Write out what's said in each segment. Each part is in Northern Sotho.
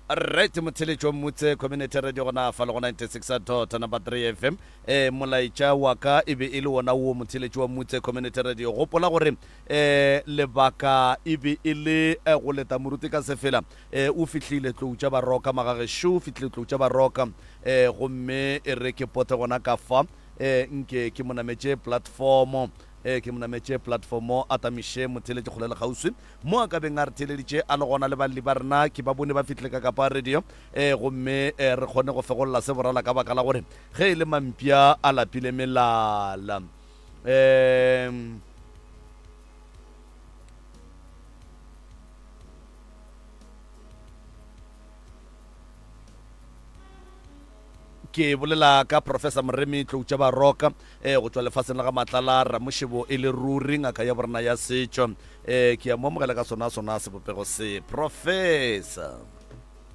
Right motheletši wa Mmutse Community Radio gona fa le go 96 dot number 3 FM. Eh molaetša wa ka e be e le wona wo motheletši wa Mmutse Community Radio. Gopola gore eh lebaka e be e le eh, go leta moruti ka sefela. Eh o fihlile tlou tša baroka magagešo, o fihlile tlou tša baroka. Eh gomme e re ke pote gona ka fa eh nke ke mo nametše platformo. Eh ke mo nametše platformo a tamiše motheletši kgole le kgauswi. Mo a ka beng a re theeleditše a le gona le balli ba rena, ke ba bone ba fihlile ka Kapa Radio, e, gomme e, re kgone go fegolla se borala ka baka la gore ge e le mampša a lapile melala. E, Ke bolela ka Professor Moremi Tloutša Baroka eh, go tšwa lefaseng la ga Matlala Ramošebo e le ruri ngaka ya borena ya setšo. Eh, ke a mo amogela ka sona sona sebopego se. Professor.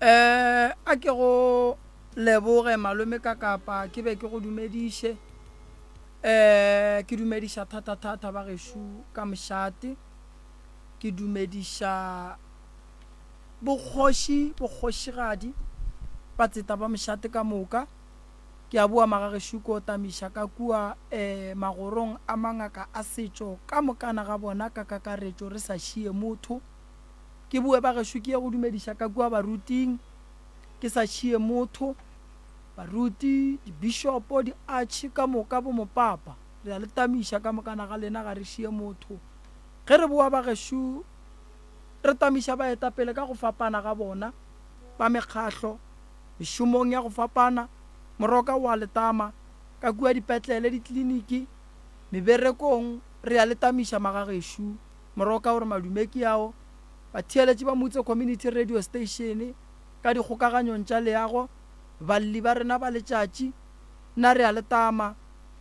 Eh, a ke go leboge malome ka kapa ke be ke go dumediše. Eh, ke dumediša thata-thata ba gešo ka mošate. Ke dumediša Bokgoši, bokgošigadi, batseta ba mošate ka moka, ke a boa magagešo ko tamiša ka kua e magorong a mangaka a setšo ka mokana ga bona ka kakaretšo re sa šie motho. Ke boe bagešo ke ye go dumediša ka kua baruting ke sa šie motho, baruti, dibishopo, diatšhe ka moka, bomopapa, re a le tamiša ka mokana ga lena ga re šie motho. Ge re boa bagešo Re tamiša baetapele ka go fapana ga bona ba mekgahlo mešomong ya go fapana, Moroka o a le tama, ka kua dipetlele, dikliniki, meberekong, re a le tamiša magagešo. Moroka o re madume ke ao. Batheeletši ba Mutse Community Radio Station ka dikgokaganyong tša leago, balli ba rena ba letšatši, nna re a le tama.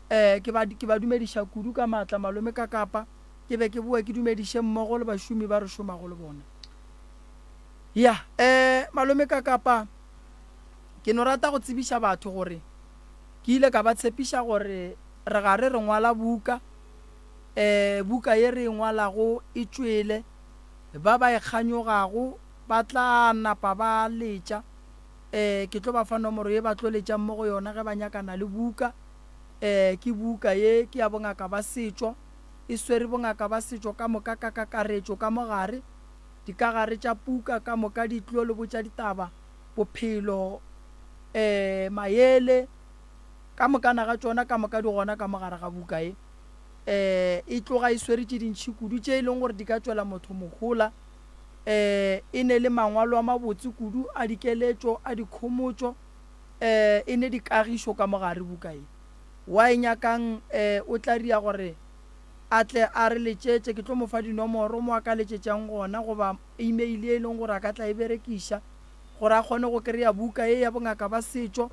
Eh, ke ba, ke ba dumediša kudu ka maatla malome ka Kapa. Ke be ke boe ke dumediše mmogo le bašomi ba re šomago le bona. Ya, eh, malome Kakapa, ke no rata go tsebiša batho gore ke ile ka ba tshepiša gore re gare re ngwala buka. Eh, buka ye re e ngwalago e tšwele. Ba ba e kganyogago ba tla napa ba letša. Eh, ke tlo ba fa nomoro ye ba tlo letšang mo go yona ge ba nyakana le buka. Eh, ke buka ye ke ya bongaka ba setšo. E swere bongaka ba setšo ka moka ka kakaretšo ka mo gare, dikagare tša puka ka moka di tlo le botša ditaba, bophelo, e, maele, ka mokana ga tšona ka moka di gona ka mo gare ga buka ye. E, e tloga e swere tše dintši kudu tše e leng gore di ka tšwela motho mohola. E, e ne le mangwalo a mabotse kudu a dikeletšo, a dikhomotšo, e, e ne dikagišo ka mo gare buka ye. Wa e nyakang e, o tla ria gore a tle a re letšetše. Ke tlo mo fa dinomoro mo a ka letšetšang gona goba email ye e leng gore a ka tla e berekiša gore a kgone go kry-a buka ye ya bongaka ba setšo,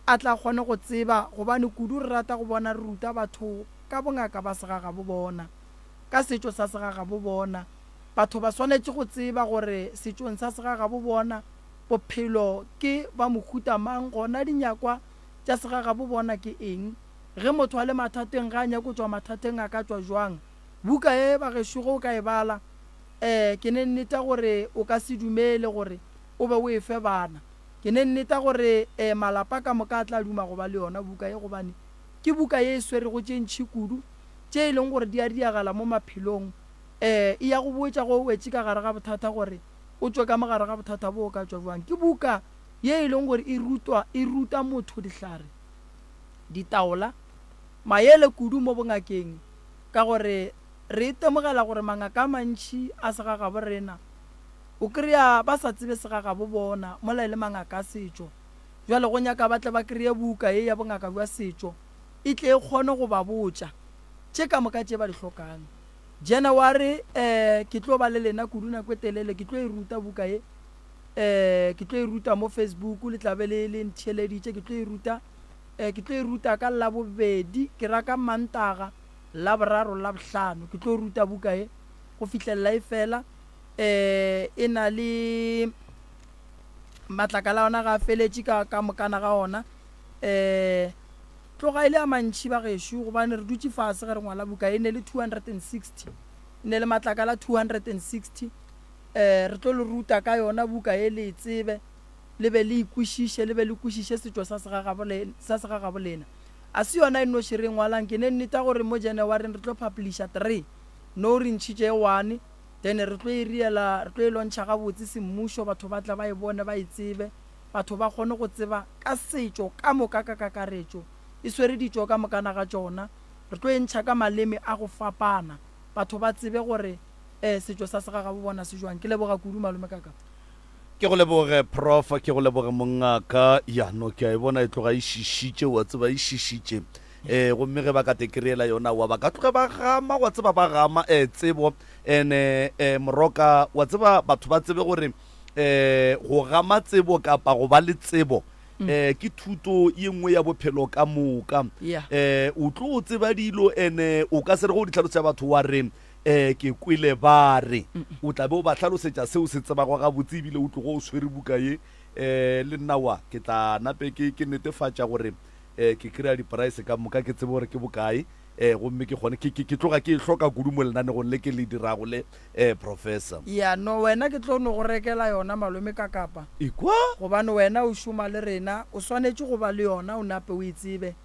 a tla kgone go tseba gobane kudu re rata go bona re ruta batho ka bongaka ba segagabo bona, ka setšo sa segagabo bona. Batho ba swanetše go tseba gore setšong sa segagabo bona bophelo ke ba mohuta mang gona dinyakwa tša segagabo bona ke eng? Ge motho a le mathateng, ge a nyaka go tšwa mathateng a ka tšwa jwang? Buka ye, bagešo, ge o ka e bala, eh, ke ne nneta gore o ka se dumele gore o be o e fe bana. Ke ne nneta gore, eh, malapa ka moka a tla duma go ba le yona buka ye, gobane ke buka ye e swerego tše ntši kudu tše e leng gore di a diagala mo maphelong. Eh, e ya go botša ge o wetše ka gare ga bothata gore o tšwe ka mo gare ga bothata boo o ka tšwa bjang. Ke buka ye e leng gore e rutwa, e ruta motho dihlare, ditaola, maele kudu mo bongakeng, ka gore re itemogela gore mangaka a mantši a segagabo rena o kry-a ba sa tsebe segagabo bona mola e le mangaka a setšo. Bjale go nyaka ba tle ba kry-e buka ye ya bongaka bja setšo e tle e kgone go ba botša tše ka moka tše ba di hlokang. January, eh, ke tlo ba le lena kudu nako e telele, ke tlo e ruta buka ye. Eh, ke tlo e ruta mo Facebook, le tla be le, le ntheeleditše. Ke tlo e ruta, eh, ke tlo e ruta ka Labobedi, ke ra ka Mantaga, Laboraro, Labohlano. Ke tlo ruta buka ye go fihlelela e fela. Eh, e na le matlakala a ona ga a feletše ka, ka mokana ga ona. Eh, tloga e le a mantši bagešo, gobane re dutše fase ge re ngwala buka e ne le 260, e ne le matlakala 260. Eh, re tlo le ruta ka yona buka ye le e tsebe. Le be le e kwešiše, le be le kwešiše setšo sa segagabo le, sa segagabo lena. A se yona e nnoši re e ngwalang, ke ne nneta gore mo Januaryng re tlo publisha three, nou re ntšhitše e one, then re tlo e riela, re tlo e launcha gabotse semmušo, batho ba tle ba e bone, ba e tsebe, batho ba kgone go tseba ka setšo ka moka ka kakaretšo, e swere ditšo ka mokana ga tšona, re tlo e ntšha ka maleme a go fapana, batho ba tsebe gore um setšo sa segagabo bona se jwang. Ke leboga kudu malome kaka. Ke go leboge Prof, ke go leboge mongaka. Ya no ke a e bona e tloga e šišitše, wa tseba e šišitše. Eh gomme ge ba ka te kry-ela yona wa ba ka tloge ba gama, wa tseba ba gama eh tsebo ene eh moroka wa tseba batho ba tsebe gore eh go gama tsebo kapa go ba le tsebo eh ke thuto ye nngwe ya bophelo ka moka. Yeah. Eh o tlo tseba dilo ene o ka se re go di hlalosetša batho wa re Ee, ke kwele ba re. O tla be o ba hlalosetša se o se tsebago gabotse ebile o tlogo o swere buka ye. Um le nna wa, ke tla nape ke, ke netefatša gore um ke kry-a diporaese ka moka, ke tsebe gore ke bokae, um gomme ke kgone, ke, ke, ke tloga ke e hloka kudu mo lenanegong le ke le dirago le, um Professor. Ya, no, wena ke tlo no go rekela yona, Malome Kakapa. Ekwa? Gobane wena o šoma le rena, o swanetše go ba le yona, o nape o e tsebe.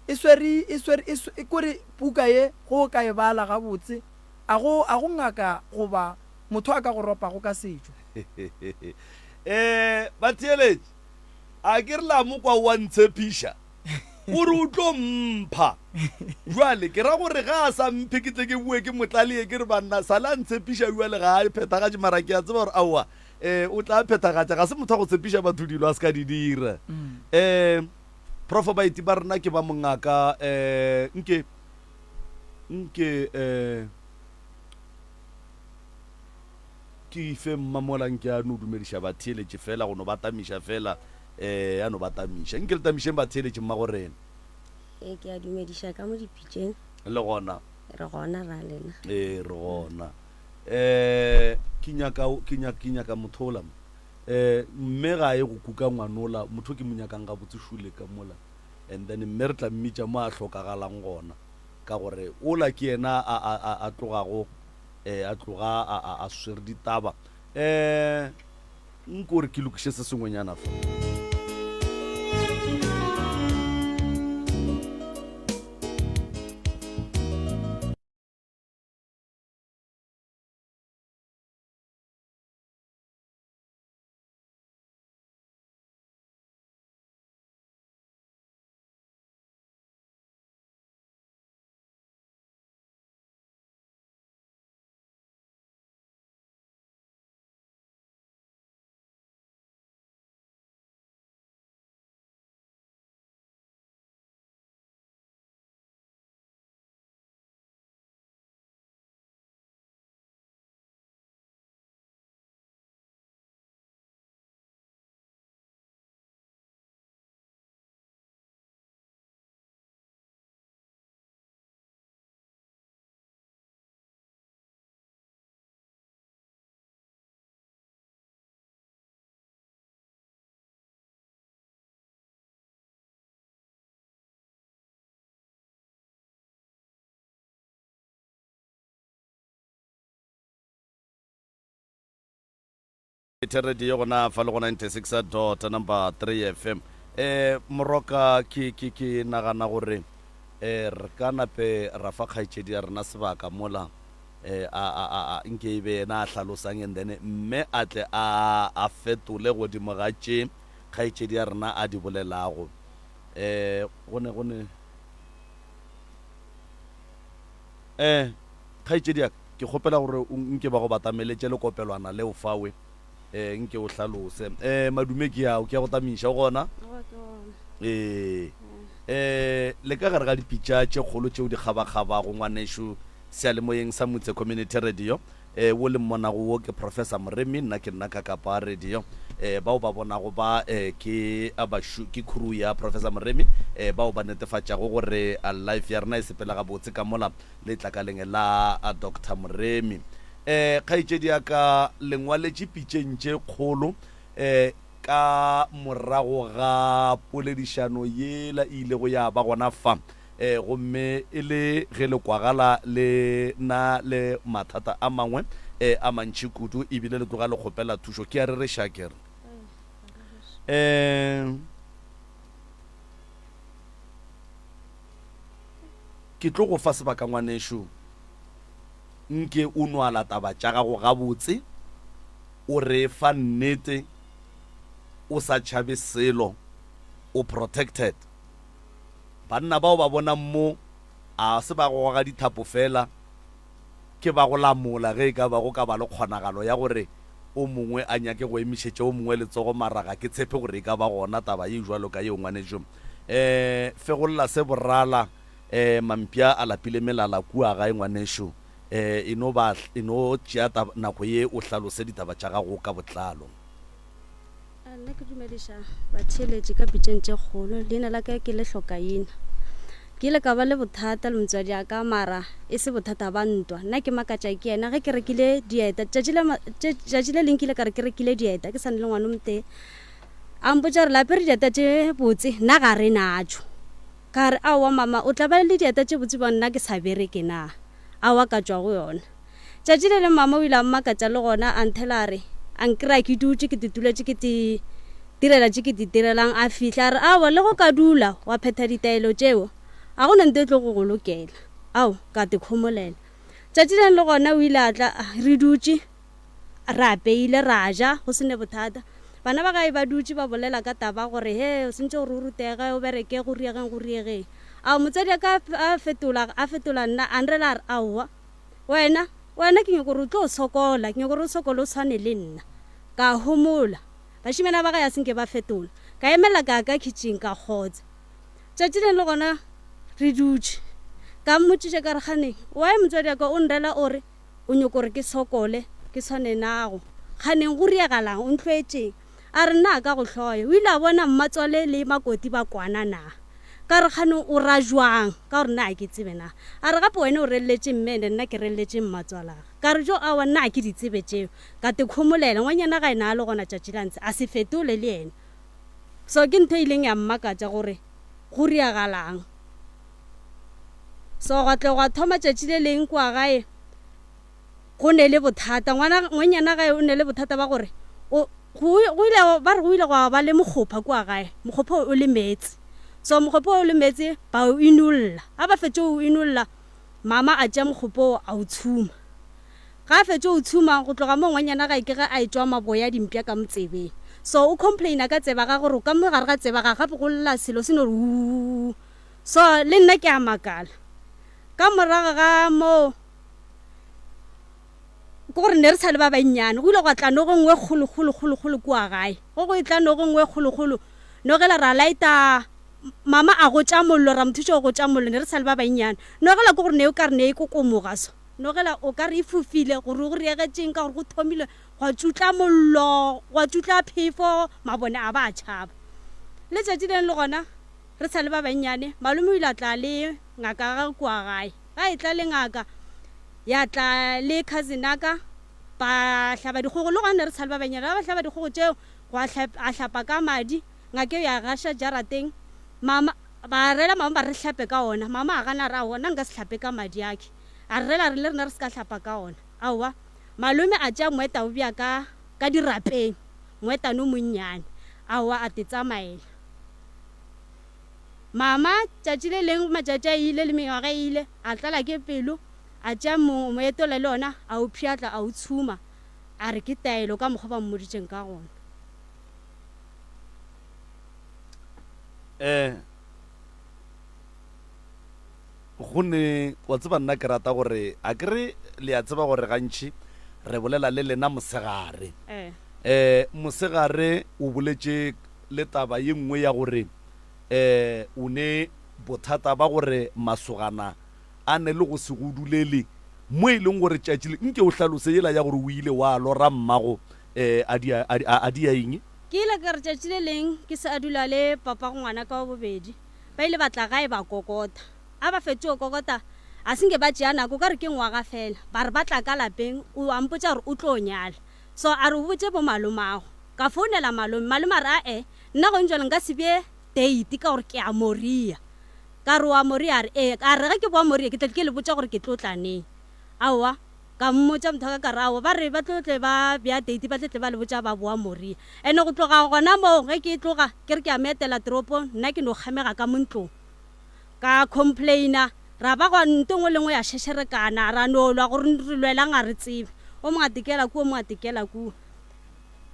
E swere, e swere, e, e kore puka ye, go o ka e bala gabotse, a go, a go ngaka goba motho a ka go ropago ka setšo. Ee, batheeletši, a ke re la mo kwa o a ntshepiša, o re o tlo mpha. Bjale ke ra gore ga a sa mphe ke tle ke boe ke mo tlaleye ke re banna sale a ntshepiša bjale ga a phethagatše, mara ke a tseba gore aowa, um o tla phethagatša, ga se motho wa go tshepiša batho dilo a se ka di dira. Um Prof baeti ba rena ke ba mongaka eh nke nke eh ke ife mmamola nke a no dumediša batheeletše fela go no ba tamiša fela eh a no ba tamiša nke le tamišeng batheeletše mmago rena. Ee ke a dumediša ka mo dipitšeng. Le gona. Re gona ra lena. Ee re gona. Eh ke nyaka ke nyaka ke nyaka motho ola mo. Eh, mme ga a ye go kuka ngwanola, motho ke mo nyakang gabotse šule ka mola. And then mme re tla mmitša mo a hlokagalang gona, ka gore ola ke yena a, a, a, a tlogago, eh, a tloga a, a, a swere ditaba. Eh, nko re ke lokiše se sengwenyana fa. Radio gona fa le go 96 dot number 3 FM. Eh moroka ke ke ke nagana gore eh re ka nape ra fa kgaetšedi ya rena sebaka mola eh a a a a nke e be yena a hlalosang and then mme a tle a a fetole godimo ga tše kgaetšedi ya rena a di bolelago. Eh go ne go ne Eh kgaetšedi ya ka Ke kgopela gore o nke ba go batameletše lekopelwana leo fawe, e, nke o hlalose. E, madume ke ao, ke a go tamiša, o gona? Aowa, ke gona. Ee. E, le ka gare ga dipitša tše kgolo tšeo di kgabakgabago, ngwanešu, seyalemoyeng sa Mutse Community Radio. E, wo le mmonago wo ke Professor Moremi, nna ke nna Kakapa Radio. E, bao ba bonago ba, e, ke bašu, ke crew ya Professor Moremi, e, bao ba netefatšago gore life ya rena e sepela gabotse ka mola. Letlakaleng la Doctor Moremi. Eh, kgaetšedi ya ka, le ngwaletše pitšeng tše kgolo eh, ka morago ga poledišano yela e ilego ya ba gona fa eh, gomme e le ge le kwagala le na le mathata a mangwe eh, a mantši kudu ebile le tloga le kgopela thušo. Ke a rereša ke re. Um ke tlo go fa sebaka ngwanešu, nke o nwala taba tša gago gabotse, o re fa nnete, o sa tšhabe selo, o protected. Banna bao ba bonang mo a se ba go goga dithapo fela, ke ba go lamola ge e ka ba go ka ba le kgonagalo ya gore o mongwe a nyake go emišetša o mongwe letsogo, mara ga ke tshepe gore e ka ba gona taba ye bjalo ka yeo, ngwanešu. Um fegolla se borala, um mampša a lapile melala kua gae, ngwanešu. Um e no ba, e no tšea nako ye o hlalose ditaba tša gago ka botlalo. A Nna ke dumediša batheeletši ka pitšeng tše kgolo. Leina la ka ke Lehlokaina. Ke ile ka ba le bothata le motswadi a ka mara e se bothata ba ntwa. Nna ke makatša ke yena ge ke rekile dieta. Tšatši le tšatši le leng ke ile ka re ke rekile dieta ke sa ne le ngwana o motee. A mpotša gore le apere dieta tše botse nna ga re natšo. Ka re aowa mama o tla ba le dieta tše botse bjang nna ke sa bereke na? Aowa ka tšwa go yona. Tšatši le leng mama o ile a mmakatša le gona a nthela a re, A nkry-a ke dutše ke te tuletše ke te direla tše ke di direlang. A fihla a re, Aowa, le go ka dula wa phetha ditaelo tšeo, ga go na nto e tlo go go lokela. Ao, ka te khomolela. Tšatši leng le gona o ile a tla re dutše re apeile ra ja go se ne bothata. Bana ba gae ba dutše ba bolela ka taba gore, He, o sentše gore o rutege, o bereke, go riegeng, go riegeng. Ao, motswadi a ka a fetola, a fetola nna, a nrela a re, Aowa. Wena, wena ke nyako gore o tlo sokola, ke nyako gore o sokole o tshwane le nna. Ka homola. Bašemana ba gae a se nke ba fetola. Ka emelela ka ya ka khitšing ka kgotsa. Tšatši leng le gona re dutše. Ka mmotšiša ka re, Kganeng, why motswadi wa ka o nrela o re o nyoko gore ke sokole, ke tshwane nago? Kganeng go riagalang? O ntlhoetšeng? A re, Nna a ka go hloya. O ile a bona mmatswale le makoti ba kwana na? Ka re, Kgane o ra jwang? Ka gore nna ga ke tsebe na. A re, Gape wena o relletše mme ene nna ke relletše mmatswalagwe. Ka re, Jo, aowa nna ga ke di tsebe tšeo. Ka te khomolela. Ngwanyana ga ena a le gona tšatši la ntshe, a se fetole le yena. So ke ntho e ileng ya mmakatša gore go riagalang. So gwa tle gwa thoma tšatši le leng kua gae go ne le bothata. Ngwana, ngwanyana gae o ne le bothata ba gore o, Go, go ile, ba re go ile gwa ba le mokgopha kua gae, mokgopha o le meetse. So mokgopha o le meetse, ba o inolla. Ga ba fetše o inolla, mama a tšea mokgopa o a o tshuma. Ga a fetše o tshuma, go tloga moo ngwanyana gae ke ge a etšwa maboya a dimpša ka mo tsebeng. So o complaina ka tseba ga gore ka mo gare ga tseba ga gape go lla selo se no re wuu. So le nna ke a makala. Ka morago ga moo. Ke gore ne re sa le ba bannyane, go ile gwa tla nogo nngwe kgolo, kgolo, kgolo, kgolo kua gae. Go go etla nogo nngwe kgolo, kgolo, nogela ra laeta mama a gotša mollo, ra mo thuša go gotša mollo, ne re sa le ba bannyane. Nogela ke gore ne o ka re ne e kokomoga so, nogela o ka re e fofile, gore go riegetšeng ka gore go thomile gwa tšutla mollo, gwa tšutla phefo, mabone a ba a tšhaba. Letšatši leng le gona re sa le ba bannyane, malome o ile a tla le ngaka ya gagwe kua gae. Ga etla le ngaka, ya tla le cousin ya ka, ba hlaba dikgogo, le gona ne re sa le ba bannyane, ga ba hlaba dikgogo tšeo, gwa a hlapa ka madi, ngaka eo ya gaša jarateng, mama, ba rela mama ba re re hlape ka ona, mama a gana a re aowa nna nka se hlape ka madi ake, a re rela a re le rena re se ka hlapa ka ona, aowa, malome a tšea moeta o bea ka, ka dirapeng, moetane o monnyane, aowa a te tsamaela. Mama, tšatši le leng matšatši a ile le mengwaga e ile, a tlala ke pelo, a tšea moetola le ona, a o pšhatla, a o tshuma, a re ke taelo ka mokgwa ba mmoditšeng ka gona. Eh, go ne, wa tseba nna ke rata gore, a ke re le a tseba gore gantši re bolela le lena mosegare. Eh. Eh, mosegare o boletše le taba ye nngwe ya gore um o ne bothata ba gore masogana a ne le go se go dulele mo e leng gore tšatši le nke o hlalose yela ya gore o ile wa lora mmago um a dia, a, a, a dia eng? Ke ile ka re tšatši le leng ke se a dula le papago ngwana ka wa bobedi, ba ile ba tla gae ba kokota. A ba fetše go kokota, a se nke ba tšea nako, o ka re ke ngwaga fela, ba re ba tla ka lapeng, o a mpotša gore o tlo nyala. So a re o botše bo malomago. Ka founela malome, malome a re ae, nna gong jwale nka se bee date ka gore ke ya Moria. Ka re o a Moria? A re ee. A re ge ke boa Moria ke tla ke le botša gore ke tlo tla neng. Aowa. Ka mmotša motho wa ka ka re, Aowa, ba re ba tlo tle ba bea date ba tle tle ba le botša ba boa Moria. Ene go tloga gona moo ge ke tloga ke re ke a mo etela toropong, nna ke no kgamega ka mo ntlong. Ka complaina, ra ba gwa nto nngwe le nngwe ya šešerekana, ra no lwa gore re lwelang ga re tsebe. O mongwe a tekela kua, o mongwe a tekela kua.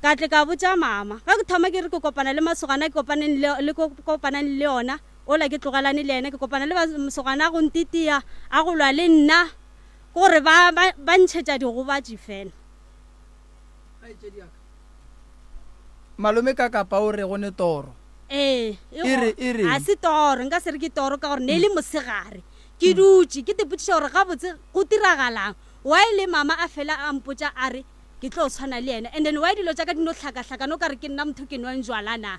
Ka tle ka botša mama. Ge ke thoma ke re ke kopana le masogana a ke kopaneng le, le kopanang le ona, ola ke tlogelane le yena, ke kopana le masogana a go ntitia, a go lwa le nna. Ke gore ba, ba, ba ntšhetša digobatši fela. Kgaetšedi ya ka. Malome ka kapa o re go ne toro. Ee, e E re, e reng? ga se toro, nka se re ke toro ka gore ne e le mosegare. Ke dutše, ke tepotšiša gore gabotse go diragalang. Why le mama a fela a mpotša a re ke tlo tshwana le yena and then why dilo tša ka di no hlakahlakana o ka re ke nna motho ke nwang jwala na?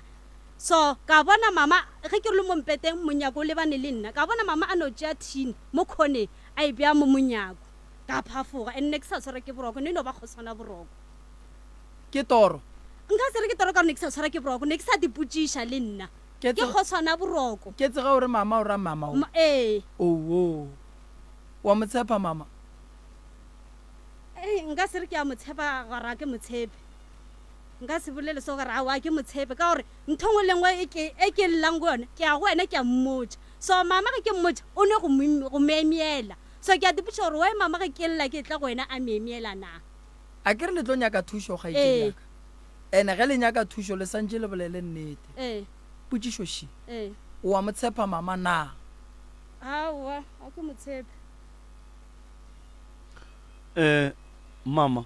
So ka bona mama ge ke re le mo mpeteng monyako o lebane le nna, ka bona mama a no tšea thini mo khoneng A e bea mo monyako. Ka phafoga, and ne ke sa tshwarwa ke boroko, ne no ba kgoswana boroko. Ke toro? Nka se re ke toro ka gore ne ke sa tshwarwa ke boroko, ne ke sa dipotšiša le nna. Ke Ke kgoswana boroko. Ke tsega o re mama o ra mama o. Ma, ee. Owoo. Wa mo tshepa mama? Ei, nka se re ke a mo tshepa gore ga ke mo tshepe. Nka se bolele so gore aowa ke mo tshepe ka gore ntho nngwe le nngwe e ke, e ke llang go yona, ke ya go wena ke a mmotša. So mama ge ke mmotša o ne go mo go myemyela. So ke a dipotšiša gore why mama ge ke lla ke etla go wena a myemyela na? A ke re le tlo nyaka thušo kgaetšedi Ee. ya ka? Ene ge le nyaka thušo le santše le bolele nnete. Ee. Potšišo še, Ee. O a mo tshepa mama na? Aowa, ga ke mo tshepe. Eh, mama,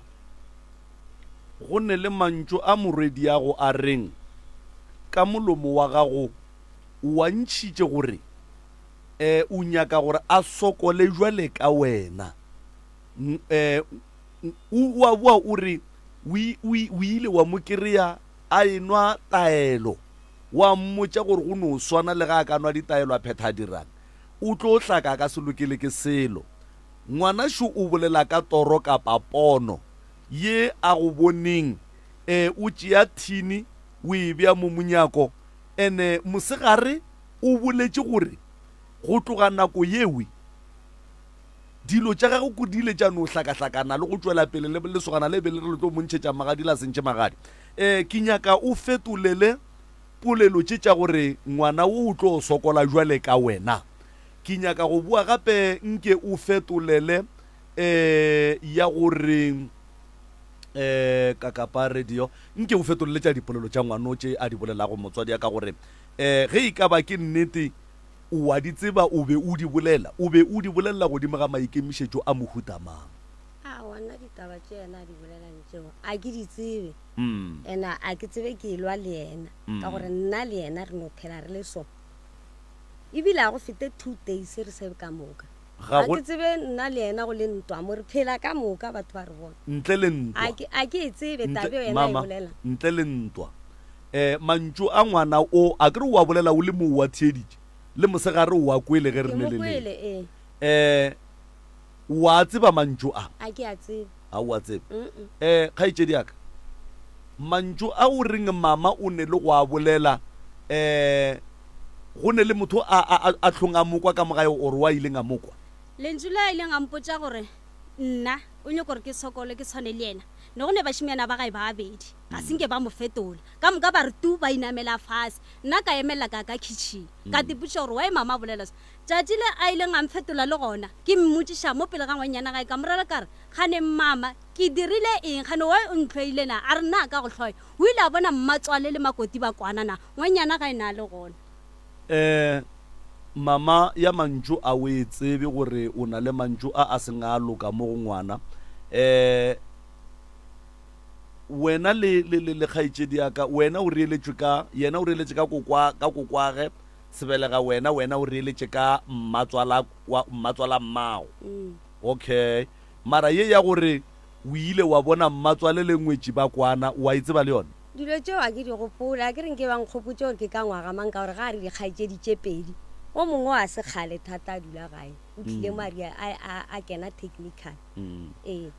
go ne le mantšu a morwediago a reng, Ka molomo wa gago O a ntšhitše gore e o nyaka gore a sokole jwale ka wena. E, o a boa o re o, o, o ile wa mo kereya a enwa taelo, wa mmotša gore go no swana le ga a ka nwa ditaelo a phetha a dirang, o tlo hlaka a ka se lokele ke selo. Ngwana šo o bolela ka toro kapa pono ye a go boneng e o tšea thini o e bea mo monyako Ene mosegare o boletše gore go tloga nako yewe dilo tša gagwe ko di ile tša no hlakahlakana le go tšwela pele le lesogana le be le re le tlo mo ntšhetša magadi la se ntšhe magadi. Um ke nyaka o fetolele polelo tše tša gore ngwana wo o tlo sokola jwale ka wena. Ke nyaka go boa gape nke o fetolele um ya gore um kakapa radio nke o fetolele tša dipolelo tša ngwano tše a di bolelago motswadi ya ka gore um ge e ka ba ke nnete o a di tseba o be o di bolela o be o di bolelela godimo ga maikemišetšo a mohuta mang Aowa nna ditaba tše yena a di bolelang tšeo a ke di tsebe and a ke tsebe ke elwa le yena ka gore nna le yena re no phela re le so ebile a go fete two days re se ka moka Ga Ga go. ke tsebe nna le yena go le ntwa mo, re phela ka moka, batho ba re bona. Ntle le ntwa. A ke, a ke e tsebe Ntle, taba eo yena a e mama, bolelang. ntle le ntwa. Eh, mantšu a ngwana o, a ke re o a bolela o le mo o a theeditše, le mosegare o a kwele ge re Ke mo ne le kwele, lena. ee. Eh, o a tseba mantšu a? A ke a tsebe. Ga o a tsebe. Mm-mm. Eh, kgaetšedi ya ka, mantšu a o reng mama o ne le go a bolela, eh, go ne le motho a, a, a, a hlong a mo kwa ka mo gae or wa ileng a mo kwa? Lentšu le a ileng a mpotša gore nna o nyoko gore ke sokole ke tshwane le yena, ne go ne bašemyana ba gae ba babedi, ga se nke ba mo fetola. Ka moka ba re tu ba inamela fase. Nna ka emelela ka ya ka khitšhing, ka tipotšiša gore why mama a bolela so. Tšatši le a ileng a mfetola le gona, ke mmotšiša mo pele ga ngwannyana gae, ka mo rela ka re, Kgane mama, ke dirile eng? Kgane why o ntlhoile na? A re, Nna a ka go hloya. O ile a bona mmatswale le makoti ba kwana na? Ngwannyana gae na le gona. Eh, mama ya mantšu a o e tsebe gore o na le mantšu a a seng a loka mo go ngwana. Eh, wena le, le, le, le kgaetšedi ya ka, wena o reeletšwe ka, yena o reeletše ka kokwa, ka kokwage, sebelega wena, wena o reeletše ka mmatswala wa, mmatswala mmago. Okay. Mara ye ya gore o ile wa bona mmatswale le ngwetši ba kwana, o a e tseba le yona? Dilo tšeo ga ke di gopole. A ke re nke ba nkgopotše gore ke ka ngwaga mang, ka gore ga a re dikgaetšedi tše pedi, o mongwe wa se kgale thata a dula gae, o tlile mo a ria a, a, a kena technical. Ee.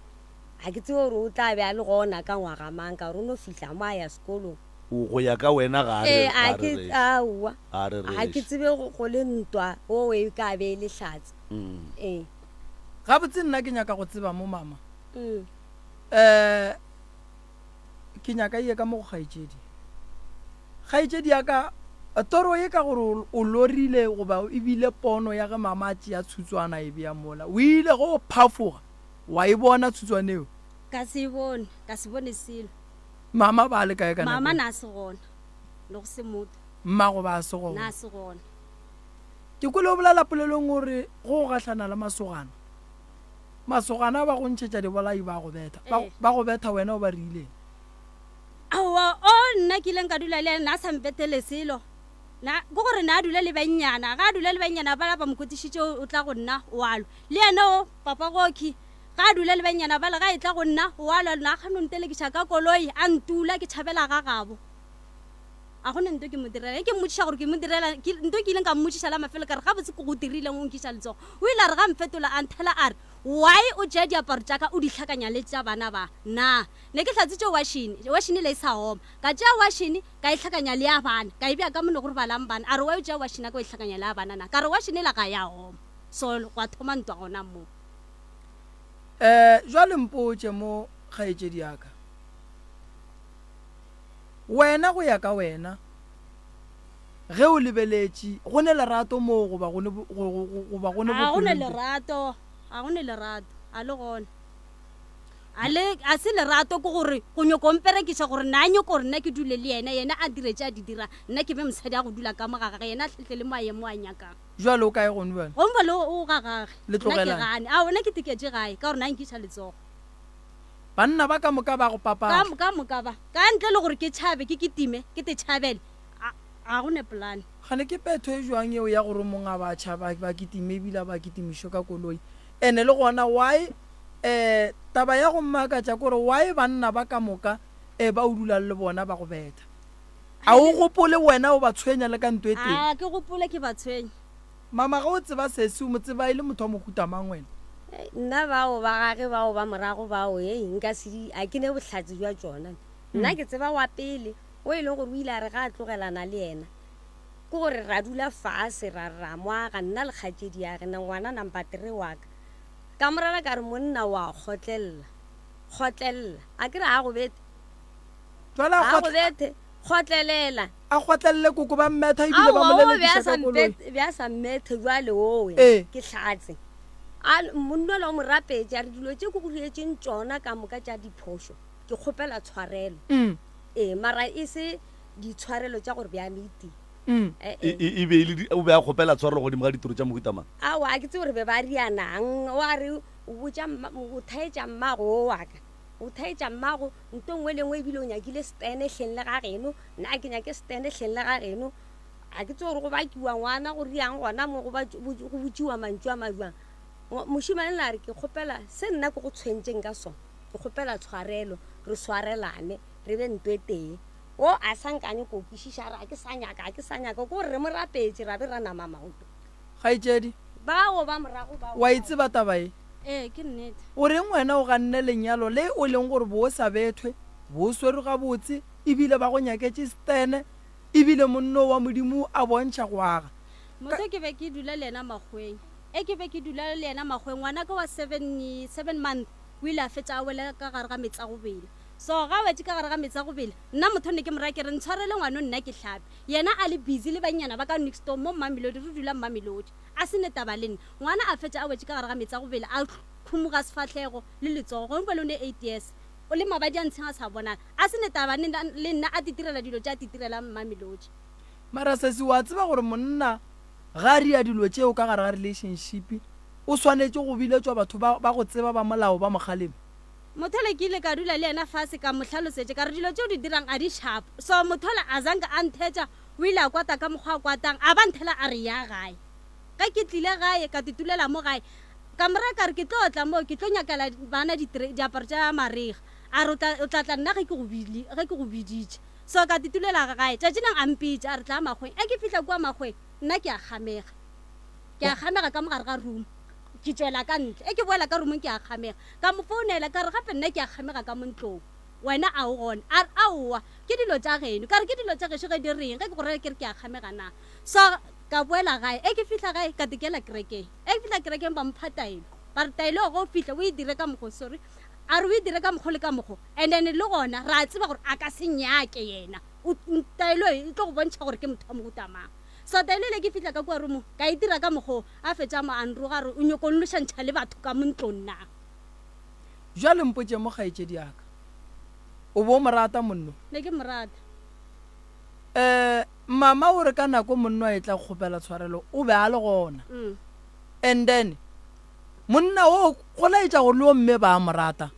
Ga ke tsebe gore o tla be a le gona ka ngwaga mang, ka gore o no fihla mo a ya sekolong. O, go ya ka wena ga a re, Ee, ga a a ke, rereše. aowa. Ga a Ga ke rereše. tsebe go, go le ntwa wo e ka be e le hlatse. Ee. Gabotse nna ke nyaka go tseba mo mama. Um ke nyaka ye ka mo go kgaetšedi. Kgaetšedi ya ka, toro ye ka gore o lorile goba e bile pono ya ge mama a tšea tshutswana e bea mola. O ile ge o phafoga wa e bona tshutswana eo? Ka se e bone, ka se bone selo. Mama ba le kae ka nako? Mama na se gona, le go se motho. Mmago ba se gona. Na se gona. Ke kwele o bolela polelong gore go gahlana le masogana. Masogana ba go ntšhetša dibolai ba go betha. Ba, Ee. ba go betha wena o ba reileng? Aowa, o nna ke ileng ka dula le yena, na sa mpethele selo. Na, ke gore na a dula le bannyana. Ga a dula le bannyana bala ba mo kotišitše o tla go nna, o a lwa. Le yena o, papa Goki, ga a dula le bannyana bala, ga e tla go nna, o a lwa. Na a kgone go ntelekiša ka koloi, a ntula, ke tšhabela ga gabo. A go ne nto ke mo direla. Ge ke mmotšiša gore ke mo direla, ke, nto ke ileng ka mmotšiša la mafelo ka re, Gabotse ke go dirileng o nkiša letsogo? O ile a re ga mfetola a nthela a re, Why o tšea diaparo tša ka o di hlakanya le tša bana ba? Na ne ke hlatswitše washene, washene le e sa oma. Ka tšea washene ka e hlakanya le ya bana, ka e bea ka mo ne go robalang bana. A re, Why o tšea washene ya ka o e hlakanya le ya bana na? Ka re, Washene yela ga ya oma. So gwa thoma ntwa gona moo. Eh, jwale mpotše mo, kgaetšedi ya ka. Wena, go ya ka wena, ge o lebeletše, go ne lerato moo goba go ne, go, go, go, goba go ne Ga go ne bopelompe? lerato, ga go ne lerato, a le gona. A le, a se lerato, ke gore go nyoko mperekiša gore na nyoko gore nna ke dule le yena, yena a dire tše a di dirang, nna ke be mosadi a go dula ka mo ga gage, yena a hlehle le mo a ye mo a nyakang. Bjale o kae gone bjale? Gone bjale o, o ga gage. Le Nna ke tlogelane? gane. Aowa, nna ke tiketše gae, ka gore na nkiša letsogo. Banna ba ka moka ba go Ka, papatla. ka moka ba. Ka ntle le gore ke tšhabe, ke kitime, ke te tšhabele, a, ga go ne polane. Kgane ke petho e jwang yeo ya gore mong a ba tšhaba, ba kitime ebile a ba kitimišwe ka koloi? Ene le gona why eh taba ya go mmakatša ke gore why banna ba ka moka eh ba o dulang le bona ba go betha? A o gopole wena o ba tshwenya le ka nto e tee? A ke gopole ke ba tshwenya. Mama ge o tseba sesi o mo tseba e le motho wa mohuta mang wena? Nna bao ba gage bao ba morago bao hei nka se di a ke ne bohlatse jwa tšona. Nna ke tseba wa pele o e leng gore o ile a re ga a tlogelana le yena ke gore ra dula fase ra ra mo aga nna le kgatšedi ya gena ngwana number three wa ka. Ka mo rera ka re monna wa kgotlelela kgotlelela a ke re a go bethe Jwale a a go kgotl- bethe kgotlelela. A kgotlelele koko ba mmetha ebile ba mo Aowa, o be a lelekiša sa ka koloi. mpet- be a sa mmethe jwale owe Ee. ke hlatse. A monna ola o mo rapetše a re dilo tše ke go diretšeng tšona ka moka tša diphošo ke kgopela tshwarelo. Mm. Ee, mara e se ditshwarelo tša gore bja meeting. Mm. Eh, E, eh. e, e be e le di- o be a kgopela tshwarelo godimo ga ditiro tša mohuta mang? Aowa, a ke tsebe gore be ba rianang. O a re o botša mma- o thaetša mmago o wa ka. O thaetša mmago nto nngwe le nngwe ebile o nyakile stene hleng le ga geno. Nna ga ke nyake stene hleng le ga geno. Ga ke tsebe gore go bakiwa ngwana go riang gona mo go go botšiwa mantšu a majwang. Mošemane la re ke kgopela se nna ke go tshwentšeng ka sona, ke kgopela tshwarelo, re swarelane, re be nto e tee. O a sa nkane ko kwešiša, a re ga ke sa nyaka, ga ke sa nyaka. Ke gore re mo rapetše ra be ra nama maoto. Kgaetšedi, Bao ba morago bao. wa e tseba taba ye? Ee, ke nnete. O reng wena o ganne lenyalo le o leng gore bo o sa bethwe, bo o swerwe gabotse, ebile ba go nyaketše stene, ebile monno wa Modimo a bontšha go aga. Ka. Motho ke be ke dula le yena makgweng. E ke be ke dula le yena makgweng, ngwanaka wa seven, seven month o ile a fetša a wela ka gare ga meetse a go bela. So ga a wetše ka gare ga meetse a go bela, nna motho ne ke mo raya ke re ntshwarele ngwano nna ke hlape. Yena a le busy le bannyana ba ka next door mo Mamelodi, re dula Mamelodi. A se ne taba le nna. Ngwana a fetša a wetše ka gare ga meetse a go bela, a khumuga sefahlego le letsogo. Gongwe bjale o ne 8 years. O le mabadi a ntsheng a sa bonala. A se ne taba ne le nna a titirela dilo tše a titirelang Mmamelodi. Mara sesi wa tseba gore monna ga a ria dilo tšeo ka gare ga relationship o swanetše go biletšwa batho ba ba go tseba ba molao ba mo kgaleme? Mothola ke ile ka dula le yena fase ka mo hlalosetša ka re dilo tše o di dirang a di sharp so Mothola a zanka a nthetša o ile a kwata ka mokgwa a kwatang a ba nthela a re ya gae. Ge ke tlile gae ka titulela mo gae Ka mo raya ka re, Ke tlo tla moo, ke tlo nyakela bana diaparo tša marega. A re, O tla, o tla tla nna ge ke go bile, ge ke go biditše. So ka titulela gae. Tšatši leng a mpitša, a re, Tlaa makgweng. Ge ke fihla kua makgweng, nna ke a kgamega. Ke a kgamega ka mo gare ga room. Ke tšwela ka ntle. Ge ke boela ka roomong ke a kgamega. Ka mo founela, ka re, Gape nna ke a kgamega ka mo ntlong. Wena a o gona? A re, Aowa, ke dilo tša geno. Ka re, Ke dilo tša gešo ge di reng ge ke go raya ke re ke a kgamega na? So ka boela gae. Ge ke fihla gae, ka tekela kerekeng. Ge ke fihla kerekeng ba mpha taelo. Ba re taelo ge o fihla o e dire ka mokgo, sorry. A re o e dire ka mokgo le ka mokgo. And then le gona re a tseba gore a ka se nyake yena. O, taelo e e tlo go bontšha gore ke motho wa mohuta mang. So taelo ele ke fihla ka kua roomong, ka e dira ka mokgo, a fetša a mo a nroga a re o nyoko nlošantšha le batho ka mo ntlong na. Bjale mpotše mo kgaetšedi ya ka, o be o mo rata monno? Ne ke mo rata. Eh, mama o re ka nako monno a etla go kgopela tshwarelo o be a le gona. And then monna wo go laetša gore le wo mme ba a mo rata.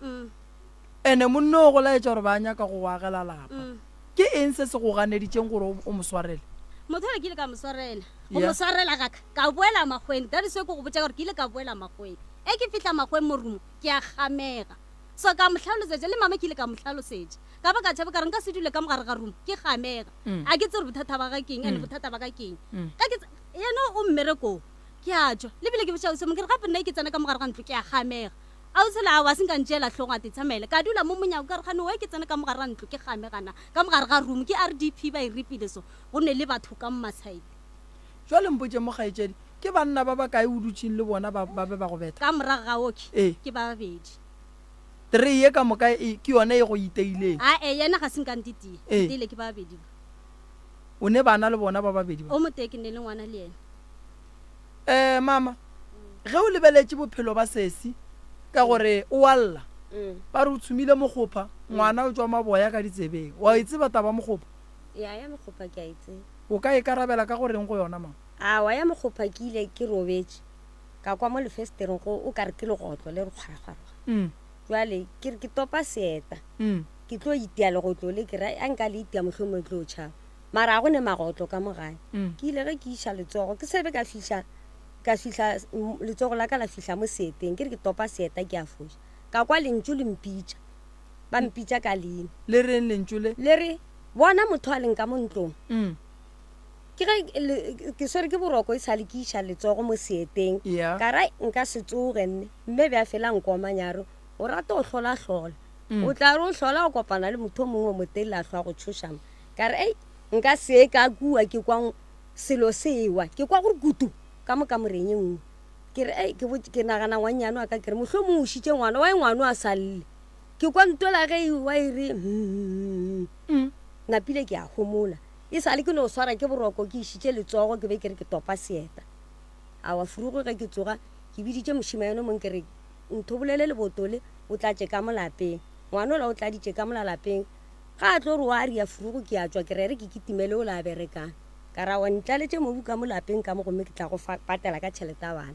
Ene monna o go laetša gore ba nyaka go go agela lapa. Ke eng se se go ganeditšeng gore o mo swarele? Motho yola ke ile ka mo swarela. Go mo swarela ga ka, ka boela makgweng. That is why ke go botša gore ke ile ka boela makgweng. E ke fihla makgweng morumo, ke a kgamega. So ka mo hlalosetša, le mama ke ile ka mo hlalosetša. Ka ba ka tšhaba ka re nka se dule ka mo gare ga room, ke kgamega. A ke tsebe gore bothata ba ga ke eng and bothata ba ka ke eng. Ka ke yena o mmerekong, ke a tšwa. Le bile ke botša ausi yo mongwe ke re gape nna e ke tsena ka mo gare ga ntlo ke a kgamega. Ausi la aowa, a se nka ntšeela hlogong a titsamaela. Ka dula mo monyako ka re gane why ke tsene ka mo gare ga ntlo ke game gana ka mo gare ga room ke RDP ba e ripile so go ne le batho ka mo masaete. Jwale mpotše mo kgaetšedi, ke banna ba bakae o dutšeng le bona ba ba be ba go betha? Ka morago ga oke Ee. ke ba babedi. Three ye ka moka e ke yona e go iteileng? Ae yena ga se nka ntitia, Ee. iteile ke ba babedi ba. O ne bana le bona ba babedi ba? O motee ke ne le ngwana le yena. Eh, mama, ge o lebeletše bophelo ba sesi, ka gore o a lla, ba re o tshumile mokgopha, ngwana o tšwa maboya ka ditsebeng. Wa e tseba taba mokgopha? Ya, ya mokgopha ke a e tseba. O ka ikarabela ka go reng go yona, mama? Aowa, ya mokgopha ke ile ke robetše, ka kwa mo lefesetereng go o ka re ke legotlo le re kgwarakgwarakgwara. Jwale ke re ke topa seeta, ke tlo itia legotlo le, ke re a nka le itia mohlomongwe le tlo tšhaba. Mara ga go ne magotlo ka mo gae. Ke ile ge ke iša letsogo, ke se be ka fihla, ka fihla, letsogo la ka la fihla mo seeteng, ke re ke topa seeta ke a foša. Ka kwa lentšu le mpitša, ba mpitša ka leina. Le reng lentšu le? Le re, Bona motho a leng ka mo ntlong. Ke ge ke swere ke boroko e sa le ke iša letsogo mo seeteng, ka ra nka se tsoge nne. Mme be a fela a nkomanya a re, O rata go hlolahlola. O tla re o hlola o kopana le motho o mongwe o motelele a hlwa a go tšhoša mo. Ka re, Ei, nka se ka kua ke kwa selo se ewa, ke kwa gore kutu ka mo kamoreng e nngwe. Ke re, Ei, ke botše, ke nagana ngwannyane wa ka, ke re, mohlomongwe o šitše ngwana, why ngwano a sa lle? Ke kwa ntwela ge e ewa e re, mm. Napile ke a homola. E sa le ke no swara ke boroko, ke išitše letsogo, ke be ke re ke topa seeta. Aowa, furugo ge ke tsoga, ke biditše mošemane yo mongwe ke re, nthobolele leboto le, o tlatše ka mo lapeng. Ngwanola o tladitše ka mola lapeng. Ga a tlo re wa ria furugu ke a tšwa ke re re ke kitimele ola a berekang. Ka ra wa ntlaletše mobu ka mo lapeng ka mo gomme ke tla go fa patela ka tšhelete ya bana.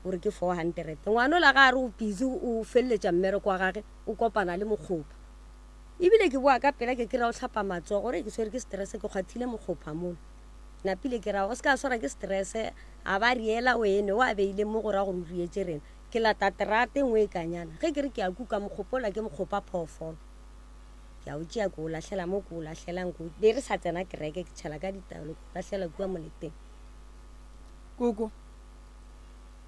O re ke 400. Ngwana ola ga a re o busy o feleletša mmereko wa gage o kopana le mokgopha. Ebile ke boa ka pela ke kry-a o hlapa matsogo o re ke swere ke stress ke kgwathile mokgopha mola. Napile ke ra o se ka swara ke stress a ba riela o ene o a beileng mo go ra gore o rietše rena. Ke lata terata e nngwe e kanyana ge ke re ke a kuka mokgopha ola ke mokgopha phoofolo. Ke a o tšea ke o lahlela mo ke o lahlelang, ke o, be re sa tsena kereke, ke tšhela ka ditaelo, ke o lahlela kua moleteng. Koko,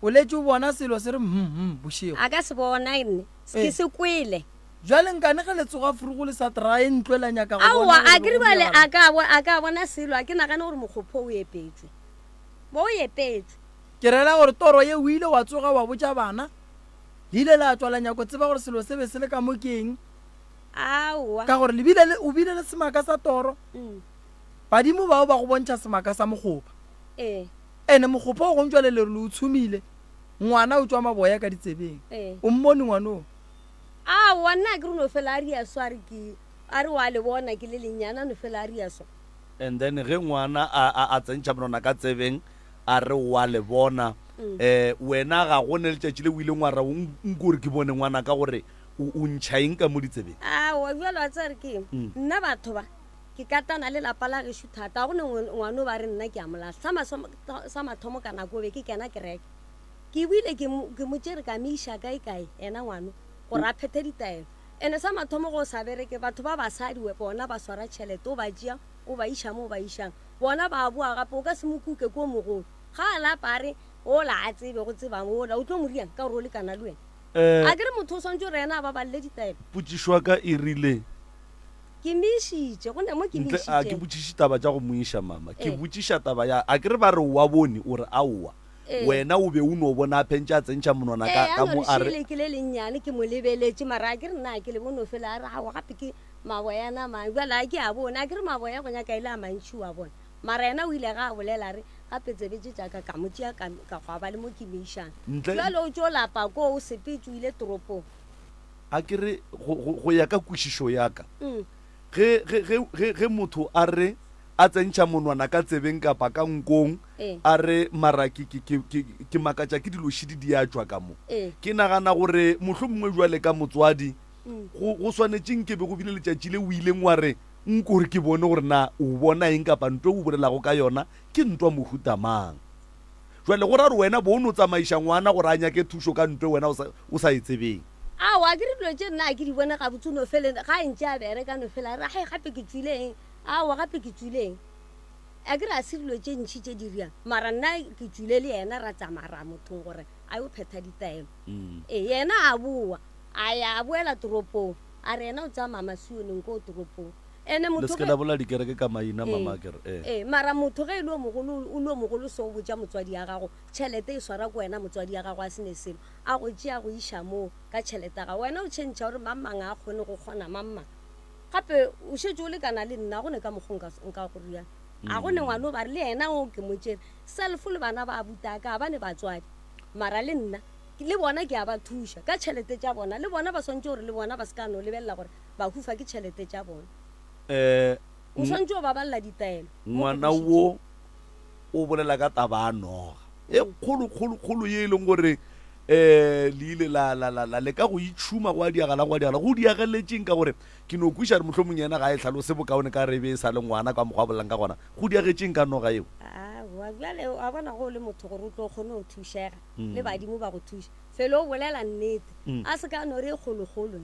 o letše o bona selo se re hum hum bošego. A ka se bona nne, ke se kwele. Bjale nkane ge le tsoga frugo le sa traye ntlo la nyaka go bona Aowa, gore a ke re go bjale diragalang? a ka bo, a ka bona selo, a ke nagane gore mokgopho o epetšwe. Bo o epetšwe. Ke rela gore toro ye o ile wa tsoga wa botša bana, Le ile la tšwa la nyako tseba gore selo se be se le ka mo ke eng. Aowa. Ka gore le bile le, o bile le semaka sa toro. Badimo bao ba go bontšha semaka sa mokgopa. Ee. Ene mokgopa o gong jwale le re le o tshumile, ngwana o tšwa maboya ka ditsebeng. Ee. O mmone ngwana o? Aowa, nna a ke re o no fela a ria so, a re ke, a re wa le bona ke le lennyane, a no fela a ria so. And then ge ngwana a, a, a tsentšha monwana ka tsebeng, a re wa le bona, um wena ga go ne letšatši le o ileng wa ra nko gore ke bone ngwanaka gore o, o ntšha eng ka mo ditsebeng? Aowa, bjalo wa tseba re ke eng? Nna batho ba, ke katana le lapa la gešo thata. Ga go ne ngwano ba re nna ke a mo lahla. Sa masomo, sa mathomo ka nako be ke kena kereke. Ke boile ke mo, ke mo tšere ka mo iša kae kae, yena ngwano, gore a phethe ditaelo. Ene sa mathomo ge o sa bereke, batho ba basadi bona ba swara tšhelete, o ba tšea o ba iša mo o ba išang. Bona ba boa gape, o ka se mo kuke ke o mogolo. Ga a lapa a re, Ola a tsebe go tsebang ola, o tlo mo riang ka gore o lekana le wena? Eh. A ke re motho o swanetše gore yena a babalele ditaelo? Potšišo ya ka e rile. Ke mo išitše, go ne mo ke mo Ntle, a ke išitšeng. botšiše taba tša go mo iša, mama. Ke Eh. botšiša taba ya, a ke re ba re o a bone, o re aowa. Ee. Wena o be o no bona a phentše a tsentšha monwana ka, Ee, a ka no mo re a re. šele ke le lennyane ke mo lebeletše, mara a ke re nna a ke le bone o fela a re aowa gape ke maboyana a mang. Bjale a ke a bone, a ke re maboya go nyaka e le a mantši wa bona. Mara yena o ile ge a bolela a re gape tsebe tše tša ka ka mo tšea ka, ka gwa ba le mo ke mo išang. Ntle. Bjale o tšo lapa koo o sepetše o ile toropong. A ke re go, go, go ya ka kwešišo ya ka, Mm. ge, ge, ge, ge, ge motho a re a tsentšha monwana ka tsebeng kapa ka nkong, Ee. a re, Mara ke, ke, ke, ke, ke makatša ke dilo šidi di a tšwa ka mo. Ee. Ke nagana gore mohlomongwe bjale ka motswadi, Mm. go, go swanetše nke be go bile letšatši le o ileng wa re, Nko re ke bone gore na o bona eng kapa ntwa e o bolelago ka yona ke ntwa mohuta mang. Bjale go ra gore wena bo o no tsamaiša ngwana gore a nyake thušo ka ntwa e wena o sa, o sa e tsebeng. Aowa, a ke re dilo tše nna a ke di bone gabotse, o no fele ga a ntše a bereka no fela a re, Hai, gape ke tšwile eng? Aowa, gape ke tšwile eng? A ke re a se dilo tše ntši tše di riang, mara nna ke tšwile le yena ra tsamaya ra mothong gore a yo phetha ditaelo. Ee, yena a boa, a ya a boela toropong, a re yena o tsaya mama Sioneng koo toropong. Ene Le motho se ke ge la bolela dikereke ka maina, Ee, mama, a ke re, ee. ee, mara motho ge e le o mogolo, o le o mogolo so o botša motswadi ya gago, tšhelete e swara ke wena motswadi ya gago a se ne selo, a go tšea a go iša moo ka tšhelete ya gago, wena o tšhentšha o re mang mang ga a kgone go kgona mang mang. Gape o šetše o lekana le nna, go ne ka mokgo nka, nka go rialo. A go ne ngwana o ba re le yena o ke mo tšere. Self le bana ba abuti a ka, ga ba ne batswadi. Mara le nna, le bona ke a ba thuša ka tšhelete tša bona. Le bona ba swanetše gore le bona ba se ka no lebelela gore ba hufa ke tšhelete tša bona. Eh, O swanetše go babalela ditaelo. Ngwana wo o bolela ka taba ya noga e kgolo kgolo kgolo ye e leng gore eh le ile la la la la leka go itšhuma go a diagala go a diagala go diageletšeng ka gore ke no kwiša re mohlomong yena ga e hlalose bokaone ka re e be e sa le ngwana ka mokgwa a bolelang ka gona go diagetšeng ka noga eo. Aowa bjale wa bona go le motho gore o tlo kgone go thušega le badimo ba go thuša felo o bolela nnete a se ka no re e kgolokgolo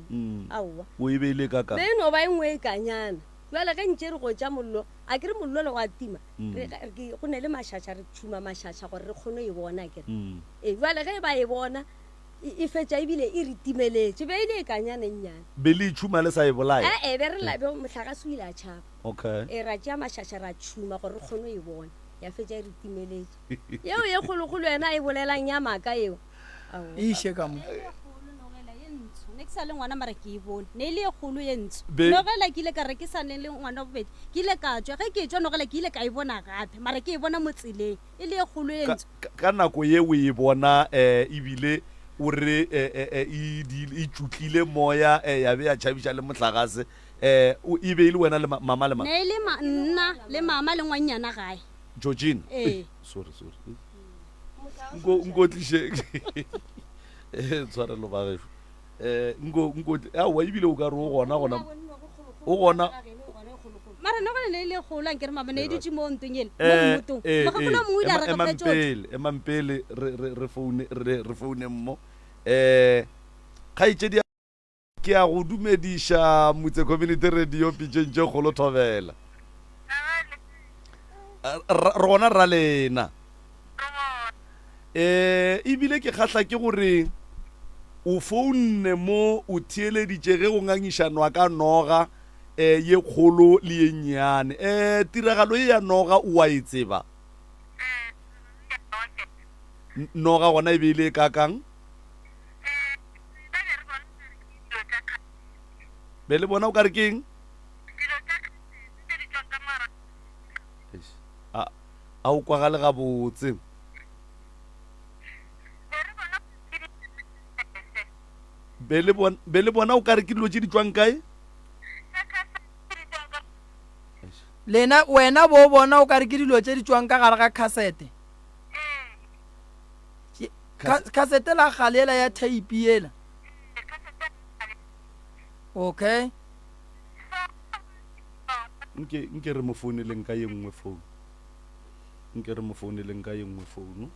aowa O e be e le ka kang? Be e no ba e nngwe e kanyana bjale ge ntše re gotša mollo a ke re mollo le wa tima re, ke, go ne le mašaša re tšhuma mašaša gore re kgone e bona akere ee bjale ge ba e bona e, e fetša ebile e re timeletše be e le e kanyana e nnyane Be le e tšhuma le sa e bolaya? ee be re la be mohlagase o ile a tšhaba Okay. ee ra tšea mašaša ra tšhuma gore re kgone e bona ya fetša e re timeletše yeo ye kgolokgolo yena a e bolelang ya maaka eo Aowa. E iše ka mo. Ne ke sa le ngwana mara ke e bone ne e le e kgolo ye ntsho Be- nogela ke ile ka re ke sa ne le ngwana wa bobedi ke ile ka tšwa ge ke tšwa nogela ke ile ka e bona gape mara ke e bona mo tseleng e le e kgolo ye Ka, ntsho ka, ka nako ye o e bona um ebile o re eh, eh, eh, e, di- e tšutlile moya eh, ya be ya tšhabiša le mohlagase um e be e le wena le ma- mama le mang ne e le ma, nna le mama le ngwannyana gae Georgina Ee. sorry sorry nko nko tliše eh tshwarelo ba gešo eh nko nko aowa ebile o ka re o gona gona o gona mara no gone ne e le kgolo ankere mama ne e dutše mo ntong ele mo Eh, mmotong eh, mokgekolo eh, o mongwe o ile a ema- re emang gapela tšohle pele emang pele re re re foune re re foune mmo eh kgaetšedi Ke a go dumediša Motse Community Radio pitšeng tše kgolo thobela. Re gona rra lena. Eh ebile ke kgahla ke gore o founne mo o theeleditše ge go ngangišanwa ka noga eh ye kgolo le ye nnyane. Eh tiragalo ye ya noga o a e tseba? Noga gona e be e le e kakang? Be le bona o ka re ke eng? A a o kwagale gabotse. Be le bona be le bona o ka re ke dilo tše di tšwang kae? Lena wena bo bona o ka re ke dilo tše di tšwang ka gare ga khasete. Khasete la kgale yela ya theipi yela. Okay. Nke, nke re mo founeleng ka ye nngwe founu. Nke re mo founeleng ka ye nngwe founu.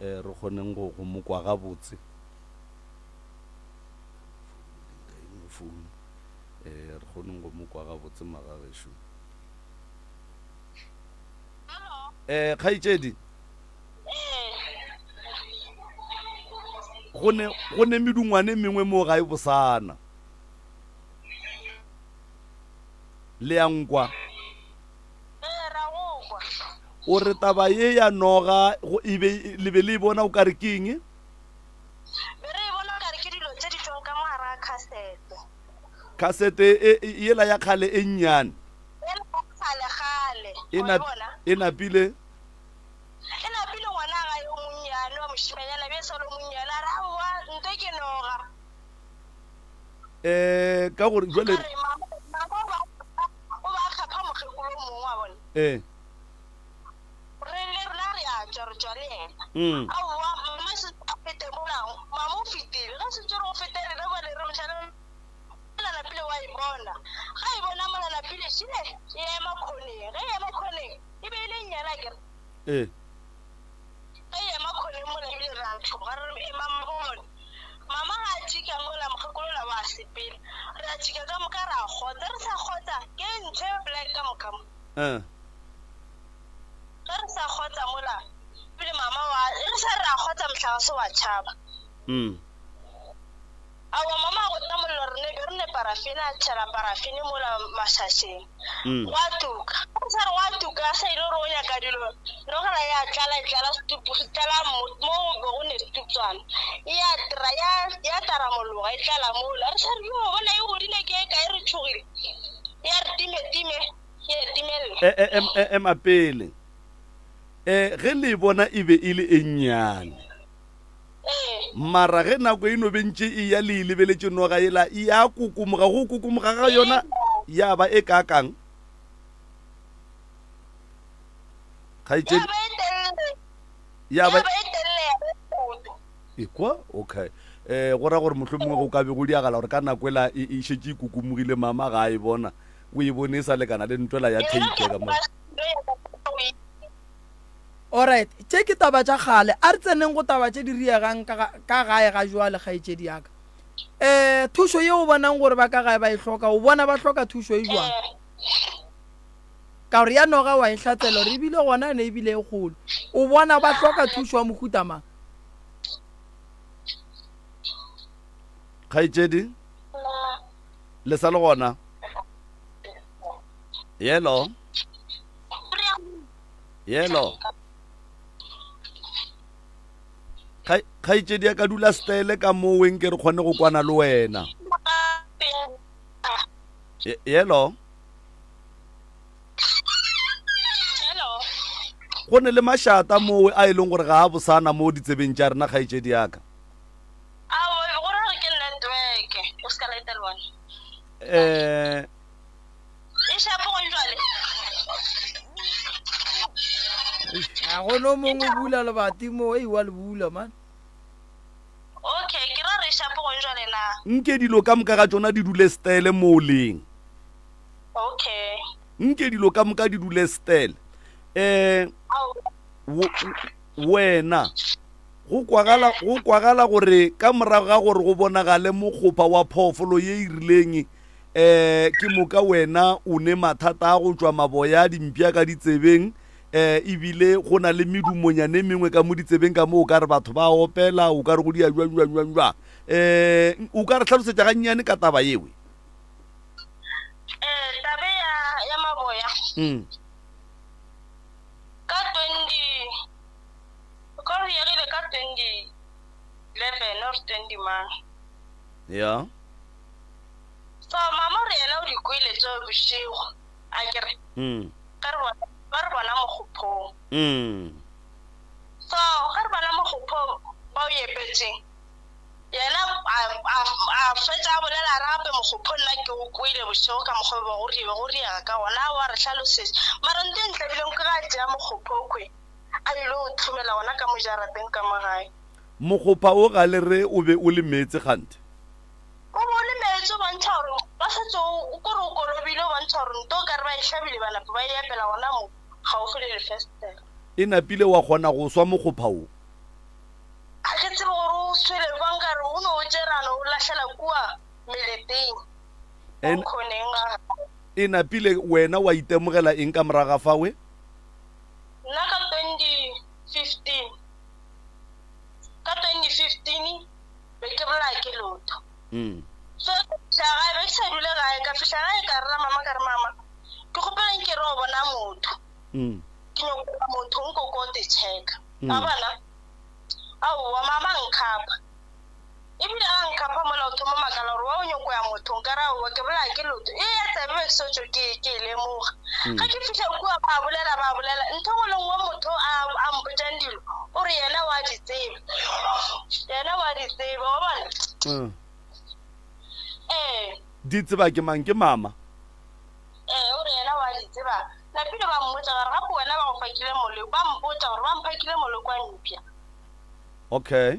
Eh, re kgoneng go, go mo kwa gabotse. Ka ye nngwe founu. Eh, re kgoneng go mo kwa gabotse magagešo. Eh, kgaetšedi. Go ne, go ne medungwane e mengwe mo gae bosana. Le a nkwa? Ee, ra go kwa. O re taba ye ya noga go e be le be le e bona o ka re ke eng? Be re e bona o ka re ke dilo tše di tšwang ka mo gare ga khasete. Khasete e, e, yela ya kgale e nnyane. Yela ya kgale-kgale. E Wa e nap, bona? e napile. E napile ngwana ga yo monnyane wa mošimanyana be e sa le o monnyane a re, Aowa, nto ke noga. Eh, ka gore jwale. Ka re, Mama, mama o ba, o ba a kgapha mokgekolo o mongwe, wa bona. Eh. Re le rena re a tšwa, re tšwa le yena. Mm. Aowa, mama se a fete mola, mama o fetile. Ge se tšere go fete rena bjale re mohlala mola napile wa e bona. Ga e bona mola napile šile e ema khoneng. Ge e ema khoneng e be e le nnyane akere. Eh. Ge e ema khoneng mola ebile re a tšhoga re re ema bone. Mama ga a tšika mola mokgekolo ola wa sepela. Re a tšika ka moka ra kgotsa. Re sa kgotsa ke ntho e black ka moka mo. Eh. Ge re sa kgotsa mola, ebile mama wa, re sa re ra kgotsa mohlagase wa tšhaba. Mm. Aowa mama a gotla mollo re ne be re ne parafene a tšhela parafene mola mašašeng. Mm. Gwa tuka. Ge re sa re gwa tuka a sa ile gore o nyaka dilo, nogela ya tlala e tlala setupu, se tlala mo mo go be go ne setupswana. E ya tra ya ya taramologa e tlala mola. Re sa re yo bona e godile ke e kae re tšhogile. Ya re time time. E, e, em, e, ema pele. E, ge le e bona e be e le e nnyane. Mara ge nako e no be ntše e ya le e lebeletše noga yela e ya kokomoga, go kokomoga ga yona ya ba e kaakang? Kgaetšedi. Ya ba e Ekwa? Okay. Eh, go ra gore mohlomongwe go ka be go diagala gore ka nako ela e, e šetše e kokomogile mama ga a e bona. O e bone e sa lekana le ntwela ya theipe ka mo. Alright, tše ke taba tša kgale. A re tseneng go taba tše di riegang ka ga, ka gae ga jwale, kgaetšedi ya ka. Eh, thušo ye o bonang gore ba ka gae ba e hloka, o bona ba hloka thušo e jwang? Ka gore ya noga wa e hlatsela gore ebile gona ene ebile e kgolo. O bona ba hloka thušo ya mohuta mang? Kgaetšedi, le sa le gona? Yelo. Yelo. Kgaetšedi ya ka dula stele ka moo nke re kgone go kwana le wena. Yelo. Go ne le mašata mowe a e leng gore ga a bosana mo ditsebeng tša rena kgaetšedi ya ka. Eh. A go no mongwe o bula lebati mo, ei wa le bula man. Okay, ke ra re shapo gong jwale na. Nke dilo ka moka ga tšona di dule stele mo o leng. Okay. Nke dilo ka moka di dule stele. Eh, wena go kwagala go kwagala gore ka morago ga gore go bonagale mokgopa wa phoofolo ye e rileng eh ke moka wena o ne mathata a go tšwa maboya a dimpša ka ditsebeng eh ebile go na le medumonyane e mengwe ka mo ditsebeng ka mo o ka re batho ba opela o ka re go dia jwang jwang jwang jwang eh o ka re hlalosetša gannyane ka taba yewe Eh, tabe ya ya maboya. Mm. Ka 20 ka re yegile ka 2011 or 20 mang. Ya. So mama re yena o di kwele tso bošego. A ke re. Mm. Ka re bona ba re bona mogophong. Mm. So ge re bona mogophong ba o epetseng. Yena a, a, a fetša a bolela a re gape mokgopho nna ke o kwele bošego ka mokgwa be go ri, be go riega ka gona, a wa re hlalosetša. Mara nto e ntlabileng ke ge a tšea mokgopho okhwe a ile o thumela gona ka mo jarateng ka mo gae. Mokgopha o ga le re o be o le meetse kganthe? O be o le meetse o bontšha gore ba šetše o, o kore o kolobile o bontšha gore nto o ka re ba e hlabile ba napa ba e epela gona mo gaufi le lefestere. E napile wa kgona go swa mokgopha wo? Ga ke tsebe gore o swele bjang ka re o no o tšere a no o lahlela kua meleteng mo En, khoneng ga gagwe. e napile wena wa itemogela eng ka morago ga fawe? Nna ka 2015, ka 2015 be ke bolaya ke leoto. Mm. So ka fihla gae, be ke sa dule gae, ka fihla gae ka rera mama ka re mama ke kgopela nke re o bona motho. Mm. Ke nyoko ya mothong ko ko te checka. Wa bona? Aowa, mama a nkhapa. Ebile a nkhapa mola o thoma makala gore wa o nyoko ya mothong, ka re aowa ke bolaya ke leoto. E ya tsebe be ke sotšo ke ke e lemoga. Ge ke fihla kua ba bolela ba bolela ntho engwe le nngwe motho a a mpotšang dilo o re yena wa di tseba. Yena wa di tseba, wa bona? Ee. Di tseba ke mang? Ke mama. Ee, o re yena wa di tseba. Napile ba mmotša ba re gape wena ba go fakile moleko, ba mpotša gore ba mphakile moleko wa mpša. Okay.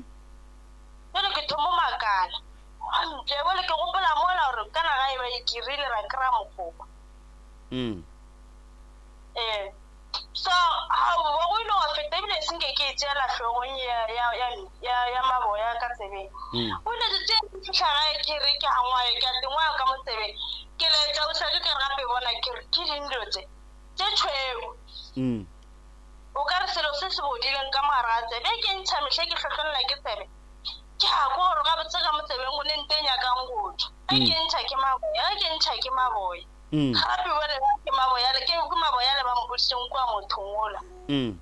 Bjale ke thomo makala. Wa mpša, bjale ke gopola mola gore kana gae ba e kirile ra kry-a mogoba. Mm. Ee. So, aowa go ile gwa feta ebile e se nke ke e tšeela hlogong ya, ya, ya, ya, ya maboya ka tsebeng. Mm. O ile tše ke fihla gae ke re ke a ngwaya, ke a tengwaya ka mo tsebeng. Ke laetša ausi ke re gape bona ke re ke ding dilo tše, tše tšhweu. Mm. O ka re selo se se bodileng ka mo gare ga tsebe. Ge ke ntšha mehla ke hlohlolela ke tsebe, ke a kwa gore gabotse ka mo tsebeng go ne nto e nyakang go tšwa. Ge ke ntšha ke maboya, ge ke ntšha ke maboya. Mm. Gape bjale ba ke maboyale, ke ke maboyale ba mpoditšeng kua mothong wola. Mm.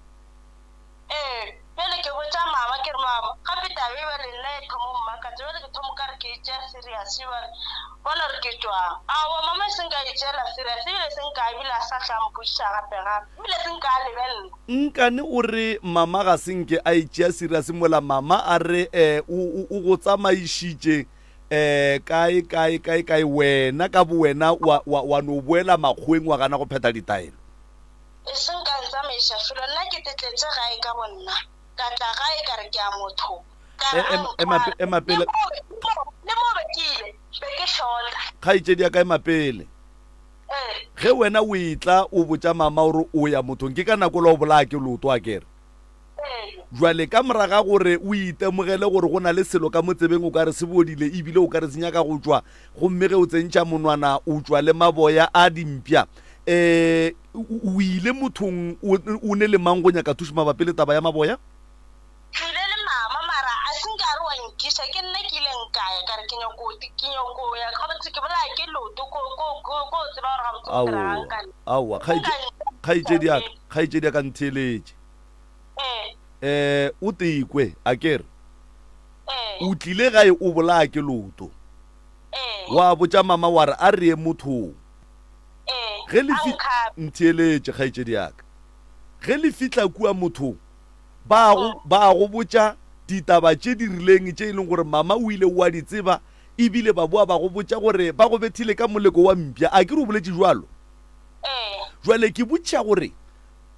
Ee, bjale ke botša mama ke re mama, gape taba e bjale nna e thomo mmakatša, bjale ke thomo ka re ke e tšea serious bjale, bona gore ke tšwang. Aowa mama e seng ka e tšeela serious, ebile se nka ebile a sa hla mpotšiša gape gape, ebile se nka a lebelela. Nkane o re mama ga se nke a e tšea serious mola mama a re eh, o, o, o go tsamaišitše um kae kae kae kae wena ka bowena wa, wa, wa no boela makgoweng wa gana go phetha ditaelo? E seng ka ntsamaiša felo, nna ke tetletše gae ka bonna, ka tla gae ka re ke a motho, ka re E, a ema, ema, nthwala. ema Le pele. mo, le mo, le mo be ke ile, be ke hlota. Kgaetšedi ya ka, ema pele. Ee. Ge wena o etla o botša mama gore o ya mothong, ke ka nako la o bolaya ke leoto, akere? Bjale ka morago ga gore o itemogele gore go na le selo ka mo tsebeng o ka re se bodile ebile o ka re se nyaka go tšwa, gomme ge o tsentšha monwana o tšwa le maboya a dimpša, um o ile mothong o ne le mang go nyaka thušo mabapi le taba ya maboya? Ke ile le mama mara a se nke a re wa nkiša, ke nna ke ileng ka ya ka re ke nyako ke nyako ya gabotse ke bolaya ke leoto ko ko ko ko tseba gore gabotse go diregang ka nna. Aowa, aowa, kgaetšedi ya ka, kgaetšedi ya ka ntheeletše. Ee. Eh, o tekwe, a ke re. Ee. O tlile gae o bolaya ke leoto. Ee. Wa botša mama wa re a re ye mothong. Ee. Ge le A fi nkgape. ntheeletše, kgaetšedi ya ka. Ge le fihla kua mothong, ba go, ba go botša ditaba tše di rileng tše e leng gore mama o ile o a di tseba, ebile ba boa ba go botša gore ba go bethile ka moleko wa mpša. A ke re o boletše bjalo? Ee. Jwale ke botšiša gore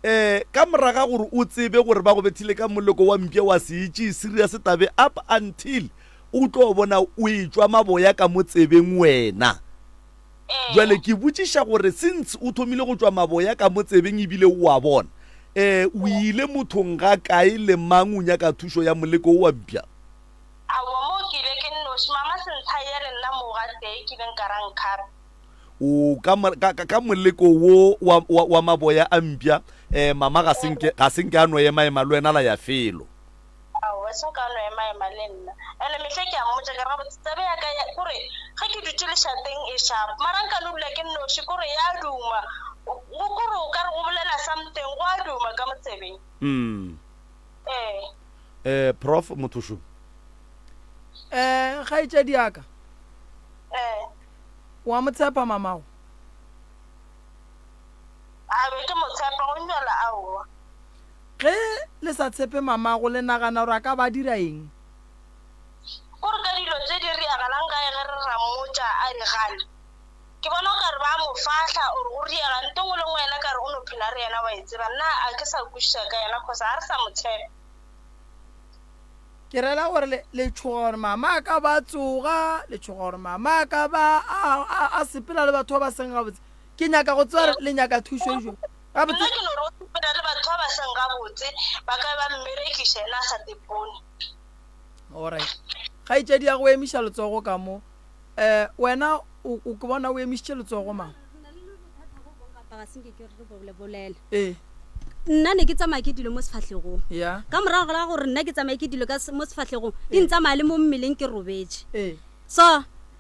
Eh, ka moraga gore o tsebe gore ba go bethile ka moleko wa mpša wa se e tšee serious tabe up until o tlo bona o etšwa maboya ka mo tsebeng wena. Jwale ke botšiša gore since o thomile go tšwa maboya ka mo tsebeng ebile o a bona, eh, o ile mothong ga kae le mang o nyaka thušo ya moleko wo wa mpša? Aowa, moo ke ile ke nnoši. Mama Senthai ya le nna moo gatee ke ileng ka ra nkgape. O ka, ka, ka, ka moleko wo wa, wa, wa maboya a mpša, eh, mama ga se nke, ga se nke a no ema-ema le wena la ya felo. Aowa, se nka no ema-ema le nna. Ene mehla ke a mmotša ke re, Gabotse, tsebe ya ka ya, kore ge ke dutše lešateng e sharp, mara nka no dula ke nnoši, kore ya duma. Go, kore o ka re go bolela something, go a duma ka mo tsebeng. Mm. Ee. Eh, Prof. Mothošo. Eh, kgaetšedi ya ka. Ee. O a mo tshepa mamago? A be ke mo tshepa, go nywela aowa. Ge le sa tshepe mamago, le nagana gore a ka ba a dira eng? O re ka dilo tše di riagalang gae ge re ra mmotša a di gana. Ke bona o ka re ba a mo fahla or go riaga nto ngwe le ngwe yena ka re o no phela re yena wa e tseba. Nna a ke sa kwešiša ka yena cause ga re sa mo tshepa. Ke rela gore le, le tšhoga gore mama a ka ba tsoga, le tšhoga gore mama a ka ba a, a, a sepela le batho ba ba seng gabotse. Ke nyaka go tseba gore le nyaka thušo e jwang. Gabotse. Nna ke no re o sepela le batho ba ba seng gabotse, ba ka ba mmerekiša yena a sa tepone. Alright. Kgaetšedi ya go emiša letsogo ka mo. Eh, wena o, o ke bona o emišitše letsogo mama. Re na le bothata bo bong kapa ga se nke ke re re bo bolele. Ee. Nna ne ke tsamaya ke dilo mo sefahlegong. Ya. Ka morago ga gore nna ke tsamaye ke dilo ka mo sefahlegong, di ntsamaya le mo mmeleng ke robetše. Ee. So,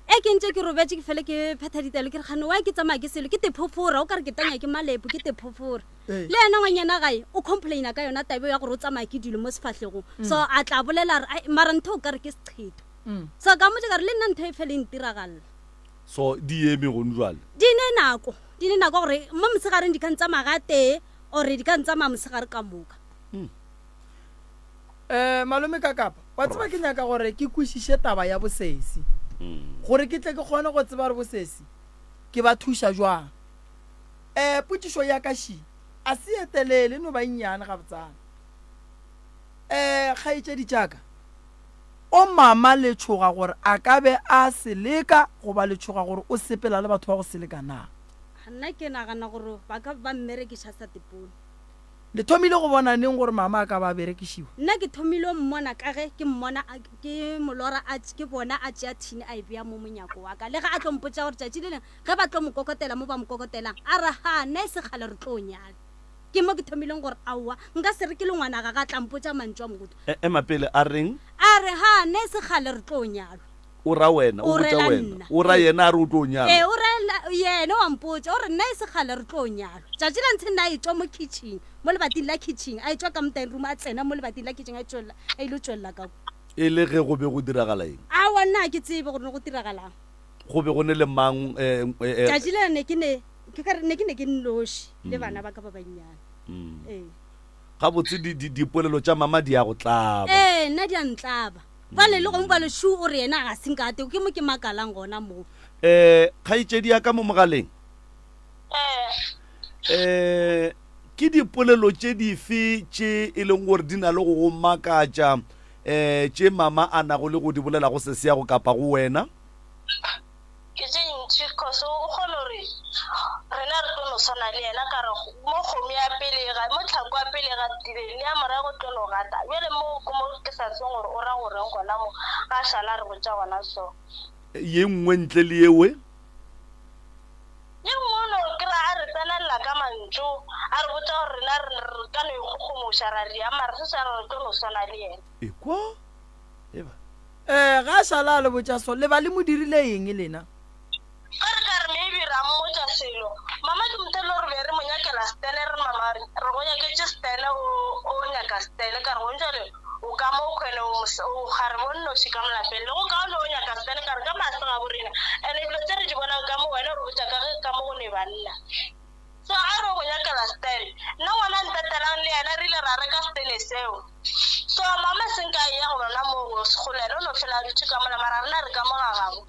E ke ntše ke robetše ke fele ke phetha ditaelo ke re kgane why ke tsamaya ke selo ke tephofora o ka re ke tanya ke malepo ke tephofora. Le yena ngwanyana gae o complaina ka yona tabe ya gore o tsamaya ke dilo mo sefahlegong. So a tla bolela a re ai mara ntho o ka re ke seqhetho. So ka mmotša ka re le nna ntho e fele e ntiragalela. So di eme gone jwale? Di ne nako, di ne nako gore mo motshegareng di ka ntsamaya ga tee or di ka ntsamaya mosegare ka moka. Eh, malome Kakapa, wa tseba ke nyaka gore ke kwešiše taba ya bosesi. Gore ke tle ke kgone go tseba gore bosesi ke ba thuša jwang. Eh, potšišo ya ka ši, a se ye telele, e no ba e nnyane gabotsana. Eh, kgaetšedi tša ka, o mama le tšhoga gore a ka be a seleka goba le tšhoga gore o sepela le batho ba go seleka na? Nna ke nagana gore ba ka ba mmerekiša sa tepone. Le thomile go bona neng gore mama a ka ba a berekišiwa? Nna ke thomile go mmona ka ge ke mmona a, ke mo lora a, ke bona a tšea thini a e bea mo monyako wa ka. Le ge a tlo mpotša gore tšatši le lengwe ge ba tlo mo kokotela mo ba mo kokotelang, a re, Ha, nna e se kgale re tlo nyala. Ke mo ke thomileng gore aowa, nka se re ke le ngwana ga ga tla mpotša mantšu a mohuta. E, ema pele, a reng? A re, Ha, nna e se kgale re tlo nyalwa. O ra wena, o O botša rela wena. nna. O ra Ee. yena a re o tlo nyalwa. Ee, o rela yena, o a mpotša. O re nna e se kgale re tlo nyalwa. Tšatši la ntshe nna a etšwa mo kitchen, mo lebating la kitchen, a etšwa ka mo dining room, a tsena mo lebating la kitchen, a tšwelela, a ile tšwelela ka kwa. E le ge go be go diragala eng? Aowa, nna ga ke tsebe gore ne go diragalang. Go be go ne le mang? Eh, eh, eh. Tšatši lela ne ke ne, ke ka re ne ke ne ke nnoši le bana ba ka ba bannyane. Ee. Gabotse di, di, dipolelo tša mama di a go tlaba. Ee, nna di a ntlaba. Bjale le gongwe bjale Shu o re yena ga se nkate, ke mo ke makalang gona moo. Eh, kgaetšedi ya ka mo mogaleng. Eh. Eh, ke dipolelo tše dife tše e leng gore di na le go go makatša eh tše mama a nago le go di bolela go sesiago kapa go wena? Ke tše ntši cause o kgona gore rena re tlo no swana le yena ka re mo kgomo ya pele ga mo tlhako ya pele ga tile le ya morago tlo no gata bjale mo ke mo ke sa tsebeng gore o ra goreng gona mo ga a šala a re botša gona so. Ye nngwe ntle le yewe? Ye nngwe o no kry-a a re tsenelela ka mantšu a re botša gore rena re ka no ikgogomoša ra riang mara se sa re re tlo no swana le yena. Ekwa? Eba. Ee, ge a šala a le botša so, le ba le mo dirile eng lena? Ge re ka re maybe ra mmotša selo, mama ke motho e le gore be re mo nyakela stene, re re mama re go nyaketše stene o, o nyaka stene, ka re gong jwale o ka mo khwene o, o kgarebe o nnoši ka mo lapeng, le go kaone o nyaka stene, ka re ka maase ga bo rena, and dilo tse re di bonang ka mo wena o re botša ka ge ka mo go ne banna. So a re o go nyakela stene, nna ngwana ntatelang le yena re ile ra reka stene seo. So mama se nka eya go lona moo go kgole, yena o no fela a dutše ka mola, mara rena re ka mo ga gabo.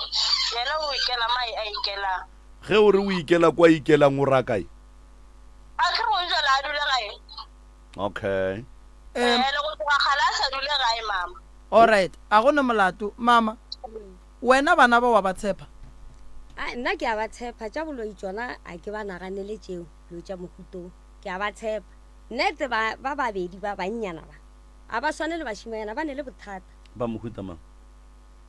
Yena o ikela mo a ikelang. Ge o re o ikela kwa ikelang o ra kae? A ke re gong jwale a dule gae. Okay. Um, le go tloga kgale a sa dule gae mama. Alright, a go ne molato. Mama, wena bana ba wa ba tshepa? A nna ke a ba tshepa, tša boloi tšona a ke ba naganele tšeo, dilo tša mohuto, ke a ba tshepa. Nnete ba, ba babedi ba bannyana ba, a ba swane le bašimanyana, ba ne le bothata. Ba mohuta mang?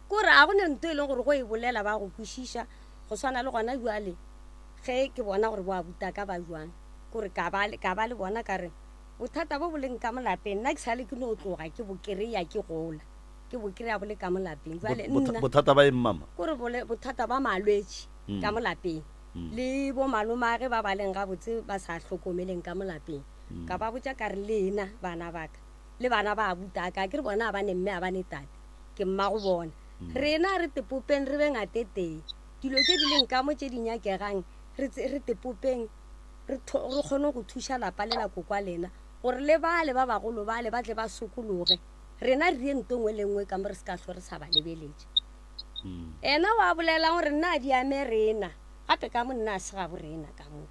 Kore a go ne nto e leng gore go e bolela ba go kwešiša, go swana le gona bjale ge ke bona gore bo abutaka ba jwang, kore ka ba, ka ba le bona ka re, bothata bo bo leng ka mo lapeng, nna ke sale ke no tloga ke bo kry-a ke gola, ke bo kry-a bo le ka mo lapeng. Bjale nna. Bothata ba eng mama? Kore bole, bothata ba malwetši ka mo lapeng. Le bo malomage ba ba leng gabotse ba sa hlokomeleng ka mo lapeng. Ka ba botša ka re, Lena bana ba ka, le bana ba abutaka, a ke re bona a ba ne mme a ba ne tate, ke mmago bona. Rena re tepopeng re be ngatetee. Dilo tše di leng ka mo tše di nyakegang re, re tepopeng re, re kgone go thuša lapa lela kokwa lena, gore le bale ba bagolo bale ba tle ba sokologe. Rena re ye nto nngwe le nngwe ka mo re se ka hlwe re sa ba lebeletše. Ena wa bolelang gore nna a di ame rena, gape ka mo nna a se gabo rena ka mo.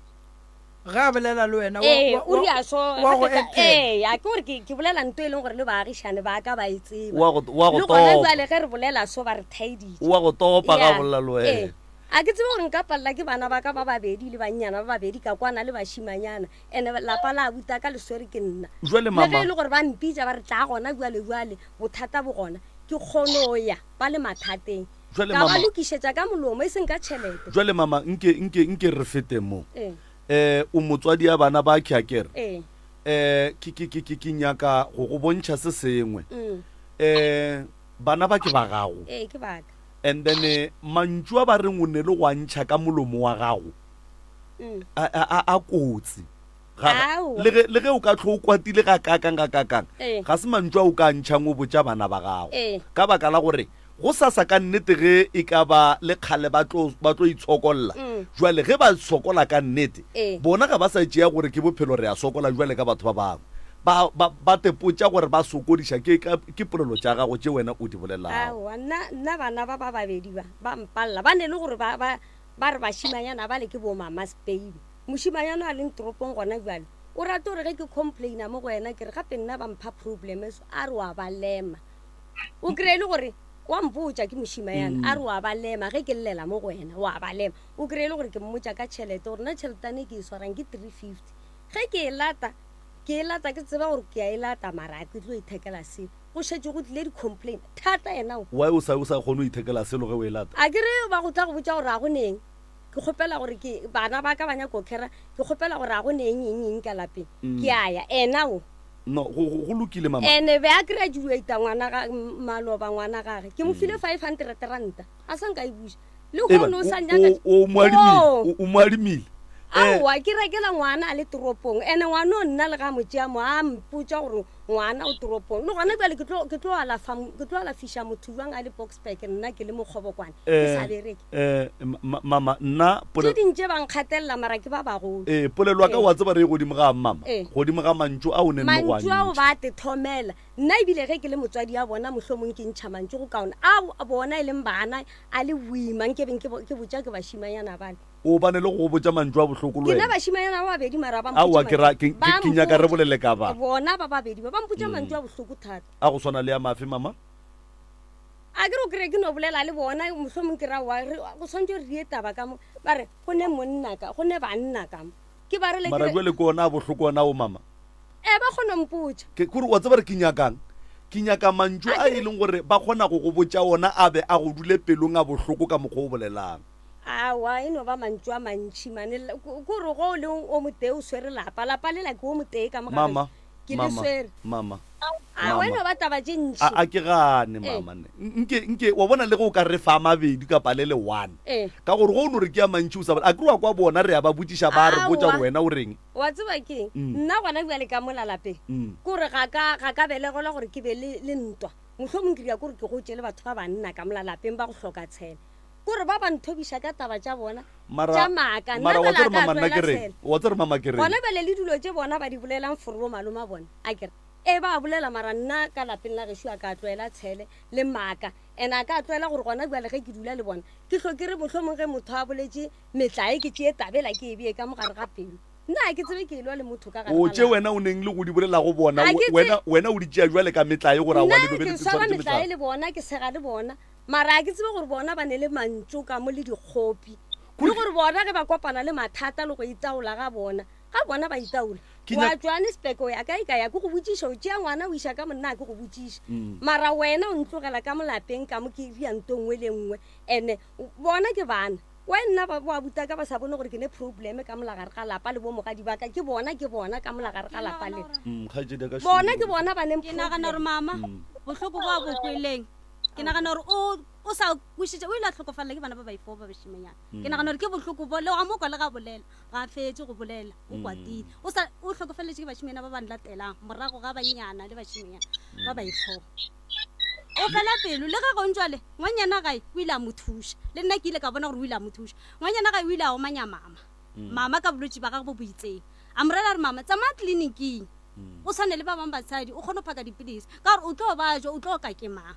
Ge a bolela le wena, wa, Ee, wa, o wa, ria so, wa go gape ka, actela. ee, a ke gore ke, ke bolela nto e leng gore le baagišane ba ka ba e tseba. Wa go, wa go Le gona topa. bjale ge re bolela so ba re thaeditše. Wa go topa ga Ya, bolela le ee. wena. A ke tsebe gore nka palela ke bana ba ka ba babedi le bannyana ba babedi ka kwana le bašimanyana, ene lapa la abuti a ka le swere ke nna. Jwale Le ge mama. e le gore ba mpitša ba re tlaa gona bjale bjale, bothata bo gona, ke kgono ya. ba le mathateng. Jwale Ka ba mama. lokišetša ka molomo, e seng ka tšhelete. Jwale mama, nke, nke, nke re fete mo. Ee. Eh, o motswadi ya bana ba ke akere? Ee. Eh, ke, ke, ke, ke, ke nyaka go go bontšha se sengwe. Mm. Eh, bana ba ke ba gago. Ee, ke ba ka. And then eh, mantšu a ba reng o ne le go a ntšha ka molomo wa gago a, a, a, a kotsi. Ga, ga, Aowa. le ge, le ge o ka tlho o kwatile ga kakang ga kakang, Ee. ga se mantšu a o ka a ntšhang o botša bana ba gago. Ee. Ka baka la gore go sasa ka nnete ge e ka ba le kgale ba tlo, ba tlo itshokolla. Jwale ge ba sokola ka nnete, Ee. bona ga ba sa tšea gore ke bophelo re a sokola jwale ka batho ba bangwe. Ba, ba, ba tepotša gore ba sokodiša ke, ka, ke polelo tša gago tše wena o di bolelago. Aowa, nna, nna bana ba ba babedi ba, ba mpalela. Ba ne le gore ba, ba, ba re bašimanyana bale ke bo mama's baby. Mošimanyana a leng toropong gona bjale, o rata gore ge ke complaina mo go yena ke re gape nna ba mpha problem so a re wa ba lema. O kry-e le gore wa mpotša ke mošimayana a re wa ba lema ge ke llela mo go wena wa ba lema. O kry-e le gore ke mmotša ka tšhelete gore nna tšheletane e ke e swarang ke 350. Ge ke e lata, ke e lata ke tseba gore ke a e lata mara ke tlo ithekela selo. Go šetše go tlile di-complain thata yena o. Why o sa o sa kgone go ithekela selo ge o e lata? A ke re ba go tla go botša gore a go neng. Ke kgopela gore ke bana ba ka ba nyaka go khera, ke kgopela gore a go ne eng eng eng ka lapeng. Ke a ya. Ena o. No, go, go, go lokile mama. Ene be a graduata ngwana ga, maloba ngwana gage. Ke mo file 500 ranta. A sa nka e buša. Le Eba, hono o sa o, nyaka. o, o mo adimile, Oo. o, o mo adimile. Eh, Aowa, ke rekela ngwana a le toropong. Ene ngwana o nna le ga mo tšea mo a mpotša gore ngwana o toropong. Le gona bjale ke tlo, ke tlo alafa, ke tlo alafiša motho bjang a le Boksburg nna ke le mokgobokwane, ke sa eh, bereke. eh, ma, mama, nna Tše pole, ding tše ba nkgatelela mara ke ba bagolo. eh, polelo ya ka Ee. wa tseba re ye godimo ga mama, Ee. godimo ga mantšu a o neng le go a Mantšu ao ntšha. ba a te thomela. Nna ebile ge ke le motswadi ya bona mohlomong ke ntšha mantšu go kaone ao bona e leng bana a le boima nke beng ke, bo, ke botša ke bašimanyana bale. O bane le go go botša mantšu a bohloko le Ke na wena. bašimanyana ba babedi mara ba mpotša Aowa, ke ra, mantšu. ke, Ba ke, ke nyaka re mpotša. bolele ka ba. Bona ba babedi ba, ba mpotša mantšu a bohloko thata. A go swana le a mafe, mama? A ke re o kry-e ke no bolela le bona, mohlomong ke ra wa, re, go swanetše re die taba ka mo. Ba re, go ne monna ka, go ne banna ka mo. Ke ba rele ke Mara re, bjale ke ona a bohloko ona ao, mama. Ee, ba kgona go mpotša. Ke, kore wa tseba re ke nyakang? Ke nyaka mantšu A a ke e re, leng gore ba kgona go go botša ona a be a go dule pelong a bohloko ka mokgwa o bolelang. Aowa, e no ba mantšu a mantši mane. Ke gore ge o le o motee o swere lapa, lapa lela ke o motee ka mo ga gešo, Mama, ke le mama, swere. mama, Aowa, e mama. no ba taba tše A, ntši. a ke gane, Ee. mama. Ne. Nke, nke, wa bona le ge o ka re fa a mabedi kapa le le one. Ee. Ka gore ge o no re ke a mantši o sa bole, a ke re wa kwa bona re a ba botšiša ba re botša gore Aowa. wena o reng. Wa tseba keng? Nna gona bjale ka mola lapeng, ke gore ga ka, ga ka belegelwa gore ke be le, le ntwa. Mohlomong ke dira ke gore ke gotše le batho ba banna ka mola lapeng ba go hloka tshele. Kore ba ba nthobiša ka taba tša bona Mara, tša maaka. Nna mara wa bjale tsere a ka mama nna tlohela ke reng? tshele. Wa tsere mama ke reng? Gona bjale le dilo tše bona ba di bolelang for bo maloma bona, a ke re, Ee, ba a bolela mara nna ka lapeng la gešo a ka tlohela tshele le maaka. And a ka tlohela gore gona bjale ge ke dula le bona ke hlo ke re mohlomong ge motho a boletše metlae ke tšee tabela ke e bee ka mo gare ga pelo. Nna ga ke tsebe ke elwa le motho ka gare O ga tše lapa. wena o neng le go di bolela go bona, Ga ke tse- wena, wena o di tšea bjale ka metlae gore aowa Nna le be ke le swara tshwaretše metlae metlae. le bona, ke sega le bona. Mara ga ke tsebe gore bona ba ne le mantšu ka mo le dikgopi, le gore bona ge ba kopana le mathata le go itaola ga bona, ga bona ba itaola. Wa Johannesburg o ya kae ka ya ke go botšiša, o tšea ngwana o iša ka mo nna ga ke go botšiše. Mara wena o ntlogela ka mo lapeng ka mo ke ria nto nngwe le nngwe and bona ke bana. Why nna ba bo abuti ka ba sa bone gore ke ne problem ka mola gare ga lapa le bo mogadi ba ka, ke bona ke bona ka mola gare ga lapa le. Bona ke bona ba neng Ke nagana gore mama bohloko bo a bo kweleng ke nagana gore o o sa kwešiša o ile a tlhokofalela ke bana ba baifo ba bašimenyana ke nagana gore ke bohloko bo le wa mokwa le ga bolela ga a fetse go bolela o kwatile o sa o tlhokofaletše ke bašimenyana ba ba latelang morago ga bannyana le bašimenyana ba baifo o fela pelo le ge gonjwale ngwanyana gae o ile a mo thuša le nna ke ile ka bona gore o ile a mo thuša ngwanyana gae o ile a omanya mama mama ka bolwetši ba gagwe bo bo itseng a mo rela re mama tsamaya tleliniking o tshwane le ba bangwe basadi o kgone go phaka dipilisi ka gore o tlo ba jo o tlo ka ke mang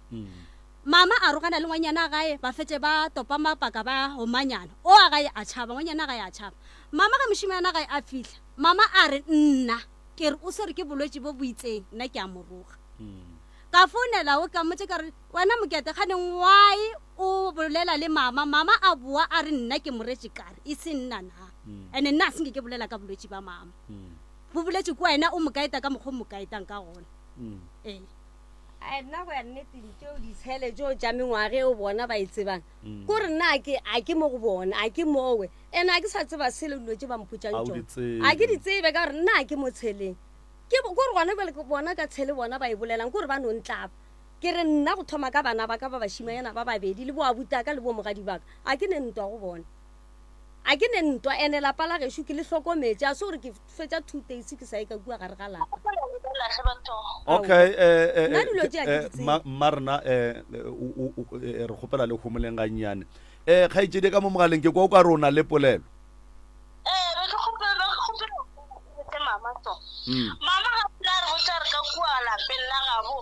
mama a rogana le ngwanyana gae ba fetse ba topa mapaka ba omanyana o a gae a tšhaba ngwanyana gae a tšhaba mama ge mošimana gae a fihla mama a re nna ke re o swere ke bolwetši bo bo itseng nna ke a moroga ka founela o ka motse ka re wena mokete kganeng why o bolela le mama mama a boa a re nna ke moretše kare e se nna na and-e nna a senke ke bolela ka bolwetši ba mama Bo boletše ke wena o mo kaeta ka mokgwa o mo kaetang ka gona. Ee. Ai, nna go ya nneteng tšeo ditshele tšeo tša mengwaga eo bona ba e tsebang kore nna a ke a ke mo go bona a ke mowe and a ke sa tseba selo dilo tše ba mpotšang A o di tšona tsebe. a ke di tsebe ka gore nna a ke mo tsheleng ke kore gona bjale ke bona ka tshele bona ba e bolelang kore ba no ntlaba. Ke re nna go thoma ka bana ba ka ba bašimanyana ba babedi le boabutaka le bomogadi ba ka, a ke ne ntwa go bona. A ke ne ntwa, ene lapa la gešo ke le hlokometše, a se gore ke fetša 2 days ke sa ye ka kua gare ga lapa. Okay, eh, eh, Nna dilo tše a ke eh, di tsebe. ma, mma rena eh, o- o- o- eh, re kgopela le homoleng gannyane. Eh, kgaetšedi ka mo mogaleng ke kwa o ka re o na le polelo. Ee, be ke kgopela be ke kgopela ke mama so. Mm. Mama ga phela a re botša re ka kua lapeng la gabo.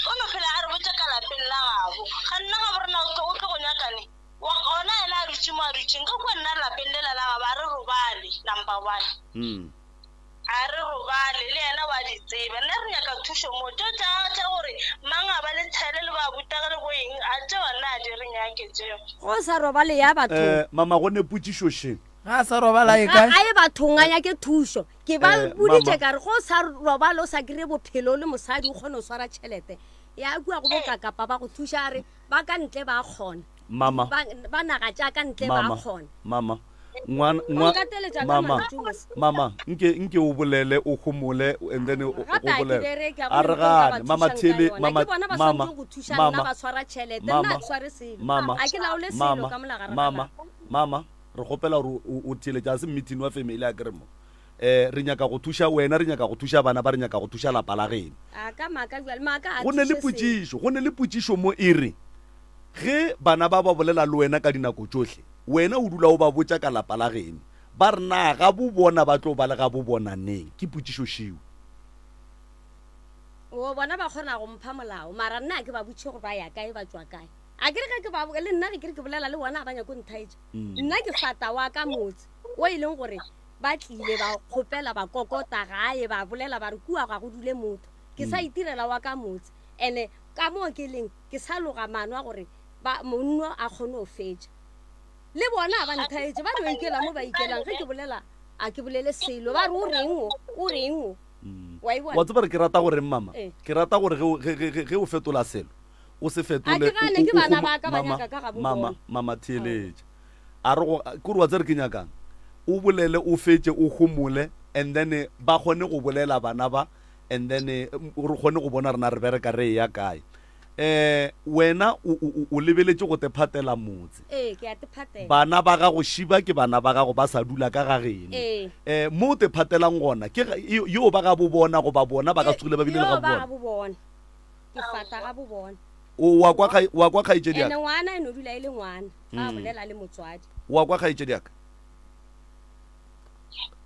O no phela a re botša ka lapeng la gabo. Ga nna gabo rena o tlo o tlo go nyakane. Wa gona yena a dutše mo a dutšeng ka kua nna lapeng lela la gabo a re robale number one. Mm. A re robale le yena wa di tseba. Nna re nyaka thušo mo. Tšeo tša tša gore mang a ba le tshele le ba butage le bo eng a tšeo nna a di re nyake tšeo. Go sa robale ya bathong. Eh, mama go ne potšišo še. Ga a sa robala e Ga kae? a ye bathong a nyake thušo. Ke ba Eh, boditše mama. ka re go sa robale o sa kry-e bophelo o le mosadi o kgone go swara tšhelete. Ya kua go bokakapa ba go thuša a re ba ka ntle ba kgona. Mama. Ba, ba naga tša ka ntle ba Mama. kgona. Mama. Ngwana, O ngwa, nkateletša ka mama. mantšu mos. Mama, nke, nke o bolele, o homole, and then o, o Gape a ke bolele. bereke, ga A go re ne motho o nka gane, ba mama thušang ka Thele, yona. mama, Ke bona ba mama, swanetšeng go thuša nna mama, ba swara tšhelete, nna mama, a ke sware selo. mama, A ke laole selo mama, ka mola gare ga mama, lapa. mama, re kgopela gore o, o theeletše, ga se meeting wa family a ke re mo. Eh, re nyaka go thuša wena, re nyaka go thuša bana ba, re nyaka go thuša lapa la geno. A ka maaka bjale, maaka a Go ne le thuše selo. potšišo, go ne le potšišo mo e re, Ge bana ba ba bolela le wena ka dinako tšohle, wena o dula o ba botša ka lapa la geno, ba re na gabo bona ba tlo ba le gabo bona neng? Ke potšišo šeo. O, bona ba kgona go mpha molao, mara nna ga ke ba botše gore ba ya kae, ba tšwa kae. A ke re ge ke ba, le nna ge ke re ke bolela le bona ga ba nyake go nthaetša. Nna ke fata wa ka motse wo e leng gore ba tlile ba kgopela ba kokota gae ba bolela ba re kua ga go dule motho. Ke sa itirela wa ka motse, ene ka moo ke leng Ke sa loga maano a gore ba, monno a kgone go fetša. Le bona ga ba nthaetše, ba no ikela mo ba ikelang. Ge ke bolela, a ke bolele selo. Ba re, O reng o? O reng o? Wa e bona? Wa tseba gore ke rata go reng, mama? Ee. Ke rata gore ge o, ge, ge, ge, ge o fetola selo, o se A fetole. ke gane, o, ke o, o bana gomo- ba ka ba mama, nyaka ka gabo mama, bona. mama, theeletša. A re go, ke gore wa tseba re ke nyakang? O bolele, o fetše, o homole, and then ba kgone go bolela bana ba, and then re kgone go bona rena re bereka re eya kae. Um wena o, o, o lebeletše go tephatela motse. Ee, ke a tephatela. Bana ba gago šiba ke bana ba gago ba sa dula ka ga geno. Ee. Um mo o tephatelang gona ke yo ba gabo bona goba bona ba ka tsogile ba bile le Yo gabo ba bona? gabo bona. Ke fata gabo bona. O wa kwa kgai, wa kwa kgaetšedi ya Ene ka? ngwana e no dula e le ngwana, ga a bolela le motswadi. Wa kwa kgaetšedi ya ka?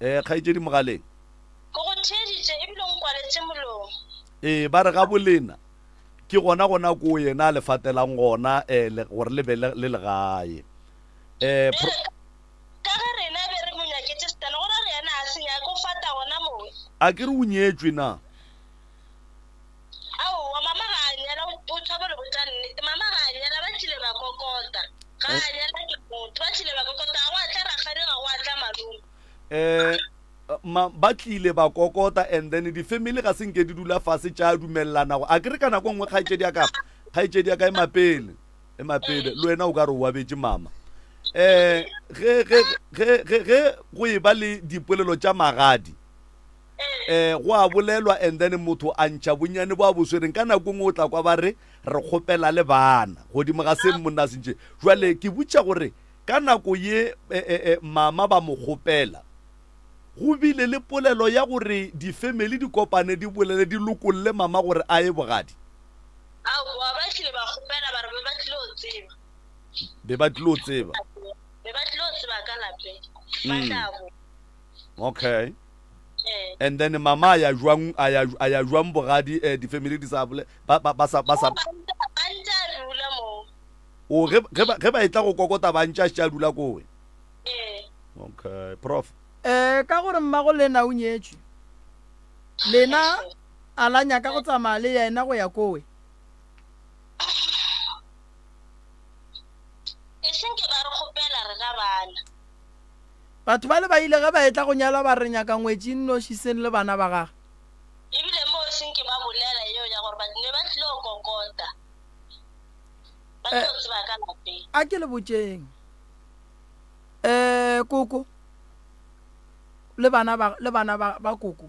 Eh, kgaetšedi mogaleng. Ke go theeditše ebile o nkwaletše molomo. Ee, ba re gabo lena ke gona gona koo yena a le fatelang gona eh, le, gore le be le le legae. Eh, pro- Bjale ka ge rena be re mo nyaketše setana, go ra gore yena a se nyake, o fata gona moo. a ke re o nyetšwe na? Aowa, mama ga a nyala, o, o tšhaba le botša nnete. Mama ga a nyala, ba tlile ba kokota. Ga a nyala ke motho, ba tlile ba kokota, ga gwa tla rakgadi, ga gwa tla malome. Eh, ma, ba tlile ba kokota and then di-family ga se nke di dula fase tša dumelelana go a ke re ka nako nngwe kgaetšedi ya ka kgaetšedi ya ka e mapele e mapele le wena o ka re o abetše mama um ge ge ge ge ge go e ba le dipolelo tša magadi um go a bolelwa and then motho a ntšha bonnyane bo a bo swereng ka nako nngwe o tla kwa ba re re kgopela le bana godimo ga se monna a se ntše jwale ke botša gore Ka nako ye mama ba mo kgopela, go bile le polelo ya gore difemeli di kopane di bolele di lokolle mama gore a ye bogadi. Aowa, ba tlile ba kgopela ba re be ba tlilo tseba. Be ba tlilo tseba. Be ba tlilo tseba ka lapeng. Ba tla bo. Okay. Ee. And then mama a ya jwang a ya a ya jwang bogadi eh, difemeli di sa bole ba ba ba sa ba sa Ba ntse a dula moo. O ge ge ba ge ba etla go kokota ba ntša šetše a dula kowe. Ee. Okay, prof. Ee, ka gore mmago lena o nyetšwe. Lena a la nyaka go tsamaya le yena go ya kowe? E seng ke ba re kgopela rena bana. Batho bale ba ile ge ba etla go nyalwa ba re re nyaka ngwetši e nnoši seng le bana ba gage. Ebile moo e seng ke ba bolela yeo ya gore ba ne ba tlilo kokota. Ba Eh, tlo tseba ka lapeng. a ke le botšeng um koko le bana ba le bana ba, ba koko.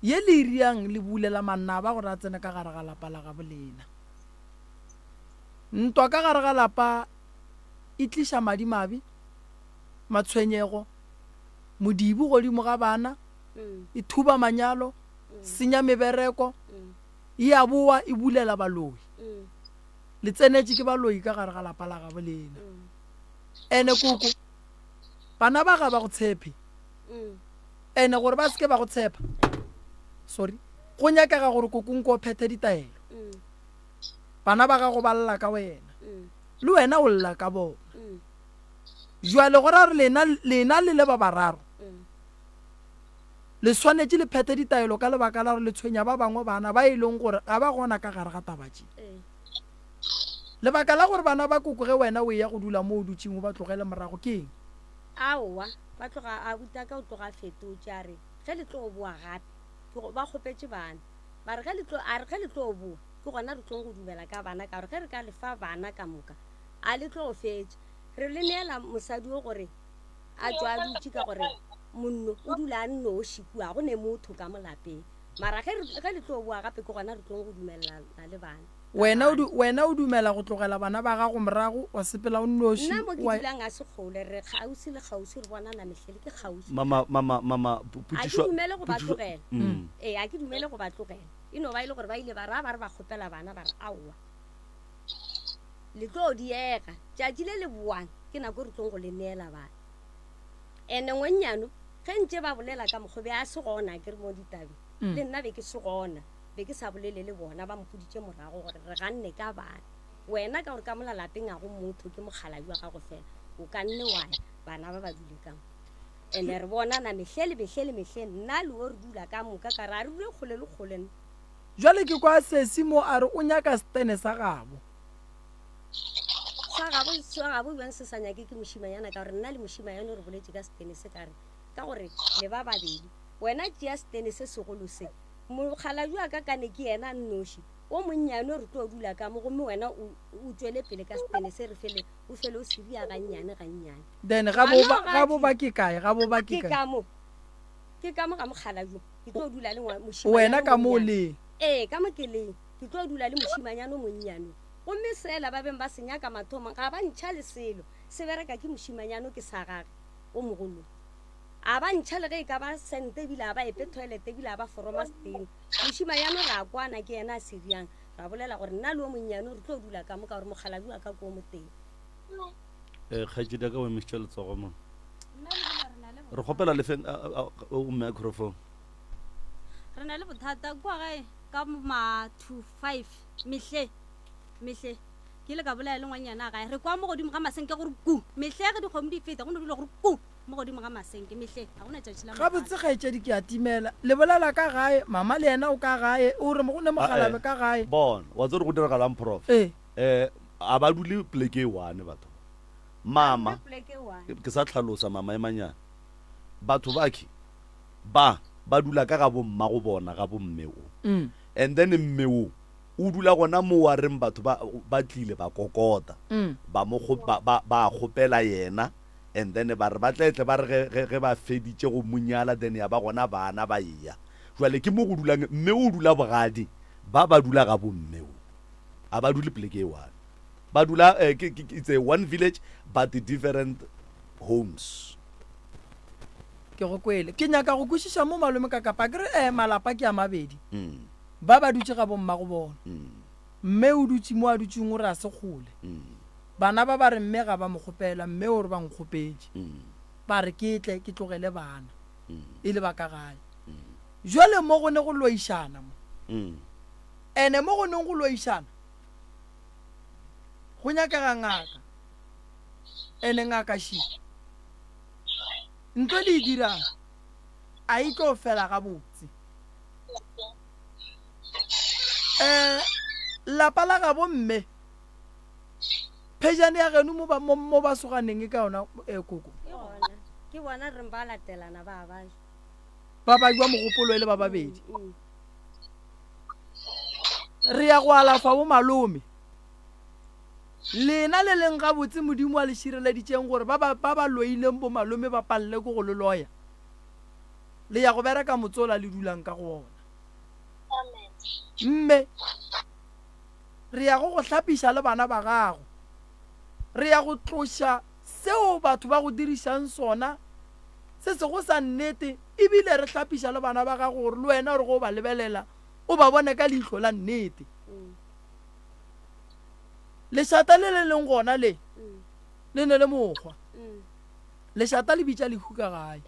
Ye le e riang le bulela manaba gore a tsene ka gare ga lapa la gabo lena. Ntwa ka gare ga lapa e tliša madimabe, matshwenyego, modibo godimo ga bana, e thuba manyalo, senya mebereko, e a boa e bulela baloi. Le tsenetše ke baloi ka gare ga lapa la gabo lena. Ene koko, bana ba ga ba go tshepe. Ene gore ba se ke ba go tshepa, sorry, go nyakega gore koko nko o phethe ditaelo. Bana ba gago ba lla ka wena, le wena o lla ka bona. Jwale go ra gore lena, lena le le ba bararo, le swanetše le phethe ditaelo ka lebaka la gore le tshwenya ba bangwe bana ba e leng gore ga ba gona ka gare ga taba tše. Lebaka la gore bana ba koko ge wena o eya go dula mo o dutšeng o ba tlogele morago ke eng? Aowa, ba tloga, abutaka o tloga a fetotše a re, Ge le tlo boa gape, ke go, ba kgopetše bana. Ba re, Ge le tlo, a re, ge le tlo boa, ke gona re tlong go dumela ka bana, ka gore ge re ka le fa bana ka moka, a le tlo fetša. Re le neela mosadi wo gore a tšwe a dutše, ka gore monno o dula a nnoši kua, go ne motho ka mo lapeng. Mara ge re, ge le tlo boa gape, ke gona re tlong go dumelelana le bana. Wena o, wena o dumela go tlogela bana ba gago morago, wa sepela o nnoši, Nna mo ke wa. dulang ga se kgole, re kgauswi le kgauswi, re bonana mehlele, ke kgauswi. Mama, mama, mama, A ke potšišo, dumele go ba potšišo, tlogela. mm. Ee, a ke dumele go ba tlogela. E no ba e le gore ba ile ba ra ba re ba kgopela bana, ba re aowa, le tlo diega. Tšatši le le boang ke nako e re tlong go le neela bana. Ene ngwennyano ge ntše ba bolela ka mokgwa be a se gona, ke re mo ditabeng, le nna be ke se gona. Be ke sa bolele le bona, ba mpoditše morago gore re ganne ka bana. Wena ka gore ka mola lapeng ga go motho, ke mokgalabje wa gago fela, o ka nne wa ya, bana ba ba dule ka mo. Ene re bonana mehle le mehle le mehle, nna le wo re dula ka moka, ka re a re dule kgole le kgole nna. Jwale ke kwa sesi mo a re o nyaka setene sa gabo. Sa gabo, sa gabo bjang se sa nyake ke mošimanyana, ka gore nna le mošimanyana re boletše ka setene se, ka re ka gore le ba babedi, wena tšea setene se segolo se, Mokgalabje wa ka ka ne ke yena a nnoši, wo monnyane re tlo dula ka mo gomme wena o, o tšwele pele ka setene se re fele, o fele o se ria gannyane gannyane. Then ga bo ba, ga bo ba ke kae? Ga bo ba ke Ke kae? ka mo, ke ka mo ga mokgalabje, ke tlo dula le ngwa, mošimanyana Wena o ka mo o monnyane. leng? Ee, ka mo ke leng, ke tlo dula le mošimanyana o monnyane o. Gomme sela ba beng ba se nyaka mathomong, ga ba ntšha le selo, se bereka ke mošimanyana o ke sa gage, o mogolo. A ba ntšha le ge e ka ba sente ebile a ba epe toilet ebile a ba foroma setene. Mošimanyane re a kwana ke yena a se riang. Ra bolela gore nna le o monnyane re tlo dula ka mo ka gore mokgalabje wa ka ke o motee. Eh, kgaetšedi ya ka o emišitše letsogo mo. Re kgopela le feng o microphone. Re na le bothata kua gae ka ma 2 5 mehle mehle ke ile ka bolela le ngwanyana gae re kwa mo godimo ga masenke gore ku mehle ge dikgomo di feta go no dula gore ku Mo godimo ga masenke, mehleng, ga go na tšatši la Gabotse, kgaetšedi, ke a timela. Le bolela ka gae, mama le yena o ka gae, o re go ne mokgalabje ka gae. Bona, wa tseba gore go diragalang, Prof? Ee. Eh, a ba dule poleke e one batho ba. Mama, ke sa hlalosa, mama emanyana. Batho bakhe ba, ba dula ka ga bommago bona, ga bomme o. And then mme o, o dula gona mo wa reng batho ba, ba tlile ba kokota, ba mo, ba, ba, ba kgopela yena. And then ba re ba tle tle ba re ge, ge, ge ba feditše go mo nyala then ya ba gona bana ba eya. Jwale ke mo go dulang mme o dula bogadi, ba ba dula ga bo mme o. A ba dule poleke e one. Ba dula eh, ke, ke, it's a one village but different homes. Ke go kwele. Ke nyaka go kwešiša mo malome ka kapa ke re eh malapa ke a mabedi. Mm. Ba ba dutše ga bo mmago bona. Mm. Mme o dutše mo a dutšeng o re a se kgole. Mm. Bana ba ba re mme ga ba mo kgopela, mme o re ba nkgopetše. Ba re ke tle ke tlogele bana e le ba ka gae. Jwale mo go ne go loišana mo. Ene mo go neng go loišana go nyakega ngaka. Ene ngaka še ntlo le e dirang a e tlo fela gabotse. Um lapa la gabo mme Phejane ya geno mo ba, mo, mo ba soganeng e ka yona, eh, koko? Ke gona. Ke bona re reng ba latelana ba ba ja. Ba ba jwa mogopolo e le ba babedi. Mm, mm. Re ya go alafa bo malome. Lena le leng gabotse Modimo a le šireleditšeng gore ba ba, ba ba loileng bo malome ba palele ke go le loya. Le ya go bereka motse ola le dulang ka go ona. Mme re ya go go hlapiša le bana ba gago. Re ya go tloša seo batho ba go dirišang sona se sego sa nnete, ebile re hlapiša le bana ba gago gore le wena o re ge o ba lebelela o ba bone ka leihlo la nnete. Lešata le le leng gona le, le ne le mokgwa. Lešata le bitša lehu ka gae.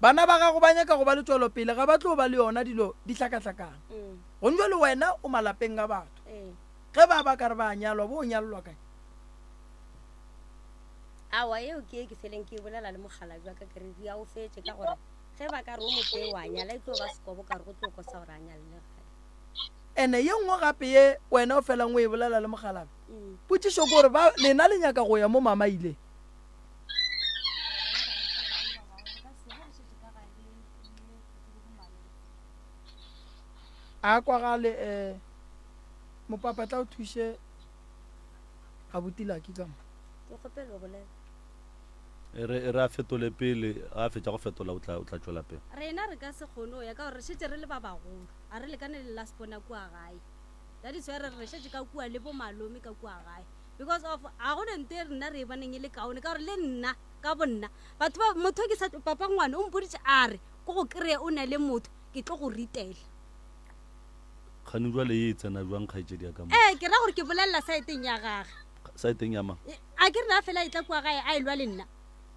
Bana ba gago ba nyaka go ba le tšwelopele, ga ba tlo ba le yona dilo di hlakahlakana. Gong jwale wena o malapeng a batho. Ge ba ba ka re ba a nyalwa, bo o nyalelwa kae? Aowa, yeo ke ye ke feleng ke e bolela le mokgalabje wa ka ke re ria o fetše ka gore ge ba ka re o motee wa nyala e tlo ba sekobo ka gore go tlo kosa gore a nyalele gae. Ene ye nngwe gape ye wena o felang o e bolela le mokgalabje, potšišo ke gore ba lena le nyaka go ya mo mama a ileng? A kwagale um mopapa tla o thuše abuti Lucky ka mo. Ke kgopela o bolela. E re e re a fetole pele, ga a fetša go fetola o tla o tla tšwela pele. Rena re ka se kgone go ya ka gore re šetše re le ba bagolo, ga re lekane le last born kua gae. That is why re re re šetše ka kua le bo malome ka kua gae because of ga go ne nto e rena re e boneng e le kaone ka gore le nna ka bo nna batho ba motho ke sa papa ngwane o mpoditše a re ko go kry-e o na le motho ke tlo go ritela. Kgane jwale ye e tsena jwang kgaetšedi ya ka mo? Ee, ke ra gore ke bolelela saeteng ya gage. Saeteng ya mang? A ke re na fela e tla kua gae a e lwa le nna.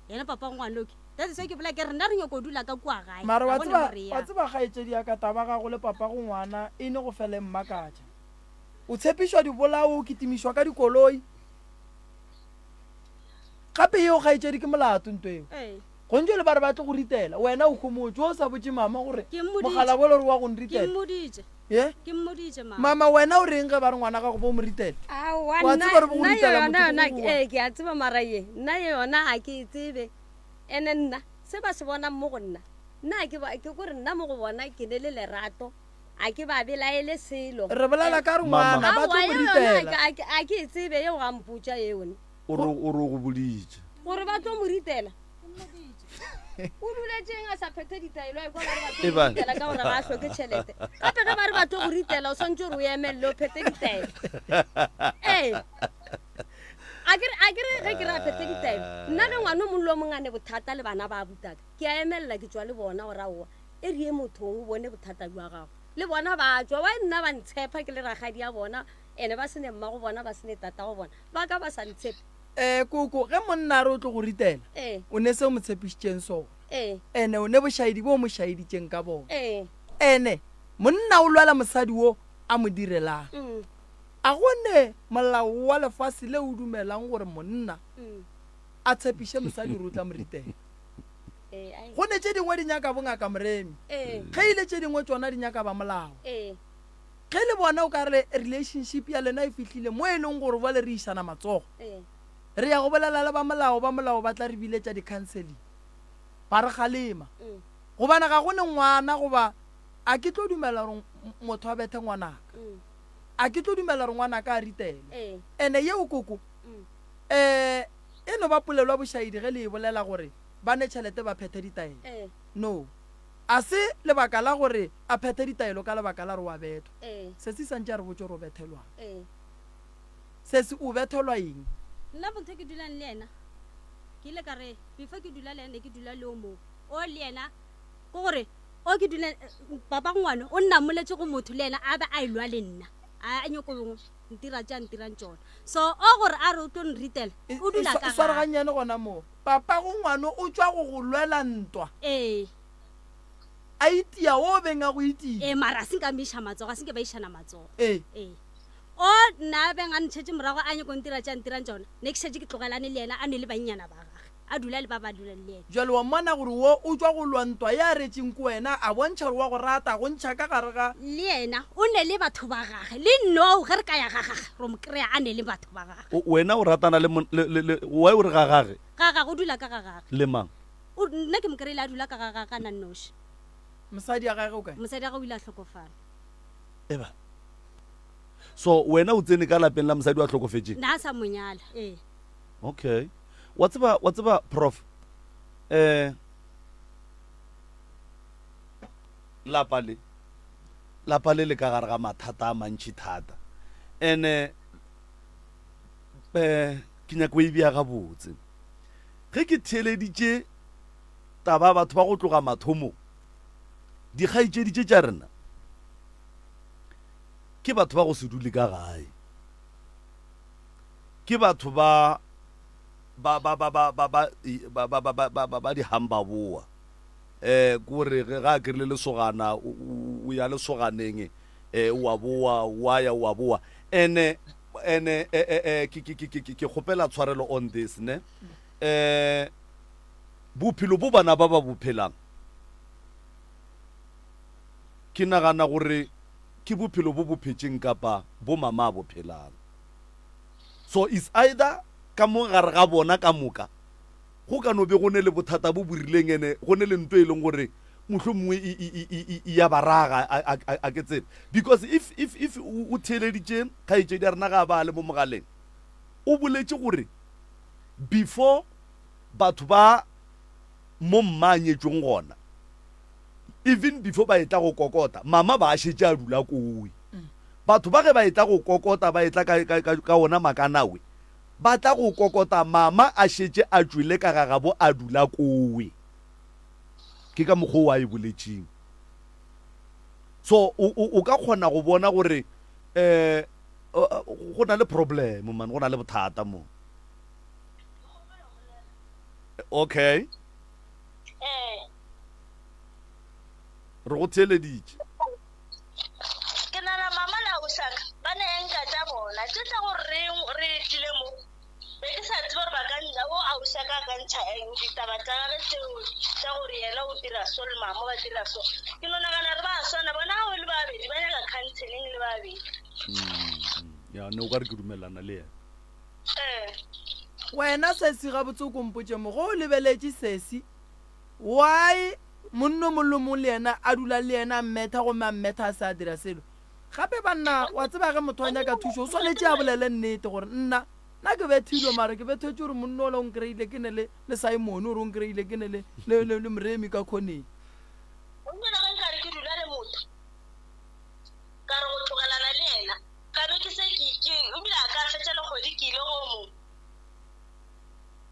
Yena papa ngwanoke. That is why ke bolela ke re nna re nyoko dula ka kua gae. Mara Ga wa go ne tseba, mo re wa yang. tseba kgaetšedi ya ka taba gago le papago ngwana e ne go fela e mmakatša. O tshepišwa dibolao, o kitimišwa ka dikoloi. Gape yeo kgaetšedi ke molato nto eo. Ee. Gong jwale ba re ba tlo go ritela, wena o homotše, o sa botše mama gore Ke mmoditše. mokgalabolo re wa go Ke nritela. mmoditše. Ye? Ke mmoditše mama. Mama wena o reng ge ba re ngwana gago bo mo ritela? Aowa, Wa nna tseba gore bo go nna ye ritela yona motho yona go goa. ee ke a tseba mara ye nna ye yona ga ke e tsebe ene nna se ba se bonang mo go nna nna ga ke ba ke kore nna mo go bona ke ne le lerato a ke ba belaele selo Re bolela ka re Mama. ngwana ba aowa tlo mo ye yona ga ritela. ke- ga ke- ga ke e tsebe yeo ga mpotša yone O re o re o go boditše. Gore ba tlo mo ritela. O duletšeng a sa phethe ditaelo a ekwa ba re ba tlo Ebang. mo ritela ka gore ga a hloke tšhelete. Gape ge ba re ba tlo go ritela o swantse gore o emelele o phethe ditaelo. Ee. A ke re a ke re ge ke re a phethe ditaelo nna ge ngwana o mongwe le o mongwe a ne bothata le bana ba butaka ke a emelela ke tšwa le bona gore aowa e re ye mothong o bone bothata bja gago. Le bona ba tšwa why nna ba ntshepa ke le rakgadi ya bona ene ba se ne mmago bona ba se ne tatago bona ba ka ba sa ntshepe. Ee, koko, ge monna a re o tlo go ritela, Ee. o ne se o mo tshepišitšeng sona. Ee. Ene o ne bošaedi bo o mo šaeditšeng ka bona. Ee. Ene monna o lwela mosadi wo a mo direlang. A go ne molao wa lefase le o dumelang gore monna a tshepiše mosadi gore o tla mo ritela? Ee, ai. Go ne tše dingwe di nyaka bongaka Moremi, Ee. ge e le tše dingwe tšona di nyaka ba molao. Ee. Ge le bona o ka re relationship ya lena e fihlile mo e leng gore bjale re išana matsogo, re ya go bolela le ba molao, ba molao ba tla re biletša di-counselling ba re kgalema. Gobane ga go ne ngwana goba a ke tlo dumela gore motho a bethe ngwanaka, a ke tlo dumela gore ngwanaka a ritelwe. Ene yeo koko um e no ba polelo ya bošaedi ge le e bolela gore ba ne tšhelete ba phethe ditaelo. No. A se lebaka la gore a phethe ditaelo ka lebaka la gore o a bethwa. Sesi santše a re botše gore o bethelwang. Sesi, o bethelwa eng? Nna motho ke dulang le yena, ke ile ka re before ke dula le yena ne ke dula le o mongwe. O le yena, ke gore o ke dula, papa ngwana o nnamoletše go motho le yena a be a elwa le nna. A nyoko ntira tše a ntirang tšona. So o gore a re o tlo nritela, o dula ka E sware gae. gannyane gona moo. Papago ngwano o tšwa go go lwela ntwa. Ee. A itia wo o beng a go itia. Ee, mara a se nka mo iša matsogo, a se nke ba išana matsogo. Ee. Ee. O nna a beng a ntšhetše morago a nyako ntira tše a ntirang tšona, ne ke šetše ke tlogelane le yena a ne le bannyana ba gage, a dula le ba ba dulang le yena. Bjale wa mmona gore wo o tšwa go lwa ntwa ye a retšeng ke wena, a bontšha gore wa go rata, a go ntšha ka gare ga. Le yena o ne le batho ba gage, le no ge re ka ya ga gage ro mo kry-a a ne le batho ba gage. O, wena o ratana le, mon, le, le, le, why o re ga gage? Ga gage, o dula ka ga gage. Le mang? O, nna ke mo kry-ile a dula ka ga gage a na nnoši. Mosadi ya gage o kae? Mosadi ya gage o ile a hlokofala. Eba. So wena o tsene ka lapeng la mosadi wa hlokofetšeng? Na a sa mo nyala, ee. Okay. Wa tseba, wa tseba prof, eh, Lapa le, lapa le le ka gare ga mathata a mantši thata. Ene eh, ke nyaka go e bea gabotse. Ge ke theeleditše taba ya batho ba go tloga mathomong, dikgaetšedi tše tša rena ke batho ba go se dule ka gae. Ke batho ba ba ba ba ba ba ba ba ba ba ba ba ba dihambaboa. Eh, ko re ge ga a krile lesogana o ya lesoganeng eh wa boa wa ya wa boa. Ene ene eh eh eh ke ke ke ke ke kgopela tshwarelo on this ne. Eh bophelo bo bana ba ba bo phelang ke nagana gore ke bophelo bo bo phetšeng kapa bo mama a bo phelang. So it's either ka mo gare ga bona ka moka go ka no be go ne le bothata bo bo rileng ene go ne le nto e leng gore mohlomongwe e, e, e, e, e ya ba raga a, a, a, a ke tsebe. Because if, if, if o theeleditše kgaetšedi ya rena ga a ba a le mo mogaleng, o boletše gore before batho ba mo mma a nyetšweng gona, even before ba etla go kokota, mama ba a šetše a dula kowe. Batho ba ge ba etla go kokota, ba etla ka, ka, ka, ka ona makanawe, ba tla go kokota mama a šetše a tšwele ka ga gabo a dula kowe. Ke ka mokgwa o a e boletšeng. So o, o, o ka kgona go bona gore um go na le problem man, go na le bothata mo. Okay. Ee. Re go theeleditše. Ke nana mama le ausaka ba ne enka tša bona tše tša gore re re tlile mo be ke sa tsebe gore ba ka nna o ausaka a ka ntšha eng ditaba tša gage tšeo tša gore yena o dira so le mama ba dira so. Ke no nagana re ba swana bona ga o le babedi ba nyaka counseling le babedi. Ya ne o ka re ke dumelana le yena. Ee. Wena sesi gabotse o ko mpotše mo, ge o lebeletše sesi why Monna o mongwe le o mongwe le yena a dula le yena a mmetha gomme a mmetha a se a dira selo. Gape banna, wa tseba ge motho a nyaka thušo o swanetše a bolele nnete gore nna, nna ke bethilwe mara ke bethetšwe gore monna ola o nkreile ke ne le, le Simon gore o nkreile ke ne le, le, le, le Moremi ka khoneng. Gomme le ge nkare ke dula le motho, ka re go tlogelana le yena, ka be ke se ke, ke, ebile a ka fetša le kgwedi ke ile go o mongwe.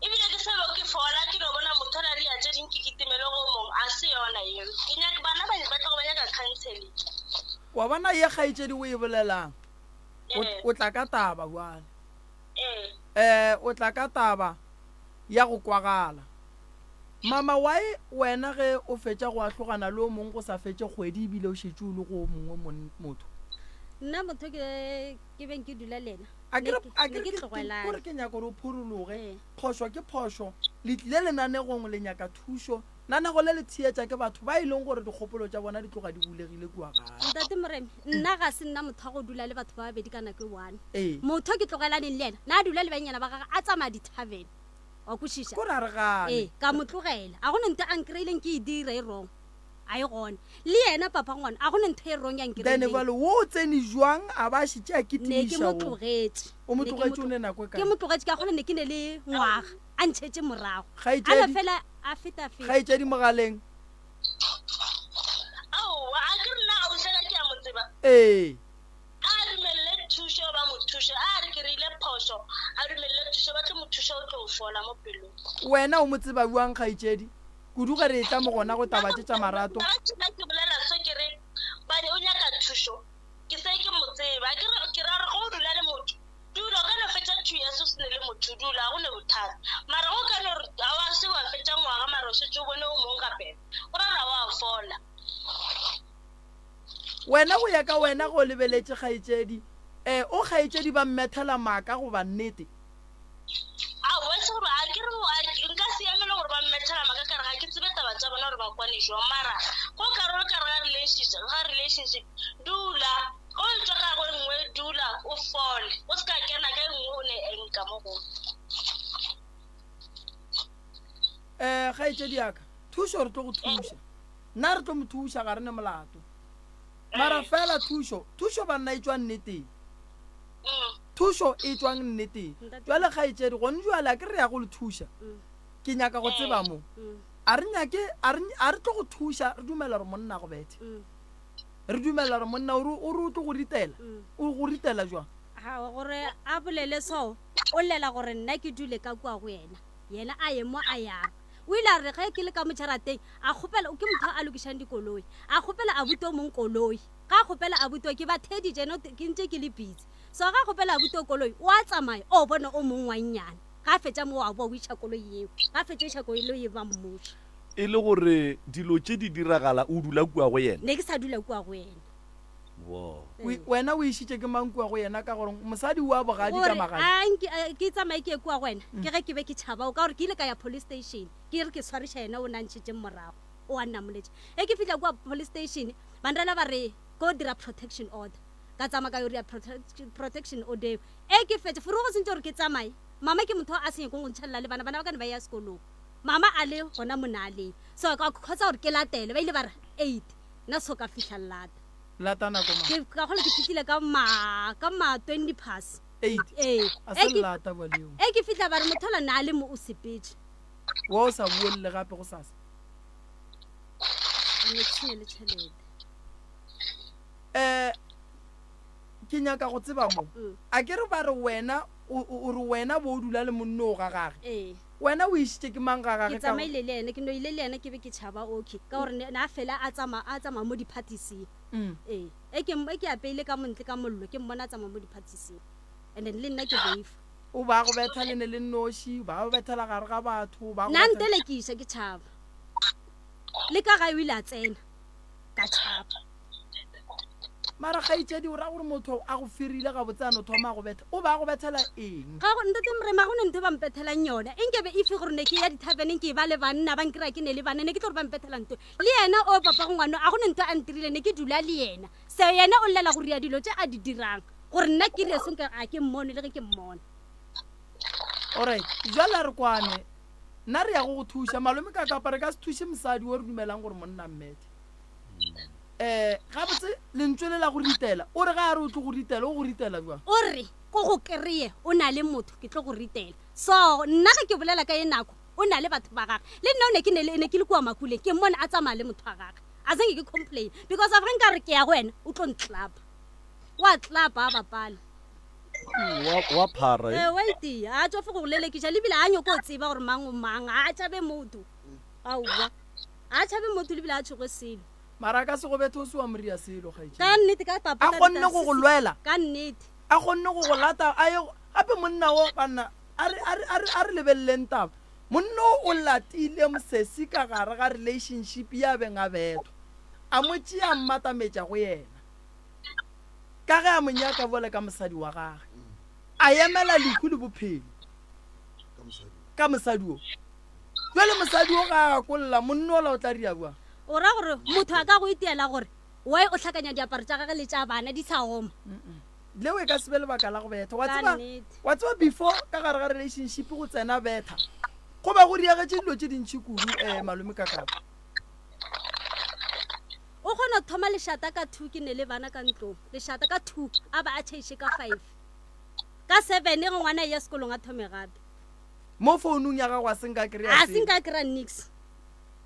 Ebile ke se be ke fola, ke no bona motho a ria tše ding ke kitimele go mong, a se yona yeo. Ke nyaka bana ba ba tlogo ba nyaka counseling. Wa bona ye kgaetšedi o e bolelang? O, o tla ka taba bjale. Ee. O tla ka taba ya go kwagala. Mama, why wena ge o fetša go ahlogana le o mong go sa fetše kgwedi ebile o šetše o le go o mongwe motho? Nna motho ke ke beng ke dula le yena. A ke re, a ke re, ke, ke, kore ke nyaka gore o phurologe. Phošo ke phošo. Le tlile lenanegong le nyaka thušo. Nanego le le theetša ke batho ba e leng gore dikgopolo tša bona di tloga di bulegile kua gae. Ntate Moremi, nna ga se nna motho wa go dula le batho ba babedi ka nako e one. Motho ke tlogelaneng le yena, na a dula le bannyana ba gagwe a tsamaya di-tavern. Wa kwešiša? Kore a re gane. Ee, ka mo tlogela. A go ne ntho a nkreileng ke e dira e wrong. A e gona. Le yena papa ngwana, a go ne ntho e wrong ya Then nkreileng. bjale wo o tsene jwang a ba a šetše a Ne ke kitimiša mo wo? tlogetše. O mo Ne ke mo tlogetše o tlo- ne nako e Ke kae? mo tlogetše ka kgole ne ke ne le ngwaga a ntšhetše morago. A no Kgaetšedi, fela a feta feta. kgaetšedi mogaleng. Aowa, a ke re nna ausi ka ke a mo tseba. Ee. A dumelele thušo ba mo thuše, a re ke rile phošo, a dumelele thušo ba tlo mo thuša o tlo fola mo pelong. Wena o mo tseba bjang kgaetšedi? Kudu ge re etla mo gona go taba tše tša marato. Ga ke bolela so ke re bane o nyaka thušo, ke se ke mo tseba. Ke re ke ra re ge o dula le motho, dula o ka no fetša two years o se ne le motho, dula ga go ne bothata. Mara ge o ka no re ga wa se wa fetša ngwaga mara o šetše o bone o mong gape, go ra gore ga wa fola. Wena go ya ka wena ge o lebeletše kgaetšedi, eh, o kgaetšedi ba mmethela maaka goba nnete? Aowa, e se gore a ke re a nka se emele gore ba mmethela maaka ka re ga ke tsebe taba tša bona gore ba kwane jwang mara go ka re o le ka re ga relationship ga relationship dula o etšwa ka go e nngwe dula o fole o se ka kena ka e nngwe o ne enka mo go Eh, kgaetšedi ya ka, thušo re tlo go thuša. Nna re tlo mo thuša, ga re ne molato. Mara fela thušo, thušo banna e tšwa nneteng. Thušo e tšwang nneteng. Jwale kgaetšedi, gone jwale a ke re ya go le thuša. Ke nyaka go tseba mo. A re nyake, a re, a re tlo go thuša, re dumela gore monna a go bethe. Re dumela gore monna o re, o re o tlo go ritela. O go ritela jwang? Ga, gore a bolele so, o llela gore nna ke dule ka kua go yena, yena a ye mo a yang. O ile a re ge ke le ka mo jarateng, a kgopela, ke motho a lokišang dikoloi, a kgopela abuti o mong koloi. Ga a kgopela abuti o, ke ba theeditše, no, ke ntše ke le busy. So ga a kgopela abuti o koloi, o a tsamaya, o bona o mong wa nnyane. Ga a fetša moo a boa o iša koloi yeo. Ga a fetša o iša koloi yeo ba mmuša. E le gore dilo tše di diragala o dula kua go yena? Ne ke sa dula kua go yena. Wo. Wena o išitše ke mang kua go yena ka gore mosadi wa bogadi ka Gore magadi? a nke ke tsamaye ke ye kua go yena ke ge ke be ke tšhaba ka gore ke ile ka ya police station ke re ke swariša yena o na ntšhetšeng morago o a nnamoletše. Ge ke fihla kua police station ba nrela ba re ko dira protection order. Ka tsamaya ka yo dira protection order eo. E ke fetše forogo sentše gore ke tsamaye. Mama ke motho a se nyakong go ntšhalela le bana, bana ba ka ne ba ya sekolong. Mama a le gona mo na leng. So ka khotsa gore ke latele, ba ile ba re eight, nna so ka fihla lata. Lata nako mang? Ke ka gola ke fihlile ka ma ka ma 20 past. Eight? Ee. A se lata bwa leo. E ke fihla ba re motho ola na le mo o sepetše. Wa o sa buelle gape go sasa? A ne ke sene le tšhelete. Eh ke nyaka go tseba mo. A ke re ba re wena o o re wena bo o dula le monno o ga gage. Ee. Wena o išitše ke mang ga gage Ke ka go. tsamaile le yena, ke no ile le yena ke be ke tšhaba okay ka gore ne a fela a tsamaya a tsamaya mo diphathising. Ee. E ke e ke apeile ka montle ka mollo ke mmona a tsamaya mo diphathising and then le nna ke boifa. O ba go betha le ne le nnoši, ba go bethela gare ga batho, ba go Na bethela. ntelekiša ke tšhaba. Le ka gae o ile a tsena ka tšhaba. Mara kgaetšedi, o ra gore motho a go ferile gabotse a no thoma a go betha, o ba a go bethela eng? Ga go, Ntate Moremi, ga go ne ntho e ba mpethelang yona. E nke be if gore ne ke ya dithaveneng ke e ba le banna, ba nkry-a ke ne le banna, ne ke tlo gore ba mpethela ntho. Le yena o papago ngwano, a go ne ntho a ntirile, ne ke dula le yena. So yena o llela go ria dilo tše a di dirang, gore nna ke rie so nke ga ke mmone le ge ke mmona. Alright, jwale a re kwane, nna re ya go go thuša. Malome Kakapa, re ka se thuše mosadi wo re dumelang gore monna mmethe. Um gabotse lentswe le la go ritela, o re ga a re o tlo go ritela, o go ritela bjang? O re, Ko go kreye o na le motho, ke tlo go ritela. So nna ge ke bolela ka ye nako, o na le batho ba gage. Le nna o ne ke ne le, ne ke le kua Makuleng, ke mmone a tsamaya le motho wa gage. A zange ke complain because of ge nka re ke ya go wena, o tlo ntlapa. O a tlapa, a bapale. Wa, wa phara, eh? Ee, wa itia. A tšofe go go lelekiša, le bile a nyoko o tseba gore mang o mang. A tšhabe motho. Aowa. A tšhabe motho le bile a tšhoge selo. Mara a ka se go bethe o se wa mo ria selo, kgaetšedi. Ka nnete, ka papa. A kgonne go go lwela. Ka nnete. A kgonne go go lata, a ye go. Gape monna wo, banna, a re, a re, a re, a re lebeleleng taba. Monna wo o latile mosesi ka gare ga relationship ye a beng a bethwa. A mo tšea a mmatametša go yena. Ka ge a mo nyaka bjale ka mosadi wa gage. A emela lehu le bophelo. Ka mosadi wo. Bjale mosadi o ga a gakolla monna ola o tla ria bjang? O ra gore motho a ka go itiela gore why o hlakanya diaparo tša gage le tša bana di sa oma? Leo e ka se be lebaka la go betha. Wa Ka tseba, nnete. wa tseba before ka gare ga relationship go tsena betha, go ba go diagetše dilo tše dintši kudu eh malome Kakapa. O kgona go thoma lešata ka two ke ne le bana ka ntlong, lešata ka two a ba a tšheiše ka five. Ka seven ge ngwana a eya sekolong a thome gape. Mo founung ya gago a se nka kry-a A se nka kry-a nix.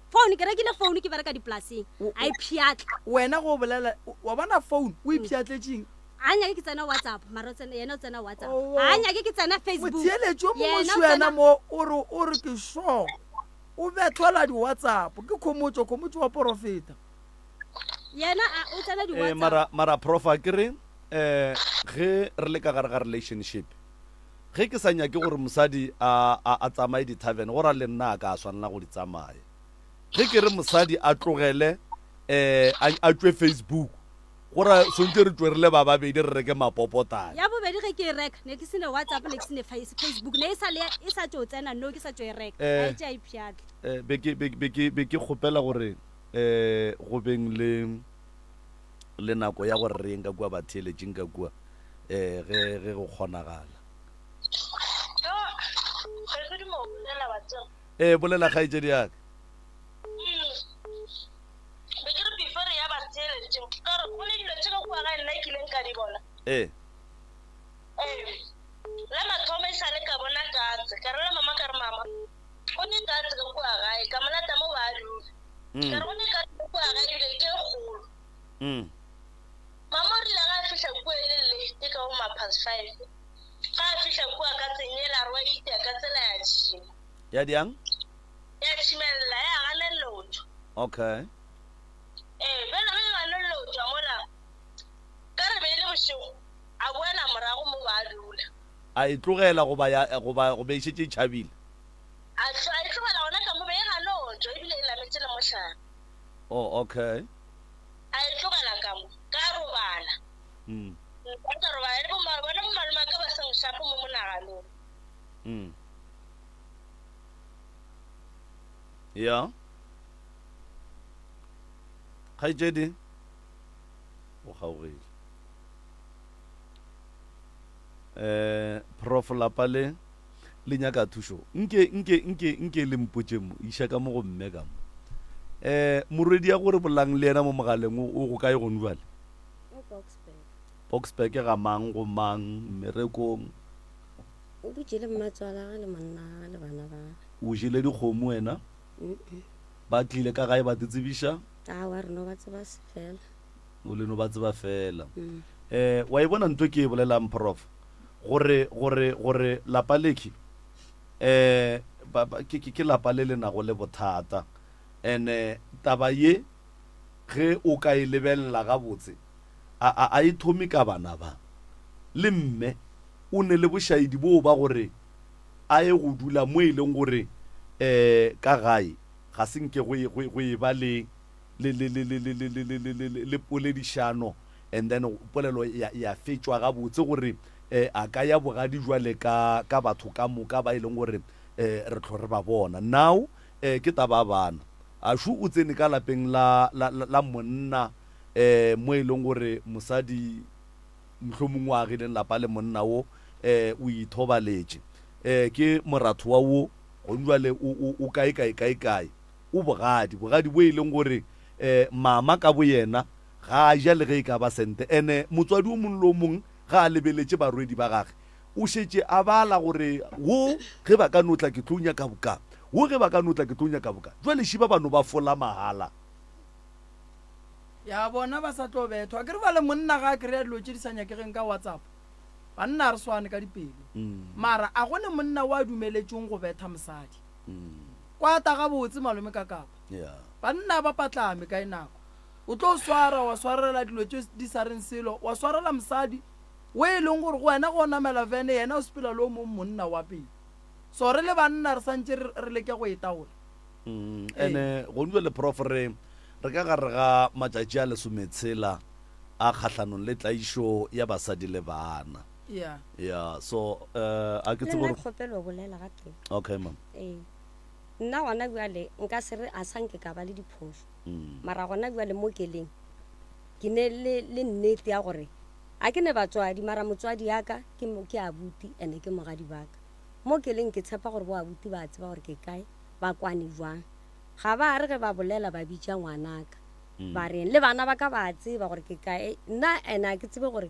Phone, ke rekile phone ke bereka dipolaseng. A e pšhatla. Wena go bolela, wa bona phone o e pšhatletšeng? A nyake ke tsena WhatsApp, mara o tsena, yena o tsena WhatsApp. A nyake ke tsena Facebook. Motheeletši o mongwe šo yena mo o re, o re ke sure o bethwela di-WhatsApp. Ke Khomotšo, Khomotšo wa porofeta. Yena a, o tsena Eh, di-WhatsApp. mara, mara prof a ke re eh ge re le ka gare ga relationship Ge ke sa nyake gore mosadi a, a, a tsamaye di-tavern, go ra le nna a ka a swanela go di tsamaya. Ge ke re mosadi a tlogele, eh, a, a tšwe Facebook, go ra swantše re tšwe re le ba babedi re reke mapopotane. Ya bobedi ge ke e reka, ne ke se ne WhatsApp, ne ke se ne Facebook, ne e sa le, e sa tšo tsena, no ke sa tšo e reka, Eh, a e tšea e pšhatla. Eh, be ke, be, be ke, be ke kgopela gore, eh, go beng le, le nako ya gore re yeng ka kua batheeletšing ka kua. eh, ge, ge go kgonagala. Ee, bolela kgaetšedi ya ka. Ee. La mathomo e sa le ka bona katse, ka rela mama ka re mama, go ne katse ka kua gae, ka mo lata mo. Ka re go ne ka kua ga ebile ke e kgolo. Mama o rile ga a fihla kua e le late ka bo ma past 5. Ga a fihla kua ka tseng yela a re wa itia ka tsela ya tšhima. Ya diang? Ya tšhimelela ya ganelela go tšwa. Okay. Ee, bjale ge e ganelela go tšwa mola ka re be e le bošego a boela morago mo ba a dula. A e tlogela goba ya goba goba e šetše e tšhabile? A a e tlogela gona ka mo be e gano tšwa ebile e nametše le mohlare. Oh, okay. A e tlogela ka mo, ka robala. Nna ka robala le bo bona bo malome a ka ba sa nšape mo monaganong. Ya. Kgaetšedi o kgaogile. Eh, Prof lapa le le nyaka thušo. Nke nke nke nke le mpotše mo, iša ka mo go mme ka mo. Eh, morwedi ya gore bolang le yena mo mogaleng o o go kae gone jwale? O Boksburg. Boksburg ga mang go mang mmerekong? O dutše le mmatswalagwe le monnagwe le bana ba gagwe. O jele dikgomo wena? Ba tlile ka gae ba te tsebiša? Aowa, re no ba tseba fela. O le no ba tseba fela. Eh, wa e bona ntho ke e bolelang prof? Gore, gore, gore lapa lekhi, eh, ba, ba, ke, ke, ke lapa le le nago le bothata. Ene taba ye, ge o ka e lebelela gabotse, a, a, a e thome ka bana ba. Le mme o ne le bošaedi boo ba gore a ye go dula mo e leng gore, eh, ka gae ga se nke go, go, go e ba le, le, le, le, le, le, le, le, le, le, le, le poledišano, and then polelo ya, ya fetšwa gabotse gore eh, a ka ya bogadi jwale ka, ka batho ka moka ba e leng gore eh, re hlo re ba bona. Now eh, ke taba ya bana. Ashu o tsene ka lapeng la, la, la, la monna eh, mo e leng gore mosadi mohlomongwe o agileng lapa le monna wo eh, o ithobaletše. Eh, ke moratho wa wo gone jwale o, o, o kae kae kae kae. O bogadi, bogadi bo e leng gore eh, mama ka boyena ga a ja le ge e ka ba sente. Ene motswadi o mongwe le o mongwe ga a lebeletše barwedi ba gage, o šetše a bala gore wo ge ba ka no tla ke tlo nyaka boka, wo ge ba ka no tla ke tlo nyaka boka. Jwale šiba ba no ba fola mahala. Ya bona ba sa tlo bethwa. Akere bjale monna ga a kry-a dilo tše di sa nyakegeng ka WhatsApp. Banna ga re swane ka dipelo. Mara a go ne monna o a dumeletšweng go betha mosadi. Kwata gabotse malome ka kapa. Banna ba patlame kae nako. O tlo swara wa swarela dilo tše di sa reng selo, wa swarela mosadi wo e leng gore go wena ge o namela vene yena o sepela le o mong monna wa pele. So re le banna re santše re re leke go e taola. Mm, ene gone jwale prof re re ka gare ga matšatši a lesometshela a kgahlanong le tlaišo ya basadi le bana. Yeah. Yeah, so uh, a ke Le tsebe nna gore ke kgopelo bolela ga tee. Okay ma'am. Ee. Nna gona bjale nka se re a sa nke ka ba le diphošo. Mara gona bjale mo ke leng ke ne le le nnete ya gore a ke ne batswadi mara motswadi ya ka ke ke abuti ene ke mogadi ba ka. Mo ke leng ke tshepa gore bo abuti ba tseba gore ke kae ba kwane jwang. Ga ba re ge ba bolela ba bitša ngwanaka ba reng le bana ba ka ba tseba gore ke kae nna ene a ke tsebe gore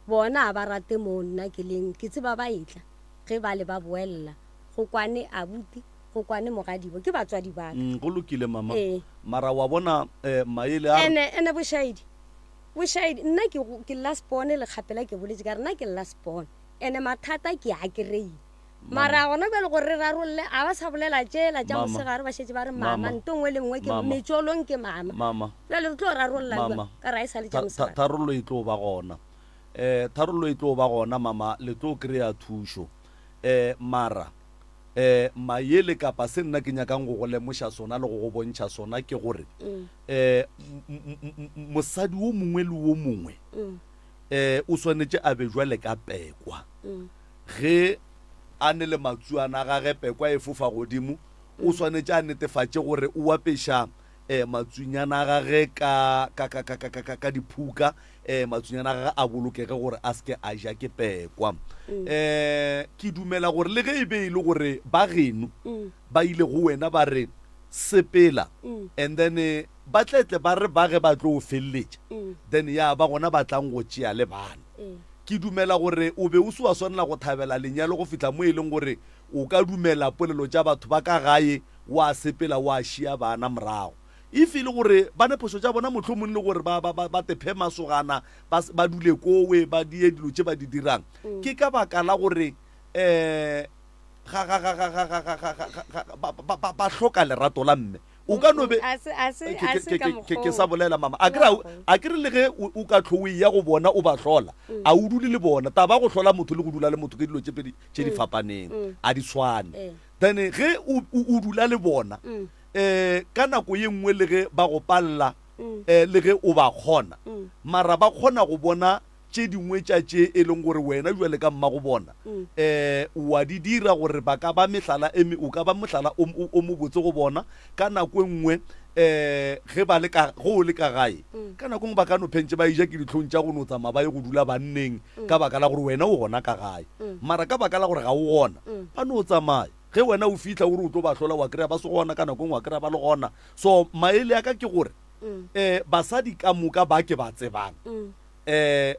bona a ba rate mo nna ke leng ke tseba ba etla ge ba le ba boella go kwane abuti go kwane mogadibo ke batswadi ba ka. Mm, go lokile mama. Ee. Mara wa bona eh, maele a Ene ene bošaedi bošaedi nna ke ke last born le kgapela ke boletše ka re nna ke last born ene mathata ke a kry-ile mara gona bjale gore re rarolle a ba sa bolela tšela tša Mama. mosegare ba šetše ba re mama Mama. nto nngwe le nngwe ke Mama. metšolong ke mama mama bjale re tlo rarolla Mama. bjang ka re a e sa le tša Tha- tha- mosegare tharollo e tlo ba gona um tharollo e tlo ba gona mama le tlo kry-a thušo um mara um mayele kapa se nna ke nyakang go go lemoša sona le go go bontšha sona ke gore um mosadi wo mongwe le wo mongwe um o swanetše a be jwale ka pekwa Ge a ne le matsuana a gage pekwa e fofa godimo, o swanetše a netefatše gore o apeša eh, matsunyana a gage ka, ka, ka, ka, ka, ka, ka, ka diphuka, eh, matsunyana a gage a bolokege gore a se ke a ja ke pekwa. Eh, ke dumela gore le ge e be e le gore ba geno ba ile go wena ba re sepela, and then eh, ba tletle ba re ba ge ba tlo o feleletša, then ya ba gona ba tlang go tšea le bana. Ke dumela gore o be o se wa swanela go thabela lenyalo go fihla mo e leng gore o ka dumela polelo tša batho ba ka gae wa sepela wa šia bana morago. If e le gore ba ne phošo tša bona mohlomong le gore ba, ba, ba, ba tephe masogana, ba, ba dule kowe, ba die dilo tše ba di dirang, ke ka baka la gore um ga, ga, ga, ga, ga, ga, ga, ga, ga, ga, ba, ba, ba, ba hloka lerato la mme. O ka no be. A se, a se, Ke, a ke, se ke, ka ke, mokgwa ke sa woo. bolela mama. A Ke ke re, ka mokgwa woo. a ke re le ge o, o ka hlo o eya go bona o ba hlola, a o dule le bona. Taba ya go hlola motho le go dula le motho ke dilo tše pedi tše di fapaneng. A di swane. Ee. Then ge o, o, o dula le bona, um ka nako ye nngwe le ge ba go palela, um le ge o ba kgona, mara ba kgona go bona tše dingwe tša tše e leng gore wena bjale ka mmago bona um wa di dira gore ba ka ba mehlala e o ka ba mohlala o, o, o mobotse go bona. Ka nako e nngwe um ge ba le ka, ge o le ka gae, ka nako e nngwe ba ka no phentše ba eja ke dihlong tša go no tsamaya ba ye go dula banneng ka baka la gore wena o gona ka gae. Mara ka baka la gore ga o gona, ba no tsamaya. Ge wena o fihla o re o tlo ba hlola, wa kry-a ba se gona, ka nako e nngwe wa kry-a ba le gona. So maele a ka ke gore um basadi ka moka ba ke ba tsebang, um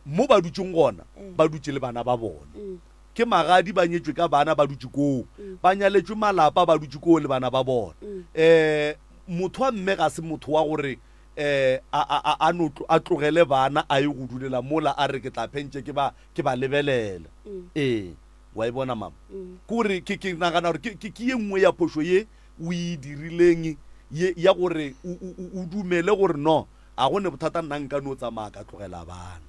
mo ba dutšeng gona ba dutše le bana ba bona. Ke magadi ba nyetšwe ka bana ba dutše koo, ba nyaletšwe malapa ba dutše koo le bana ba bona. Um motho wa mme ga se motho wa gore um a, a, a, a no a tlogele bana a ye go dulela mola a re ke tla phentše ke ba, ke ba lebelela. Ee, wa e bona mama? Ke gore ke, ke nagana gore ke, ke, ke ye nngwe ya phošo ye o e dirileng ye ya gore o, o, o, o dumele gore no A go ne bothata nna nka no tsamaya ka tlogela bana.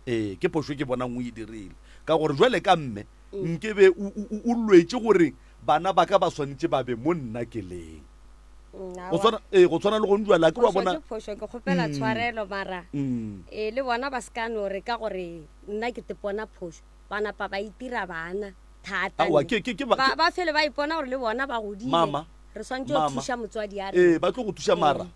Ee, ke phošo e ke bonang o e dirile. Ka gore jwale ka mme, nke be o, o, o lwetše gore bana ba ka ba swanetše ba be mo nna ke leng. Go tshwana, ee, go tshwana le gone jwale, akere wa bona. Phošo ke phošo, ke kgopela tshwarelo mara ee, le bona ba se ka no re ka gore nna ke tepona phošo, ba napa ba itira bana thata. Aowa, ke, ke, ke ba, Ba, ba fele ba ipona gore le bona ba godile. Mama, Re swanetše go mama. thuša motswadi a Ee, rena. ba tlo go thuša mara.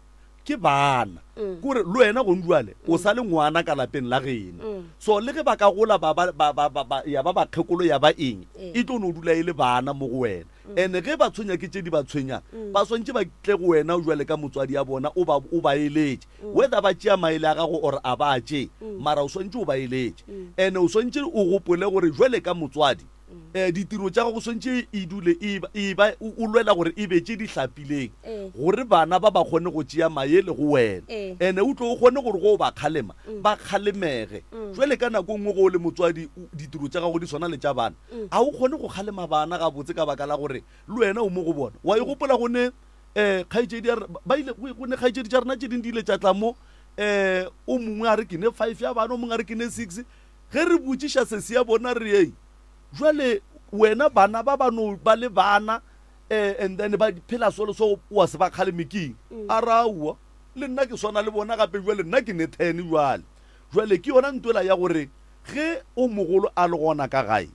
Ke bana. Ke gore le wena gone jwale o sa le ngwana ka lapeng la geno. So le ge ba ka gola ba ba, ba, ba, ba, ba, ya ba bakgekolo ya ba eng, e tlo no dula e le bana mo go wena. And ge ba tshwenya ke tše di ba tshwenyang, ba swantše ba tle go wena jwale ka motswadi ya bona o ba, o ba eletše. Whether ba tšea maele a gago or a ba a tšee, mara o swantše o ba eletše. And o swantše o gopole gore jwale ka motswadi, um ditiro tša gago swantše e dule e e ba o lwela gore e be tše di hlapileng gore bana ba ba kgone go tšea maele go wena ene o tlo o kgone gore go o ba kgalema ba kgalemege. Jwale ka nako nngwe go o le motswadi ditiro tša gago di swana le tša bana, ga o kgone go kgalema bana gabotse ka baka la gore le wena o mo go bona. Wa e gopola go ne um kgaetšedi ya ba ile go ne kgaetšedi tša rena tše dingwe di ile tša tla mo um o mongwe a re ke ne five ya bana o mongwe a re ke ne six. Ge re botšiša sesi ya bona re ei, jwale wena bana ba ba no ba le bana eh, and then ba phela so le so wa se ba kgaleme keng? A re aowa, le nna ke swana le bona gape jwale nna ke ne ten jwale. Jwale ke yona ntwela ya gore ge o mogolo a le gona ka gae,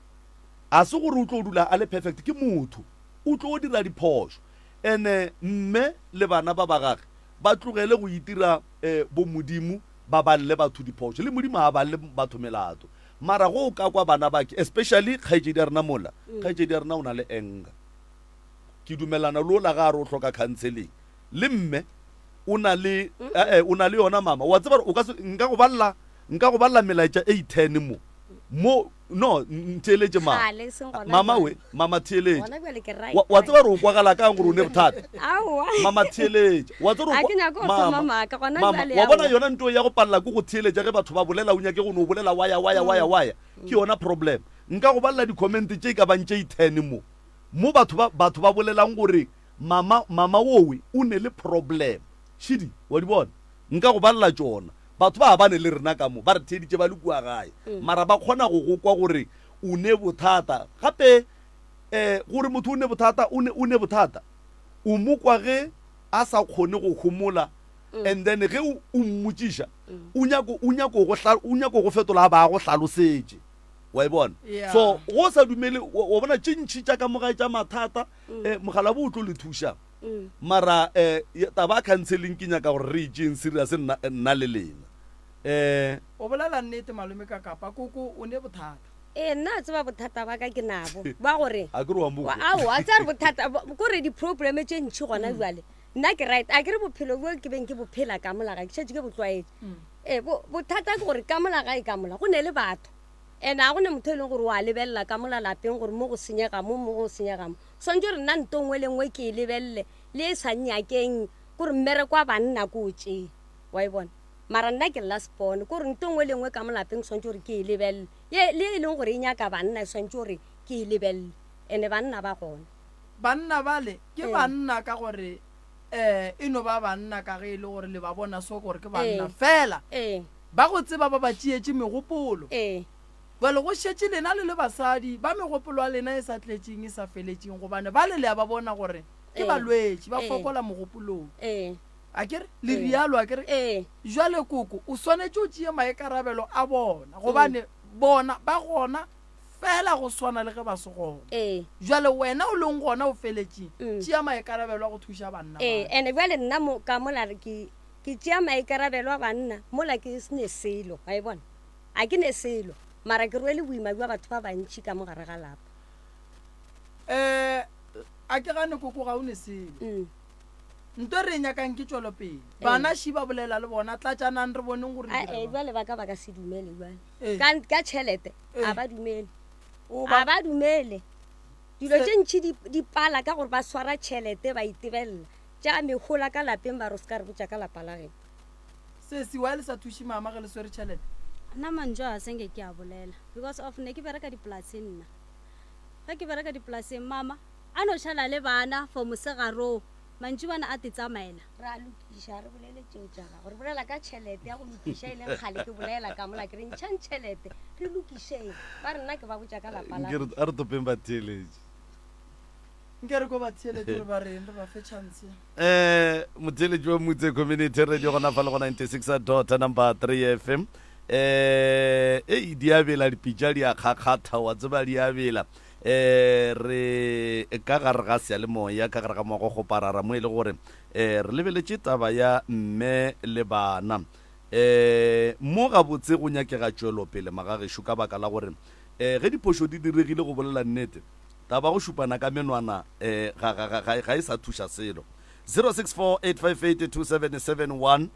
a se gore o tlo dula a le perfect, ke motho, o tlo dira diphošo. Ene mme le bana ba ba gage ba tlogele go itira eh, bo modimo ba balle batho diphošo, le Modimo ga a balle batho melato. Mara go o ka kwa bana ba ke, especially kgaetšedi ya rena mola, kgaetšedi ya rena o na le anger. Ke dumelana le ola ga a re o hloka counseling. Le mme o na le, eh, o na le yona mama. Wa tseba gore o ka se, nka go balla, nka go balla melaetša e ten mo. Mo, no, ntheeletše mama. Kgale, e seng gona Mama jwale. we, mama theeletše. Gona bjale ke right, Wa, wa right. tseba gore o kwagala kang gore o ne bothata? Aowa. Mama theeletša. Wa tseba gore A o ke kwa- nyake go thoma Mama, maaka, gona mama, bjale wa bona aowa. yona nto ya go palela ke go theeletša ge batho ba bolela, o nyake go no bolela waya, waya, waya, waya. Ke yona problem. Nka go balela di-comment tše e ka bang tše ten mo, mo batho ba, batho ba bolelang gore mama, mama wowe o ne le problem. Šidi, wa di bona? Nka go balela tšona. Batho ba ba ne le rena ka mo, ba re theeditše ba le kua gae, mara ba kgona go go kwa gore o ne bothata. Gape, um gore motho o ne bothata, o ne, o ne bothata, o mo kwa ge a sa kgone go homola, and then ge o, o mmotšiša, o nyako, o nyako go hla, o nyako go fetola a ba a go hlalosetše. Wa e bona? Yeah. So, go o sa dumele, wa, wa bona tše ntši tša ka mo gae tša mathata, um mogala bo o tlo le thuša. Mara eh, taba ya counseling ke nyaka gore re e tšeeng serious nna, nna le lena. Eh. O bolela nnete malome ka kapa koko o ne bothata. Ee nna a tseba bothata ba ka ke nabo ba gore A ke re wa mo kwa. Aowa a tseba gore bothata kore di-problem tše ntšhi gona jwale nna ke right a ke re bophelo bo ke beng ke bophela ka mola gae ke šetše ke bo tlwaetše. Ee bothata ke gore ka mola gae ka mola go ne le batho and ga go ne motho e leng gore wa lebelela ka mola lapeng gore mo go senyega mo mo go senyega mo. Swantše gore nna nto nngwe le nngwe ke e lebelele le e sa nnyakeng. Kore mmereko wa banna ke o tšee, wa e bona. Mara nna ke last born, kore nto nngwe le nngwe ka mo lapeng ke swanetše gore ke e lebelele. Ye, le e leng gore e nyaka banna e swanetše gore ke e lebelele. Ene banna ba gona. Banna bale ke Ee. banna ka gore um e no ba banna ka ge e le gore le ba bona so gore ke banna Ee. fela. Ee. Ba go tseba ba ba tšeetše megopolo. Ee. Bjale go šetše lena le le basadi ba megopolo ya lena e sa tletšeng e sa feletšeng gobane bale le a ba bona gore ke Ee. balwetši ba Ee. fokola mogopolong. Ee. A ke re le Ee. rialo a ke re? Ee. Jwale koko o swanetše o tšee maikarabelo a bona gobane bona ba gona fela go swana le ge ba se gona. Ee. Jwale wena o leng gona o feletšeng Mm. tšea maikarabelo a go thuša banna Ee, bale. ene bjale nna mo ka mola re ke ke tšea maikarabelo a banna mola ke se ne selo, wa e bona? A ke ne selo, mara ke rwele boima bja batho ba bantši ka mo gare ga lapa. Um a ke gane koko ga o ne selo. Mm. Nto e re e nyakang ke tšwelopele. Bana ši ba bolela le bona, tlatšanang re boneng gore A re dira e jwang. bjale ba ka ba ka se dumele bjale. Ee. Ka ka tšhelete Ee. a ba dumele. O A ba ba dumele. Dilo Se- tše ntši di di pala ka gore ba swara tšhelete ba itebelela. Tša mehola ka lapeng ba re o se ka re botša ka lapa la geno. Sesi, why le sa thuše mama ge le swere tšhelete? Nna mantšu a ga se nke ke a bolela because of ne ke bereka dipolaseng nna. Ge ke bereka dipolaseng mama a no šala le bana for mosegaroo, mantšibana a te tsamaela. Re a lokiša, re bolele tšeo tša gago. Re bolela ka tšhelete ya go lokiša e leng kgale ke bolela ka mola ke re ntšhang tšhelete re lokišeng. Ba re nna ke ba botša ka lapa la Nke re- a re topeng batheeletši. Nke re ko ba theeletše gore ba reng, re ba fe chance. Eh, motheeletši wa Mutse Community Radio gona fa le go 96 dot number 3 FM. Eh, ei di a bela dipitša di a kgakgatha wa tseba di a bela. Eh, re ka gare ga seyalemoya ka gare ga moago kgoparara mo e le gore eh re lebeletše taba ya mme le bana. Eh, mo gabotse go nyakega tšwelopele magagešo ka baka la gore eh ge diphošo di diregile go bolela nnete Taba go šupana ka menwana eh, ga, ga, ga, ga, ga e sa thuša selo. 0648582771,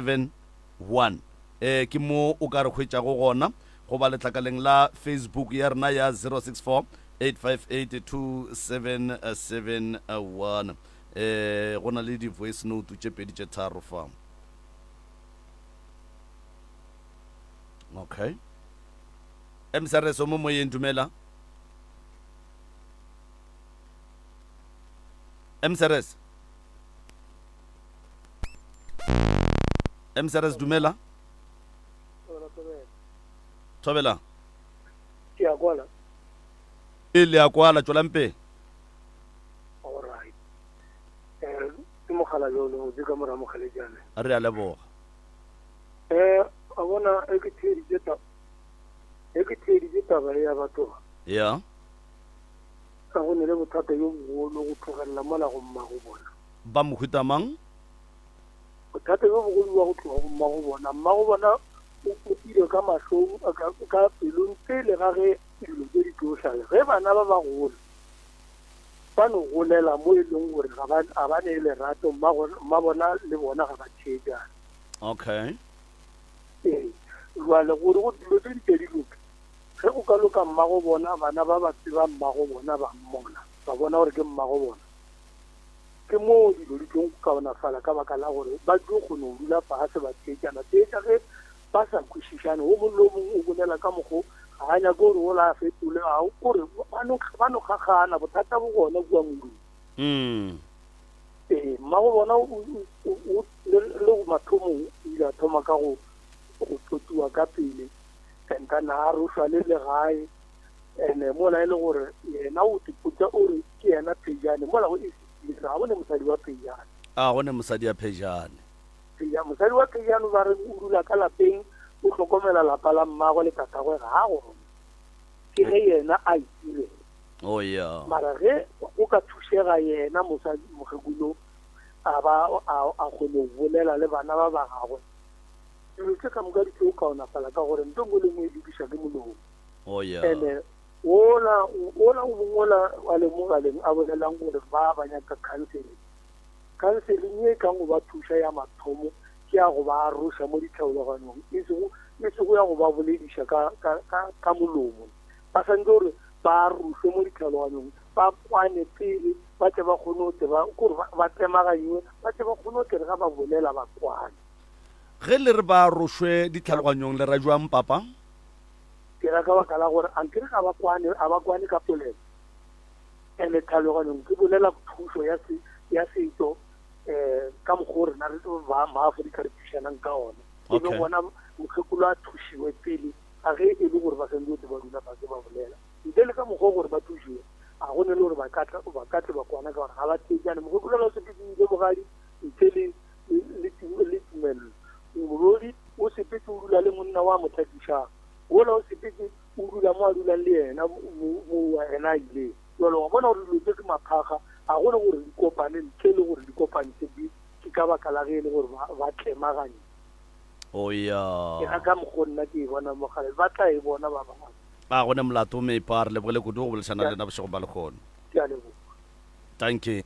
0648582771 eh, ke mo o ka re hwetšago gona, goba letlakaleng la Facebook ya rena ya 0648582771. Eh, go na le di-voice note tše pedi tše tharo fa. Okay. Msrs o mo moyeng dumela. Msrs. Msrs dumela. Thobela. Ke a kwala. E le a kwala tšwelang pele. All right. Eh ke mogala yo le botse ka mora mogalejane. Re a leboga. Eh, a bona e ke theeditše taba e ke theeditše taba e ya batho ba. Ya. Ka go ne le bothata yo bogolo go tlogelela mola go mmago bona. Ba mohuta mang? Bothata bjo bogolo bja go tloga go mmago bona. Mmago bona o kopile ka mahlong ka, ka pelong pele ga ge dilo tše di tlo hlaga. Ge bana ba ba gola ba no golela mo e leng gore ga ba, ga ba ne lerato, mmago, mmabona le bona ga ba theetšane. Okay. Ee, jwale gore go dilo tse di tle di loke, ge go ka loka mmago bona, bana ba ba tseba mmago bona, ba mmona, ba bona gore ke mmago bona, ke moo dilo di tlong go kaonafala ka baka la gore ba tlo kgona go dula fase ba theetšana. Theetša ge ba sa kwešišane, o mongwe le o mongwe o bolela ka mokgo ga a nyake gore ola a fetole, a kore ba no ba no kgakgana, bothata bo gona kua modung. Mm. Ee, mmago bona o, o, o, le, le go mathomong o ile a thoma ka go, go tlotiwa ka pele, and then a arošwa le legae, and mola e le gore yena o tipotša o re ke yena Phejane, mola go e ga go ne mosadi wa Phejane. A go ne mosadi ya Phejane. Phejane, mosadi wa Phejane ba re o dula ka lapeng, o hlokomela lapa la mmagwe le tatagwe, ga a gona. Ke ge yena a itirela. Oh yeah. Mara ge go ka thušega yena mosadi mokgekolo a ba a a kgone go bolela le bana ba ba gagwe, dilo tše ka moka di tlo kaonafala ka gore nto nngwe le nngwe e lokiša ke molomo. Oh yeah. Ene wola wola o mongwe ola wa le mogaleng a bolelang gore ba ba nyaka counseling. Counseling ye e tlang go ba thuša ya mathomo ke ya go ba aroša mo ditlhaologanyong, e sego e sego ya go ba bolediša ka ka ka ka molomo. Ba swanetše gore ba arošwe mo ditlhaloganyong, ba kwane pele ba tle ba kgone go tle ba kore ba tlemaganyiwe ba tle ba kgone go tle re ga ba bolela ba kwane. Ge le re ba arošwe ditlhaloganyong le ra jwang papa? Ke ra ka baka la gore ankere ga ba kwane, a ba kwane ka polelo. And-e tlhaloganyong ke bolela thušo ya se, ya setšo um ka mokgwa o rena re ba Maaforika re thušanang ka ona. E be gona mokgekolo a thušiwe pele ga ge e le gore ba santse tle ba dula fase ba bolela. Ntle le ka mokgwa o gore ba thušiwe, ga go ne le gore ba ka tla, ba ka tle ba kwana ka gore ga ba theetšane. Mokgekolo ga o sepetse o ile bogadi ntle le, le, le, le tumello. Morodi o sepetse o dula le monna wa mo hlakišang. Wola o sepetse o dula mo a dulang le yena mo, mo yena a ileng. Jwale wa bona gore dilo tše ke maphakga, ga go ne gore di kopane ntle le gore di kopantšhe ke, ke ka baka la ge e le gore ba, ba tlemaganye. O ya. Ke ga ka mokgo nna ke e bonang mokgalabje, ba tla e bona ba bangwe. A go ne molato Mepa, re lebogile kudu go boledišana le lena bošegong ba lehono. Ke a leboga. Dankie.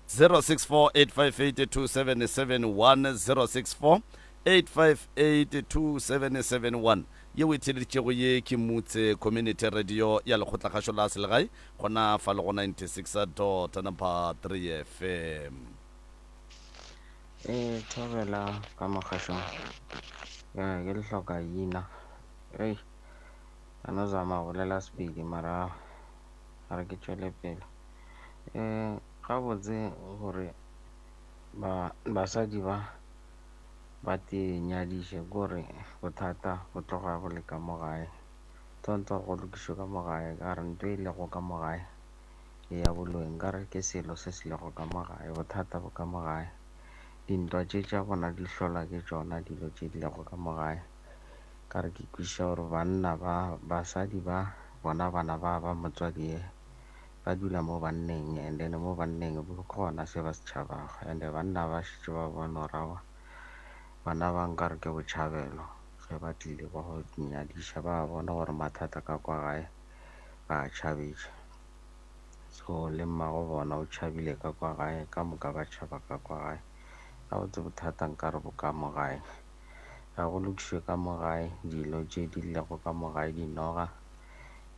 0648582771 0648582771 Yeo e theeleditšego ye ke Mutse Community Radio ya Lekgotlakgašo la Selegae gona fa le go 96 dot number 3 FM. Ee, thobela ka mogašong. Ya, ke le hloka ina. Ei, ka no zama go bolela Sepedi mara a re ke tšwele pele. Um gabotse gore ba basadi ba ba te nyadiše ke gore bothata bo tloga bo le ka mo gae. Tshwanetse gore go lokišwe ka mo gae ka gore ntho e lego ka mo gae e ya boloi nkare ke selo se se lego ka mo gae, bothata bo ka mo gae. Dintwa tše tša bona di hlolwa ke tšona dilo tše di lego ka mo gae. Ka re ke kwešiša gore banna ba basadi ba bona bana ba ba motswadi ye ba dula mo banneng and then mo banneng ke gona se ba se tšhabago and banna ba šetše ba bone gore aowa bana ba nkare ke botšhabelo ge ba tlile kwa go nyadiša ba bona gore mathata ka kwa gae ba a tšhabetše. So le mmago bona o tšhabile ka kwa gae ka moka ba tšhaba ka kwa gae. Gabotse bothata nkare bo ka mo gae. Ga go lokišwe ka mo gae dilo tše di lego ka mo gae dinoga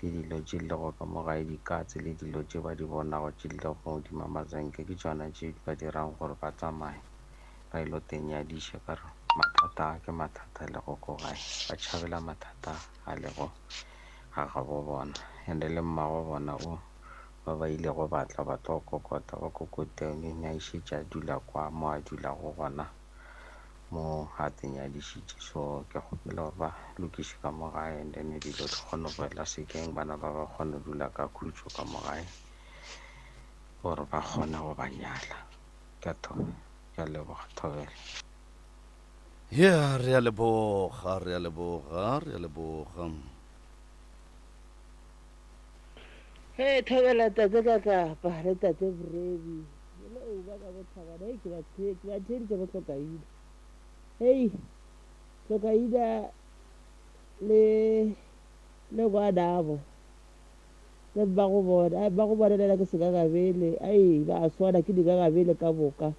le dilo tše di lego ka mo gae dikatse le dilo tše ba di bonago tše di lego godimo ga mazenke ke tšona tše di ba dirang gore ba tsamaye ba ilo tenyadiša ka re mathata a ke mathata a lego ko gae ba tšhabela mathata a lego ga gabo bona and le mmago bona o ba ba ilego ba tla ba tlo kokota ba kokote ne a šetše a dula kwa mo a dulago gona. Mo a tenyadišitše so ke kgopela gore ba lokiše ka mo gae and then dilo di kgone go boela sekeng bana ba ba kgone go dula ka khutšo ka mo gae gore ba kgone go ba nyala ke a ke a leboga thobela. Yeah, re a leboga, re a leboga, re a leboga. Hei thobela tate ka kapa le tate Brevi. Hello ba ka botlhabana hei ke ba ke ba theeditše bo hlokaina. Hei hlokaina le le ngwanabo le mmago bona ai mmago bona le yena ke sekakabele ai ba a swana ke dikakabele ka moka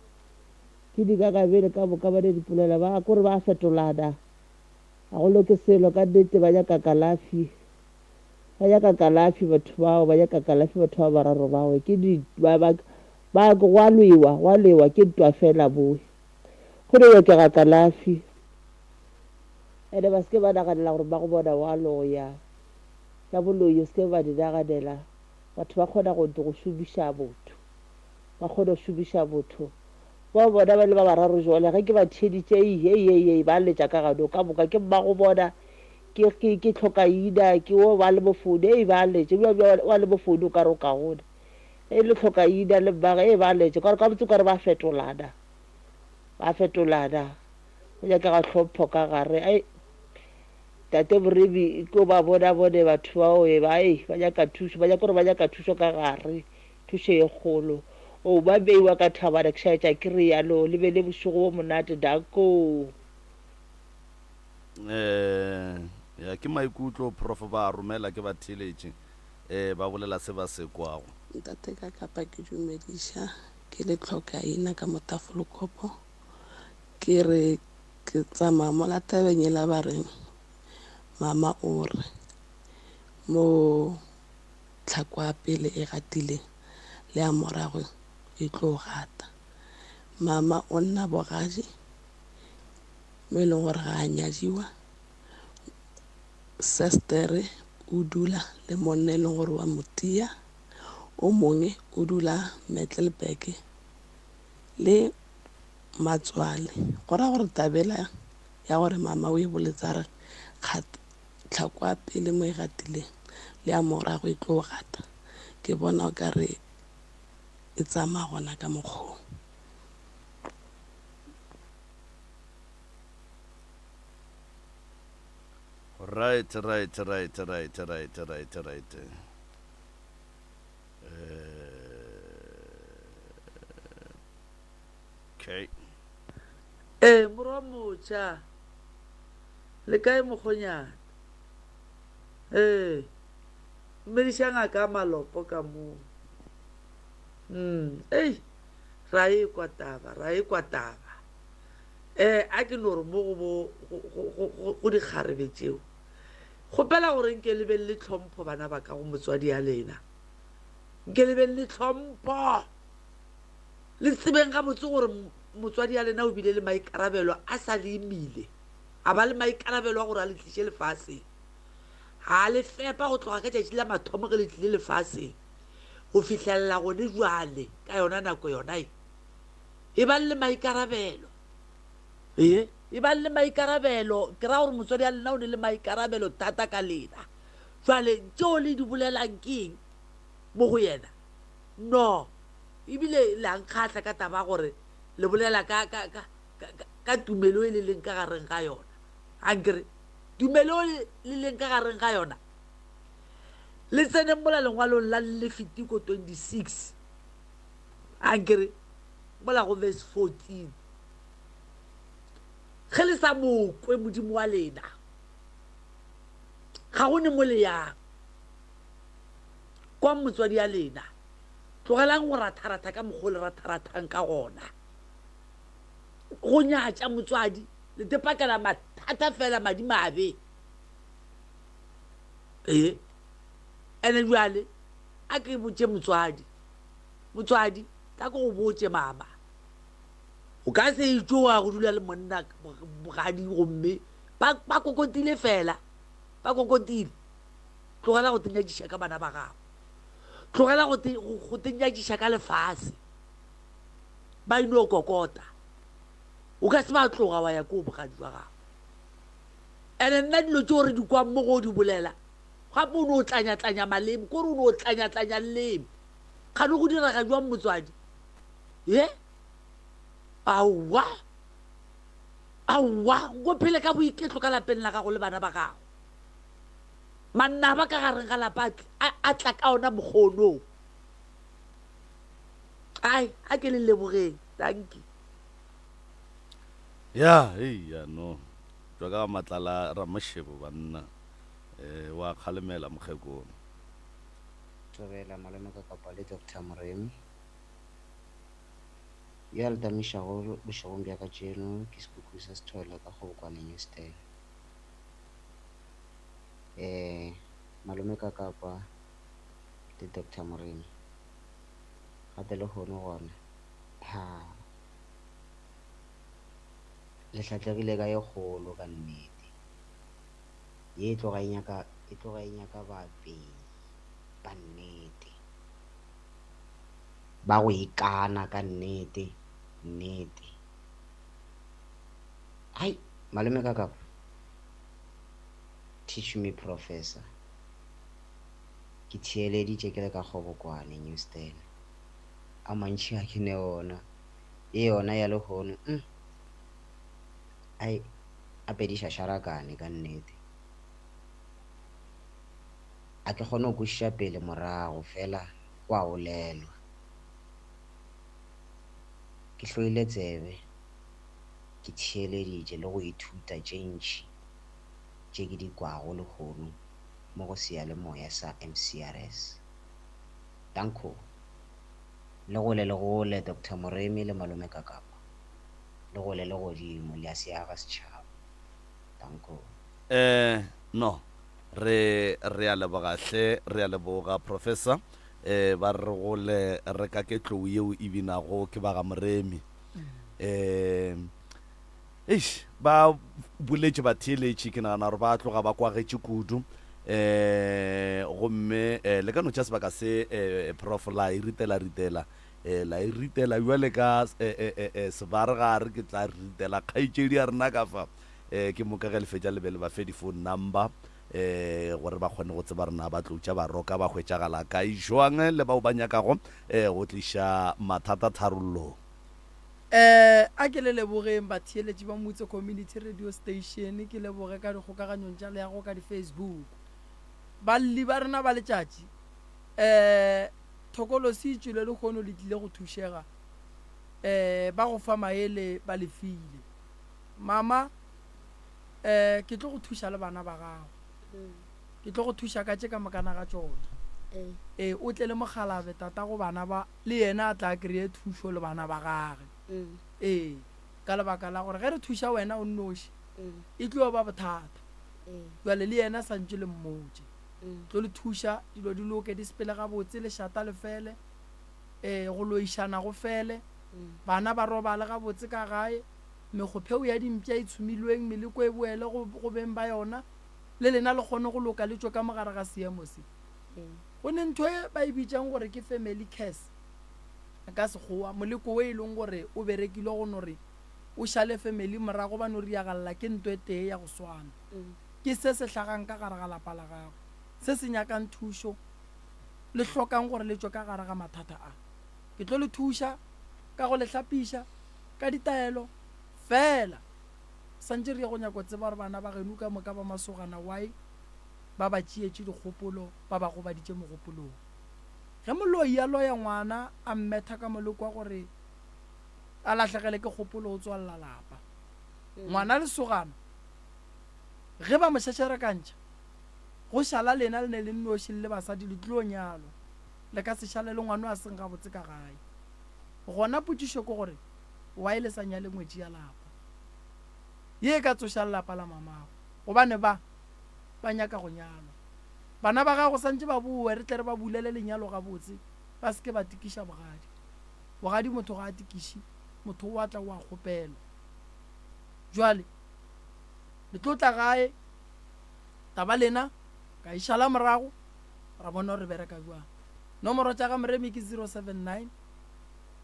ke dikakabele ka moka ba ne dipolela ba kore ba fetolana ga go loke selo ka nnete ba nyaka kalafi. Ba nyaka kalafi batho bao, ba nyaka kalafi batho ba bararo bao. Ke di, ba, ba, ba, go a lwewa, go a lwewa, ke ntwa fela mowe. Go no nyakega kalafi. Ene ba se ke ba naganela gore mmago bona wa loya. Tša boloi o se ke ba di naganela. Batho ba kgona go, go šomiša motho. Ba kgona go šomiša motho. Bao bona ba le ba bararo jwale, ge ke ba theeditše, ei, ei, ei, ei, ba letša ka ganong ka moka. Ke mmago bona. Ke, ke, ke tlhokaina, ke wo wa le mofone, ei ba letše, bja, bja, wa le mofone o ka re o kaone. Ge e le tlhokaina le mmage, ei ba letše, ka gore gabotse o ka re ba fetolana, ba fetolana, go nyakega tlhompho ka gare. Ei, Tate Moremi, ke o ba bona bone batho bao, e ba, ei, ba nyaka thušo, ba nyaka gore ba nyaka thušo ka gare, thušo ye kgolo. O ba beiwa ka thabana, ke šaetša ke realo, le be le bošego bo monate, danko. Eh, ya ke maikutlo prof ba a romela ke batheeletši eh ba bolela se ba se kwago. Ntate ka kapa ke dumediša ke le tlhokaina ka mo Tafelkopo. Ke re ke tsamaya mola tabeng yela ba reng mama o re mo. tlhako ya pele e gatileng le ya morago e tlo gata. Mama o nna bogadi mo e leng gore ga a nyadiwa. Sestere o dula le monna e leng gore wa mo tia. O mongwe o dula Middelburg le matswale. Go ra gore taba ela ya gore mama o e boletse a re tlhako ya pele mo e gatileng le ya morago e tlo gata, ke bona o ka re e tsamaya gona ka mokgwa o. Right, right, right, right, right, right, right. Okay. Ee, morwa motšha, le kae mokgonyana? Ee, dumediša ngaka ya malopo ka moo. Mm, ei, ra e kwa taba, ra e kwa taba. Eh, a ke no re mo go bo go go dikgarebe tšeo. Kgopela gore nke le beng le tlhompho bana ba ka go motswadi ya lena. Nke le beng le tlhompho. Le tsebeng gabotse gore motswadi ya lena o bile le maikarabelo a sa le imile. A ba le maikarabelo a gore a le tliše lefaseng. Ga a le fepa go tloga ka tšatši la mathomo ge le tlile lefaseng go fihlelela gone jwale ka yona nako yona e. Ebang le maikarabelo. Ee, ebang le maikarabelo. Ke ra gore motswadi ya lena o ne le maikarabelo thata ka lena. Jwale tšeo le di bolelang ke eng mo go yena? No. Ebile le a nkgahla ka taba ya gore le bolela ka, ka, ka, ka, ka tumelo e le leng ka gareng ga yona. Ankere, tumelo e le leng ka gareng ga yona. Le tseneng mola lengwalong la Lefitiko 26. Ankere, mola go verse 14. Ge le sa mo kwe Modimo wa lena, ga go ne mo le yang. Kwang motswadi ya lena. Tlogelang go ratharatha ka mokgwa o le ratharathang ka gona. Go nyatša motswadi, le tepakela mathata fela madimabe. Ee, ene bjale a ke botše motswadi, motswadi tla ke go botše mama, o ka se itšwe wa go dula le monna bogadi gomme ba, ba kokotile fela, ba kokotile. Tlogela go tenyatšiša ka bana ba gago. Tlogela go, te, go, go tenyatšiša ka lefase. Ba ino kokota. O ka se ba tloga wa ya ko bogadi jwa gago. Ene nna dilo tšeo re di kwang mo go di bolela, gape o no tlanyatlanya maleme, kore o no tlanyatlanya leleme. Kgane go direga jwang motswadi? Ye? Aowa. Aowa, nko phele ka boiketlo ka lapeng la gago le bana ba gago. Manaba ka gareng ga lapa a tla ka ona mokgono. Ai, a ke le lebogeng. Dankie. Ya, hei, ya no. Tšwa ka ga matlala Ramoshebo banna. Eh, wa kgalemela mokgekolo. Thobela malome ka kapa le Doctor Moremi. Yo a le tamišago bošegong bja kajeno ke Sekhukhu sa Sethole ka Kgobokwane Newstan. Eh, malome ka kapa le Doctor Moremi. Gape lehono gona, ha, Le hlatlegile ka ye kgolo ka nnete. Ye e tloga e nyaka, e tloga e nyaka baapei ba nnete. Ba go ikana ka nnete, nnete. Hai, malome ka kapa. Teach me professor. Ke theeleditše ke le ka Kgobokwane, Newstan. A mantši ga ke ne ona. Ye yona ya lehono, umm, ai, gape di šašarakane ka nnete. A ke kgone go kwešiša pele morago, fela go a bolelwa. Ke hloile tsebe, ke theeleditše le go ithuta tše ntši tše ke di kwago lehono mo go seyalemoya sa MCRS. Danko. Le gole le gole Doctor Moremi le Malome Kakapa. Le gole le godimo le a se aga setšhaba. Danko. Eh no. Re, re a leboga hle, re a leboga, Professor. Eh, ba re gole re ka ke tlou yeo e binago ke ba ga Moremi. Eh, eish, ba boletše batheeletši, ke nagana gore ba tloga ba kwagetše kudu. Eh, gomme eh, le ka no tša sebaka se eh, Prof la e ritela ritela eh, la e ritela bjale ka eh, eh, eh, eh, sebaregare ke tla ritela kgaetšedi ya rena ka fa. Eh, ke moka ge le fetša le be le ba fe di-phone number eh, gore ba kgone go tseba rena ba tloutša baroka ba hwetšagala kae jwang le bao ba nyakago eh, go tliša mathata tharollong. Eh, a ke le lebogeng batheeletši ba Mutse Community Radio Station, ke leboge ka dikgokaganyong tša leago ka di-Facebook. Balli ba rena ba letšatši, eh, thokolosi e tšwile lehono le tlile go thušega, eh, ba go fa maele ba le file. Mama, eh, ke tlo go thuša le bana ba gago. Ke tlo go thuša ka tše ka mokana ga tšona. Ee, o tle le mokgalabe tatago bana ba, le yena a tla a kry-e thušo le bana ba gage. Ee, ka lebaka la gore ge re thuša wena o nnoši, e tlo ba bothata. Bjale le yena santše le mmotše. Tlo le thuša, dilo di loke, di sepele gabotse, lešata le fele, ee, go loišana go fele, bana ba robale gabotse ka gae. Mekgopheo ya dimpša e tshumilweng, meleko e boele go, go beng ba yona, le lena le kgone go loka le tšwe ka mo gare ga seemo se. Go ne ntho e ba e bitšang gore ke family curse ka Sekgowa, moleko wo e leng gore o berekilwe go no re o šale family morago ba no riagalla ke nto e tee ya go swana. Ke se se hlagang ka gare ga lapa la gago, se se nyakang thušo, le hlokang gore le tšwe ka gare ga mathata a. Ke tlo le thuša ka go le hlapiša, ka ditaelo feela. Santše re ye go nyako tseba gore bana ba geno ka moka ba masogana why ba ba tšeetše dikgopolo ba ba gobaditše mogopolong. Ge moloi a loya ngwana a mmetha ka moleko wa gore a lahlegele ke kgopolo o tswalela lapa. Ngwana lesogana ge ba mo šešerekantšha go šala lena le ne le nnoši le le basadi le tlo nyalwa le ka se šale le ngwano a seng gabotse ka gae. Gona potšišo ke gore, why le sa nyale ngwetši ya lapa? Ye e ka tsoša lelapa la mamago, gobane ba, ba nyaka go nyalwa. Bana ba gago santše ba bowe, re tle re ba bulele lenyalo gabotse, ba se ke ba tikiša bogadi. Bogadi motho ga a tikiše, motho o a tla o a kgopelwa. Jwale, le tlo tla gae, taba lena ka e šala morago, ra bona gore re bereka bjang. Nomoro tša ga Moremi ke 079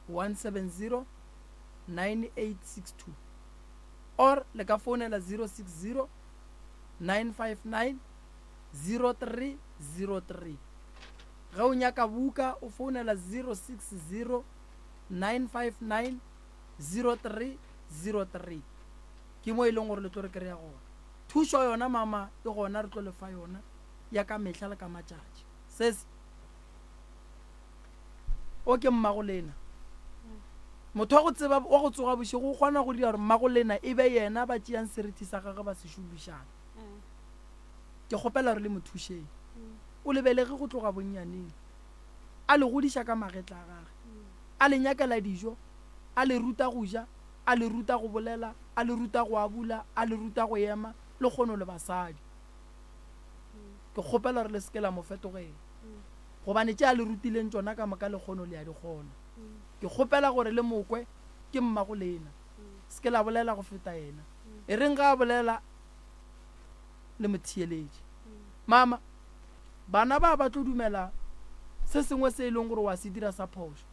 170 9862 or le ka founela 060 959 0303. Ge o nyaka buka o founela 060 959 0303. Ke mo e leng gore le tlo re kry-a gona. Thušo yona mama e gona re tlo le fa yona ya ka mehla le ka matšatši. Sesi. O ke mmagolena. Motho wa go tseba, wa go tsoga bošego o kgona go dira gore mmagolena e be yena ba tšeang seriti sa gagwe ba se šomišana. Ke kgopela gore le mo thušeng. O le belege go tloga bonnyaneng. A le godiša ka magetla a gagwe. A le nyakela dijo, a le ruta go ja, a le ruta go bolela, a le ruta go abula, a le ruta go ema, lekgono le basadi. Ke kgopela gore le se ke la mo fetogela. Gobane tše a le rutileng tšona ka moka lekgono le a di kgona. Ke kgopela gore le mo kwe, ke mmago lena. Se ke la bolela go feta yena. E reng ge a bolela le mo theeletše. Mama, bana ba ba tlo dumela se sengwe se e leng gore wa se dira sa phošo,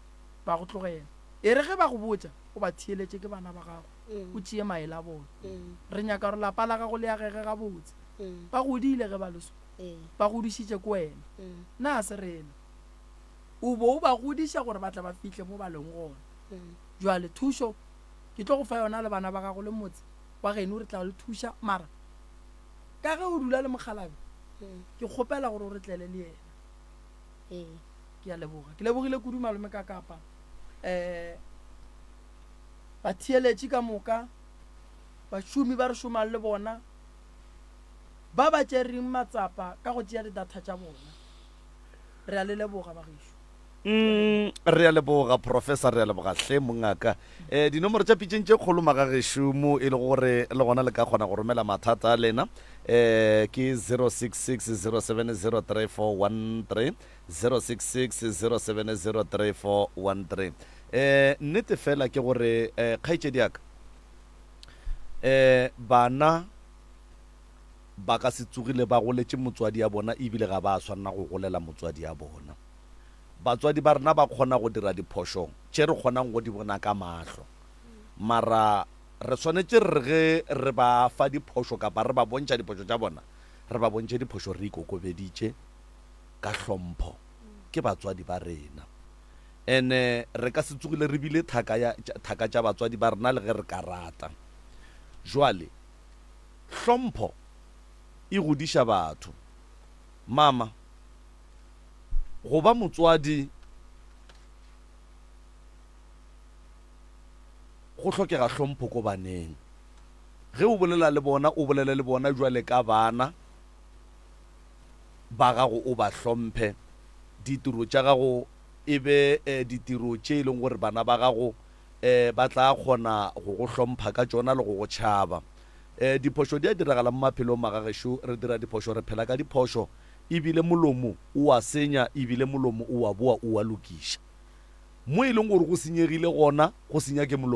ba go tlogela. E re ge ba go botša, o ba theeletše, ke bana ba gago, o tšee maele a bona. Re nyaka gore lapa la gago le agege gabotse. Ba godile ge ba le so. Ba godišitše ke wena, na se rena? O bo o ba godiša gore ba tle ba fihle mo ba leng gona. Bjale thušo ke tlo go fa yona le bana ba gago le motse wa geno re tla le thuša, mara ka ge o dula le mokgalabje ke kgopela gore o re tlele le yena. Ke a leboga. Ke lebogile kudu malome ka kapa um batheeletši ka moka, bašomi ba re šomang le bona. Ba ba tšereng matsapa ka go tšea di-data tša bona. Re a le leboga bagešo. Mm, re a leboga professor, re a leboga hle mongaka. Eh, dinomoro tša pitšeng tše kgolo magagešo mo e le gore le gona le ka kgona go romela mathata a lena eh, ke 066 0703413 066 0703413. Eh, nnete fela ke gore eh, kgaetšedi ya ka eh, bana ba ka se tsogile ba goletše motswadi ya bona ebile ga ba swanela go golela motswadi ya bona. Batswadi ba rena ba kgona go dira diphošo tše re kgonang go di bona ka mahlo. Mara re swanetše re re ge re ba fa diphošo kapa re ba bontšha diphošo tša bona, re ba bontšhe diphošo re ikokobeditše ka hlompho. Ke batswadi ba rena. Ene re ka se tsogile re bile thaka ya, thaka tša batswadi ba rena le ge re ka rata. Jwale, hlompho e godiša batho. Mama. Go ba motswadi go hlokega hlompho ko baneng. Ge o bolela le bona, o bolele le bona jwale ka bana ba gago, o ba hlomphe. Ditiro tša gago e be ditiro tše e leng gore bana ba gago ba tla kgona go go hlompha ka tšona le go go tšhaba. Diphošo di a diragala mo maphelong magagešo, re dira diphošo, re phela ka diphošo. E bile molomo o a senya, e bile molomo o a boa o a lokiša. Mo e leng gore go senyegile gona, go senya ke molomo.